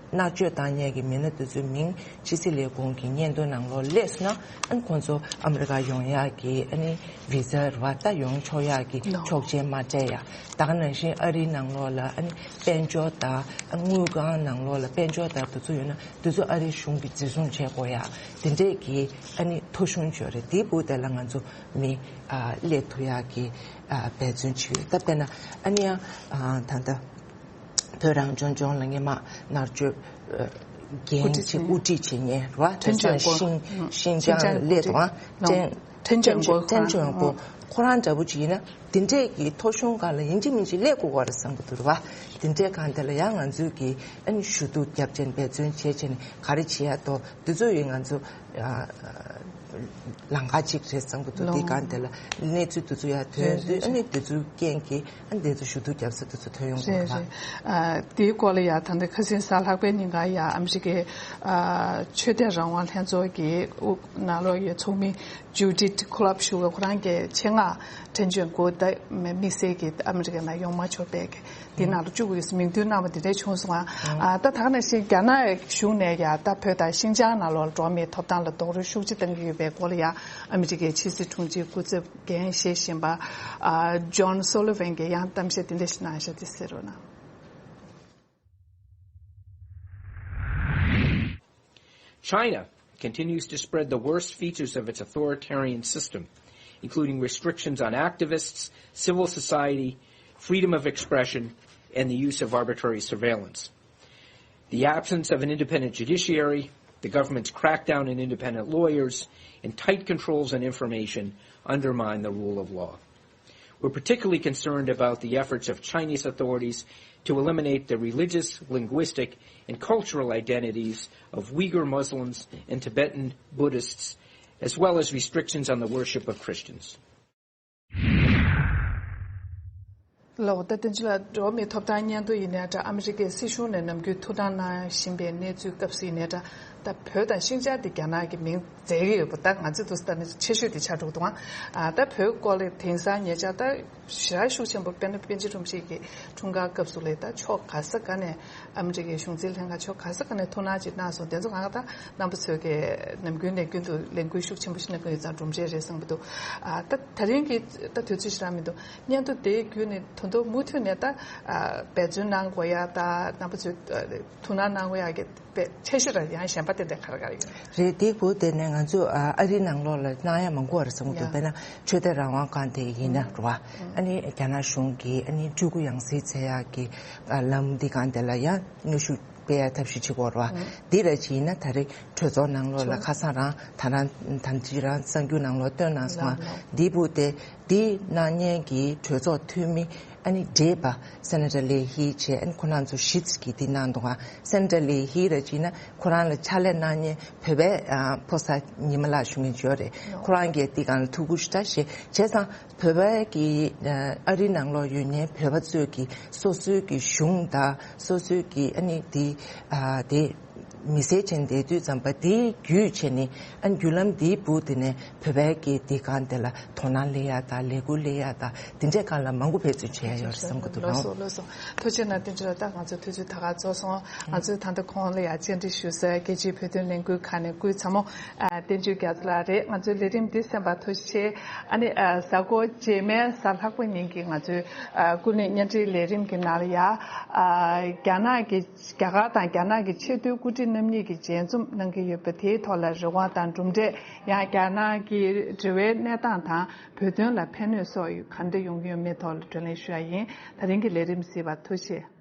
མནར་གཅོད་བཏང་མཁན་གྱི་མི་སྣ་དེ་ཚོའི་མིང་ཕྱི་སྲིད་ལས་ཁུངས་ཀྱི་སྙན་ཐོའི་ནང་ལོགས་སླེབས་སོང་ན་ཨ་ནི་ཁོང་ཚོ་ཨ་མི་རི་ཀ་ཡོང་ཡག་གི་ཨ་ནི་བི་ཟ་རེད་བ། ད་ཡོང་ཆོག་ཡག་གི་ཆོག་མཆན་མ་སྤྲད་ཡག་ད་ག་ནང་བཞིན་ཨ་རིའི་ནང་ལོགས་ལ་ཨ་ནི་དཔལ་འབྱོར་དང་དངུལ་ཁང་ནང་ལོགས་ལ་དཔལ་འབྱོར་དང་དེ་ཚོ་ཡོད་ན་དེ་ཚོ་ཨ་རིའི་གཞུང་གིས་འཛིན་བཟུང་བྱེད་དགོས་ཡག་དེ་འདྲས་ཀྱི་ཨ་ནི་ཐོ་གཞུང་ཅིག་ཡོད་རེད། དེའི་སྦུག་དེ་ལ་ང་ཚོ་མི་ཨ་སླེབས་ཐུབ་ཡག་གི་ཨ་འབད་བརྩོན་བྱེད་ཡོད། ད་དཔེར་ན་ཨ་ནི་ཡང་ཨ་ད་ལྟ་བོད་རང་སྐྱོང་ལྗོངས་ལ་སྔོན་མ་མནར་གཅོད་ཨ་འགན་ཅིག་དབུ་ཁྲིད་བྱེད་མཁན་རེད་བ། ཐོན་ལྗོན་ཀོ། ཤིང་ཤིང་ཅང་སླེབས་དང་ཐོན་ཐོན་ལྗོན་ཀོ། ཐོན་ལྗོན་ཀོ། ཁོ་རང་འདྲ་པོ་ཅིག་ཡིན་ན་དེ་འདྲས་ཀྱི་ཐོ་གཞུང་སྒང་ལ་ཡིན་གཅིག་མིན་གཅིག་སླེབས་དགོས་པ་རེད་བསམ་གྱི་འདུག་རེད་བ། དེ་འདྲས་སྒང་དེ་ལ་ཡང་ང་ཚོས་ཀྱི་ཨ་ནི་ཞུ་གཏུག་རྒྱབ་བྱས་ནས་འབད་བརྩོན་བྱས་བྱས་ནས་ག་རེ་བྱེད་ཡག་འདུག་དེ་ཚོ་ཡིན་ང་ཚོ་ཨ་ལམ་ཁ་གཅིག་རེད་བསམ་གྱི་འདུག་དེ་སྒང་དེ་ལ་གནས་ཚུལ་དེ་ཚོ་ཡར་ཐོན་དུས་ཨ་ནི་དེ་ཚོའི་རྐྱེན་གྱིས་ཨ་ནི་དེ་ཚོ་ཞུ་གཏུག་རྒྱབ་ས་དེ་ཚོ་ཐོན་ཡོང་དགོས་རེད་བ། ཨ་དེའི་སྐོར་ལ་ཡ་ད་ལྟ་ཁ་སང་གཟའ་ལྷག་པའི་ཉིན་ཀ་ཡ་ཨ་མི་རི་ཀའི་ཨ་ཆོས་དད་རང་དབང་ལྷན་ཚོགས་ཀྱི་དབུ་ནང་ལོགས་ཡ་ཚོགས་མི་ཇུ་ཌིད་ཁོ་ལབ་ཞུ་བ་ཁོ་རང་གིས་ཆེད་མངགས་ཐོན་ཆེན་གོ་ད་དམིགས་བསལ་གྱི་ཨ་མི་རི་ཀའི་ནང་ཡོང་མ་ཆོག་པའི་དེ་ནང་ལ་བཅུག་དགོས་མིང་འདོན་གནང་བ་དེ་འདྲ་བྱུང་སོང་ང་། ཨ་ད་ད་ག་ནང་བཞིན་རྒྱ་ནག་གཞུང་ནས་ཡ་ད་བོད་དང་ཤིན་ཅང་ནང་ལོགས་འགྲོ་བ་མིའི་ཐོབ་ཐང་ལ་རྡོག་རོལ་ཤུགས་ཆེ་གཏང་གི་ཡོད་པའི་སྐོར་ལ་ཡ་ཨ་མི་རི་ཀའི་ཕྱི་སྲིད་དྲུང་ཆེའི་སྐུ་ཚབ་འགན་བཞེས་བཞིན་པ་ཨ་ཇོན་སོ་ལི་ཝན་གྱིས་ཡང་གཏམ་བཤད་དེ་འདྲ་ཞིག་གནང་བཞག་དེ་གསན་རོགས་གནང་། China continues to spread the worst features of its authoritarian system, including restrictions on activists, civil society, freedom of expression, and the use of arbitrary surveillance. The absence of an independent judiciary, the government's crackdown on independent lawyers, and tight controls on information undermine the rule of law. We're particularly concerned about the efforts of Chinese authorities to eliminate the religious, linguistic, and cultural identities of Uyghur Muslims and Tibetan Buddhists, as well as restrictions on the worship of Christians. ལགས་ད་དེ་ཚོ་ལ་འགྲོ་བ་མིའི་ཐོབ་ཐང་སྙན་ཐོ་ཡིན་ནའི་འདྲ་ཨ་མི་རི་ཀའི་སྲིད་གཞུང་ནས་ནམ་རྒྱུན་ཐུགས་སྣང་གནང་བཞིན་པའི་གནས་ཚུལ་སྐབས་སུ་ཡིན་ནའི་འདྲ། ད་བོད་དང་ཤིན་ཅང་དེ་རྒྱ་ནག་གི་མིང་མཛད་ཀྱི་ཡོད་པ་ད་ང་ཚོས་འདུག་སེ་ལྟ་ན་ཆེ་ཤོས་དེ་ཆགས་འགྲོ་གི་འདུག་ཨ། ད་བོད་སྐོར་ལ་དེང་སང་ཉེ་ཆར་ད་ཞེ་དྲག་ཤུགས་ཆེན་པོ་དཔེར་ན་པཎ་ཆེན་སྒྲོམ་གཞི་གི་འཁྲུངས་སྐར་སྐབས་སུ་ལས་ད་ཕྱོགས་ག་ས་ག་ནས་ཨ་མི་རི་ཀའི་གཞུང་འཛིན་ལྷན་ཁང་ཕྱོགས་ག་ས་ག་ནས་ཐུགས་སྣང་ཅིག་གནང་སོང་། དེ་ཚོ་ང་ད་རྣམ་པ་ཚོས་ཀྱི་ནམ་རྒྱུན་ནས་རྒྱུན་དུ་ལས་འགུལ་ཤུགས་ཆེན་པོ་ཞིག་གནང་གི་ཡོད་ཙང་གྲུབ་འབྲས་རེད་བསམ་གྱི་འདུག་ཨ་ད་ད་རིང་གི་ད་དུས་ཚོད་ཞེ་དྲག་མི་འདུག་སྙན་ཐོ་དེའི་བརྒྱུད་ནས་ད་དུང་མུ་མཐུད་ནས་ད་ཨ་འབད་བརྩོན་གནང་དགོས་ཡ་ད་རྣམ་པ་ཚོས་ཨ་ཐུགས་སྣང་གནང་དགོས་ཡ་གི་དཔེ་ཆེ་ཤོས་ར་ཡང་གཞན་པ་དེ་འདྲ་ག་རེ་ག་རེ་ཡོད། རེད། དེའི་བརྒྱུད་དེ་ནས་ང་ཚོས་ཨ་ཨ་རིའི་ནང་ལོགས་ལ་གནང་ཡ་མང་པོ་རེད་བསམ་གྱི་འདུག་ཡ། དཔེར་ན་ཆོས་དད་རང་དབང་སྒང་དེ་ཡིན་ན་རེད་བ། ཨ་ནི་རྒྱ་ནག་གཞུང་གིས་ཨ་ནི་སྤྲུལ་སྐུ་ཡང་སྲིད་བཙལ་ཡག་གི་ཨ་ལམ་འདི་སྒང་དེ་ལ་ཡང་གནོན་ཤུགས་སྤེལ་ཡ་ཐབས་ཤེས་བྱེད་དགོས་རེད་བ། འདི་ར་ཅིག་ཡིན་ན་ད་རེས་གྲོས་ཚོགས་ནང་ལོགས་ལ་ཁ་སང་རང་ད་རང་ད་ཅི་རང་གསར་འགྱུར་ནང་ལོགས་བཏོན་གནང་སོང་བ། འདིའི་བརྒྱུད་དེ་འདི་གནང་མཁན་གྱི་གྲོས་ཚོགས་འཐུས་མི་ཨ་ནི་བགྲེས་པ་སེ་ནེ་ཊར་ལེ་ཧི་བྱས་ཨ་ནི་ཁོ་རང་ཚོ་བཞི་ཙམ་གྱིས་འདི་གནང་འདུག་ག་སེ་ནེ་ཊར་ལེ་ཧི་ར་ཅིག་ཡིན་ན་ཁོ་རང་ལ་ཕྱག་ལས་གནང་མཁན་བོད་པའི་ཨ་ཕོ་གསར་ཉི་མ་ལགས་ཞུ་མཁན་ཅིག་ཡོད་རེད། ཁོ་རང་གིས་འདི་སྒང་ལ་ཐུགས་ཁུར་ཞེ་དྲག་བཞེས་བྱས་ཙང་བོད་པའི་གི་ཨ་རིའི་ནང་ལོགས་ཡོད་མཁན་བོད་པ་ཚོས་ཀྱི་སོ་སོའི་གི་གཞུང་དང་སོ་སོའི་གི་ཨ་ནི་འདི་ཨ་དེ་མི་སེར་བྱས་ནས་བསྡད་དུས་ཙམ་པ་འདིའི་བརྒྱུད་བྱས་ནས་ཨ་ནི་བརྒྱུད་ལམ་འདིའི་བརྒྱུད་དེ་ནས་བོད་པའི་གི་འདི་སྒང་དེ་ལ་དོ་སྣང་སླེབས་ཡ་དང་ལས་འགུལ་སླེབས་ཡ་དང་དེ་འདྲའི་སྒང་ལ་མང་པོ་འབད་བརྩོན་བྱེད་ཡ་ཡོད་རེད་བསམ་གྱི་འདུག་ལགས་སོ། ལགས་སོ། ཐུགས་རྗེ་གནང་། བསྟན་ཆོས་ལགས། ད་ང་ཚོའི་དུས་ཚོད་ད་ག་རྫོགས་སོང་། ང་ཚོས་ད་ལྟ་ཁོང་ལ་ཡང་བཅར་འདྲི་ཞུ་སའི་རྒྱལ་སྤྱིའི་བོད་དོན་ལས་འགུལ་ཁང་ནས་སྐུའི་ཚ་མོ་ཨ་བསྟན་ཆོས་རྒྱ་མཚོ་ལགས་རེད། ང་ཚོའི་ལས་རིམ་འདི་གསན་པར་ཐུགས་རྗེ་ཆེ། ཨ་ནི་ཨ་གཟའ་འཁོར་རྗེས་མའི་གཟའ་ལྷག་པ་ཉིན་གྱི་ང་ཚོའི་ཨ་སྐུ་ལས་བརྙན་འཕྲིན་ལས་རིམ་གྱི་ནང་ལ་ཡ་ཨ་རྒྱ་ནག་གི་རྒྱ་གར་དང་རྒྱ་ནག་གི་ཆེས་མཐོའི་འགོ་ཁྲིད་རྣམ་གཉིས་ཀྱིས་མཇལ་འཛོམས་གནང་གི་ཡོད་པ་དེའི་ཐོག་ལ་རེ་བ་དང་གྲུབ་འབྲས། ཡང་རྒྱ་ནག་གི་འབྲེལ་བའི་གནས་སྟངས་དང་བོད་དོན་ལ་ཕན་གནོད་སོགས་ག་འདྲ་ཡོང་གི་ཡོད་མེད་ཐོག་ལ་བགྲོ་གླེང་ཞུ་ཡ་ཡིན། ད་རིང་གི་ལས་རིམ་གཟིགས་པར་ཐུགས་རྗེ་ཆེ།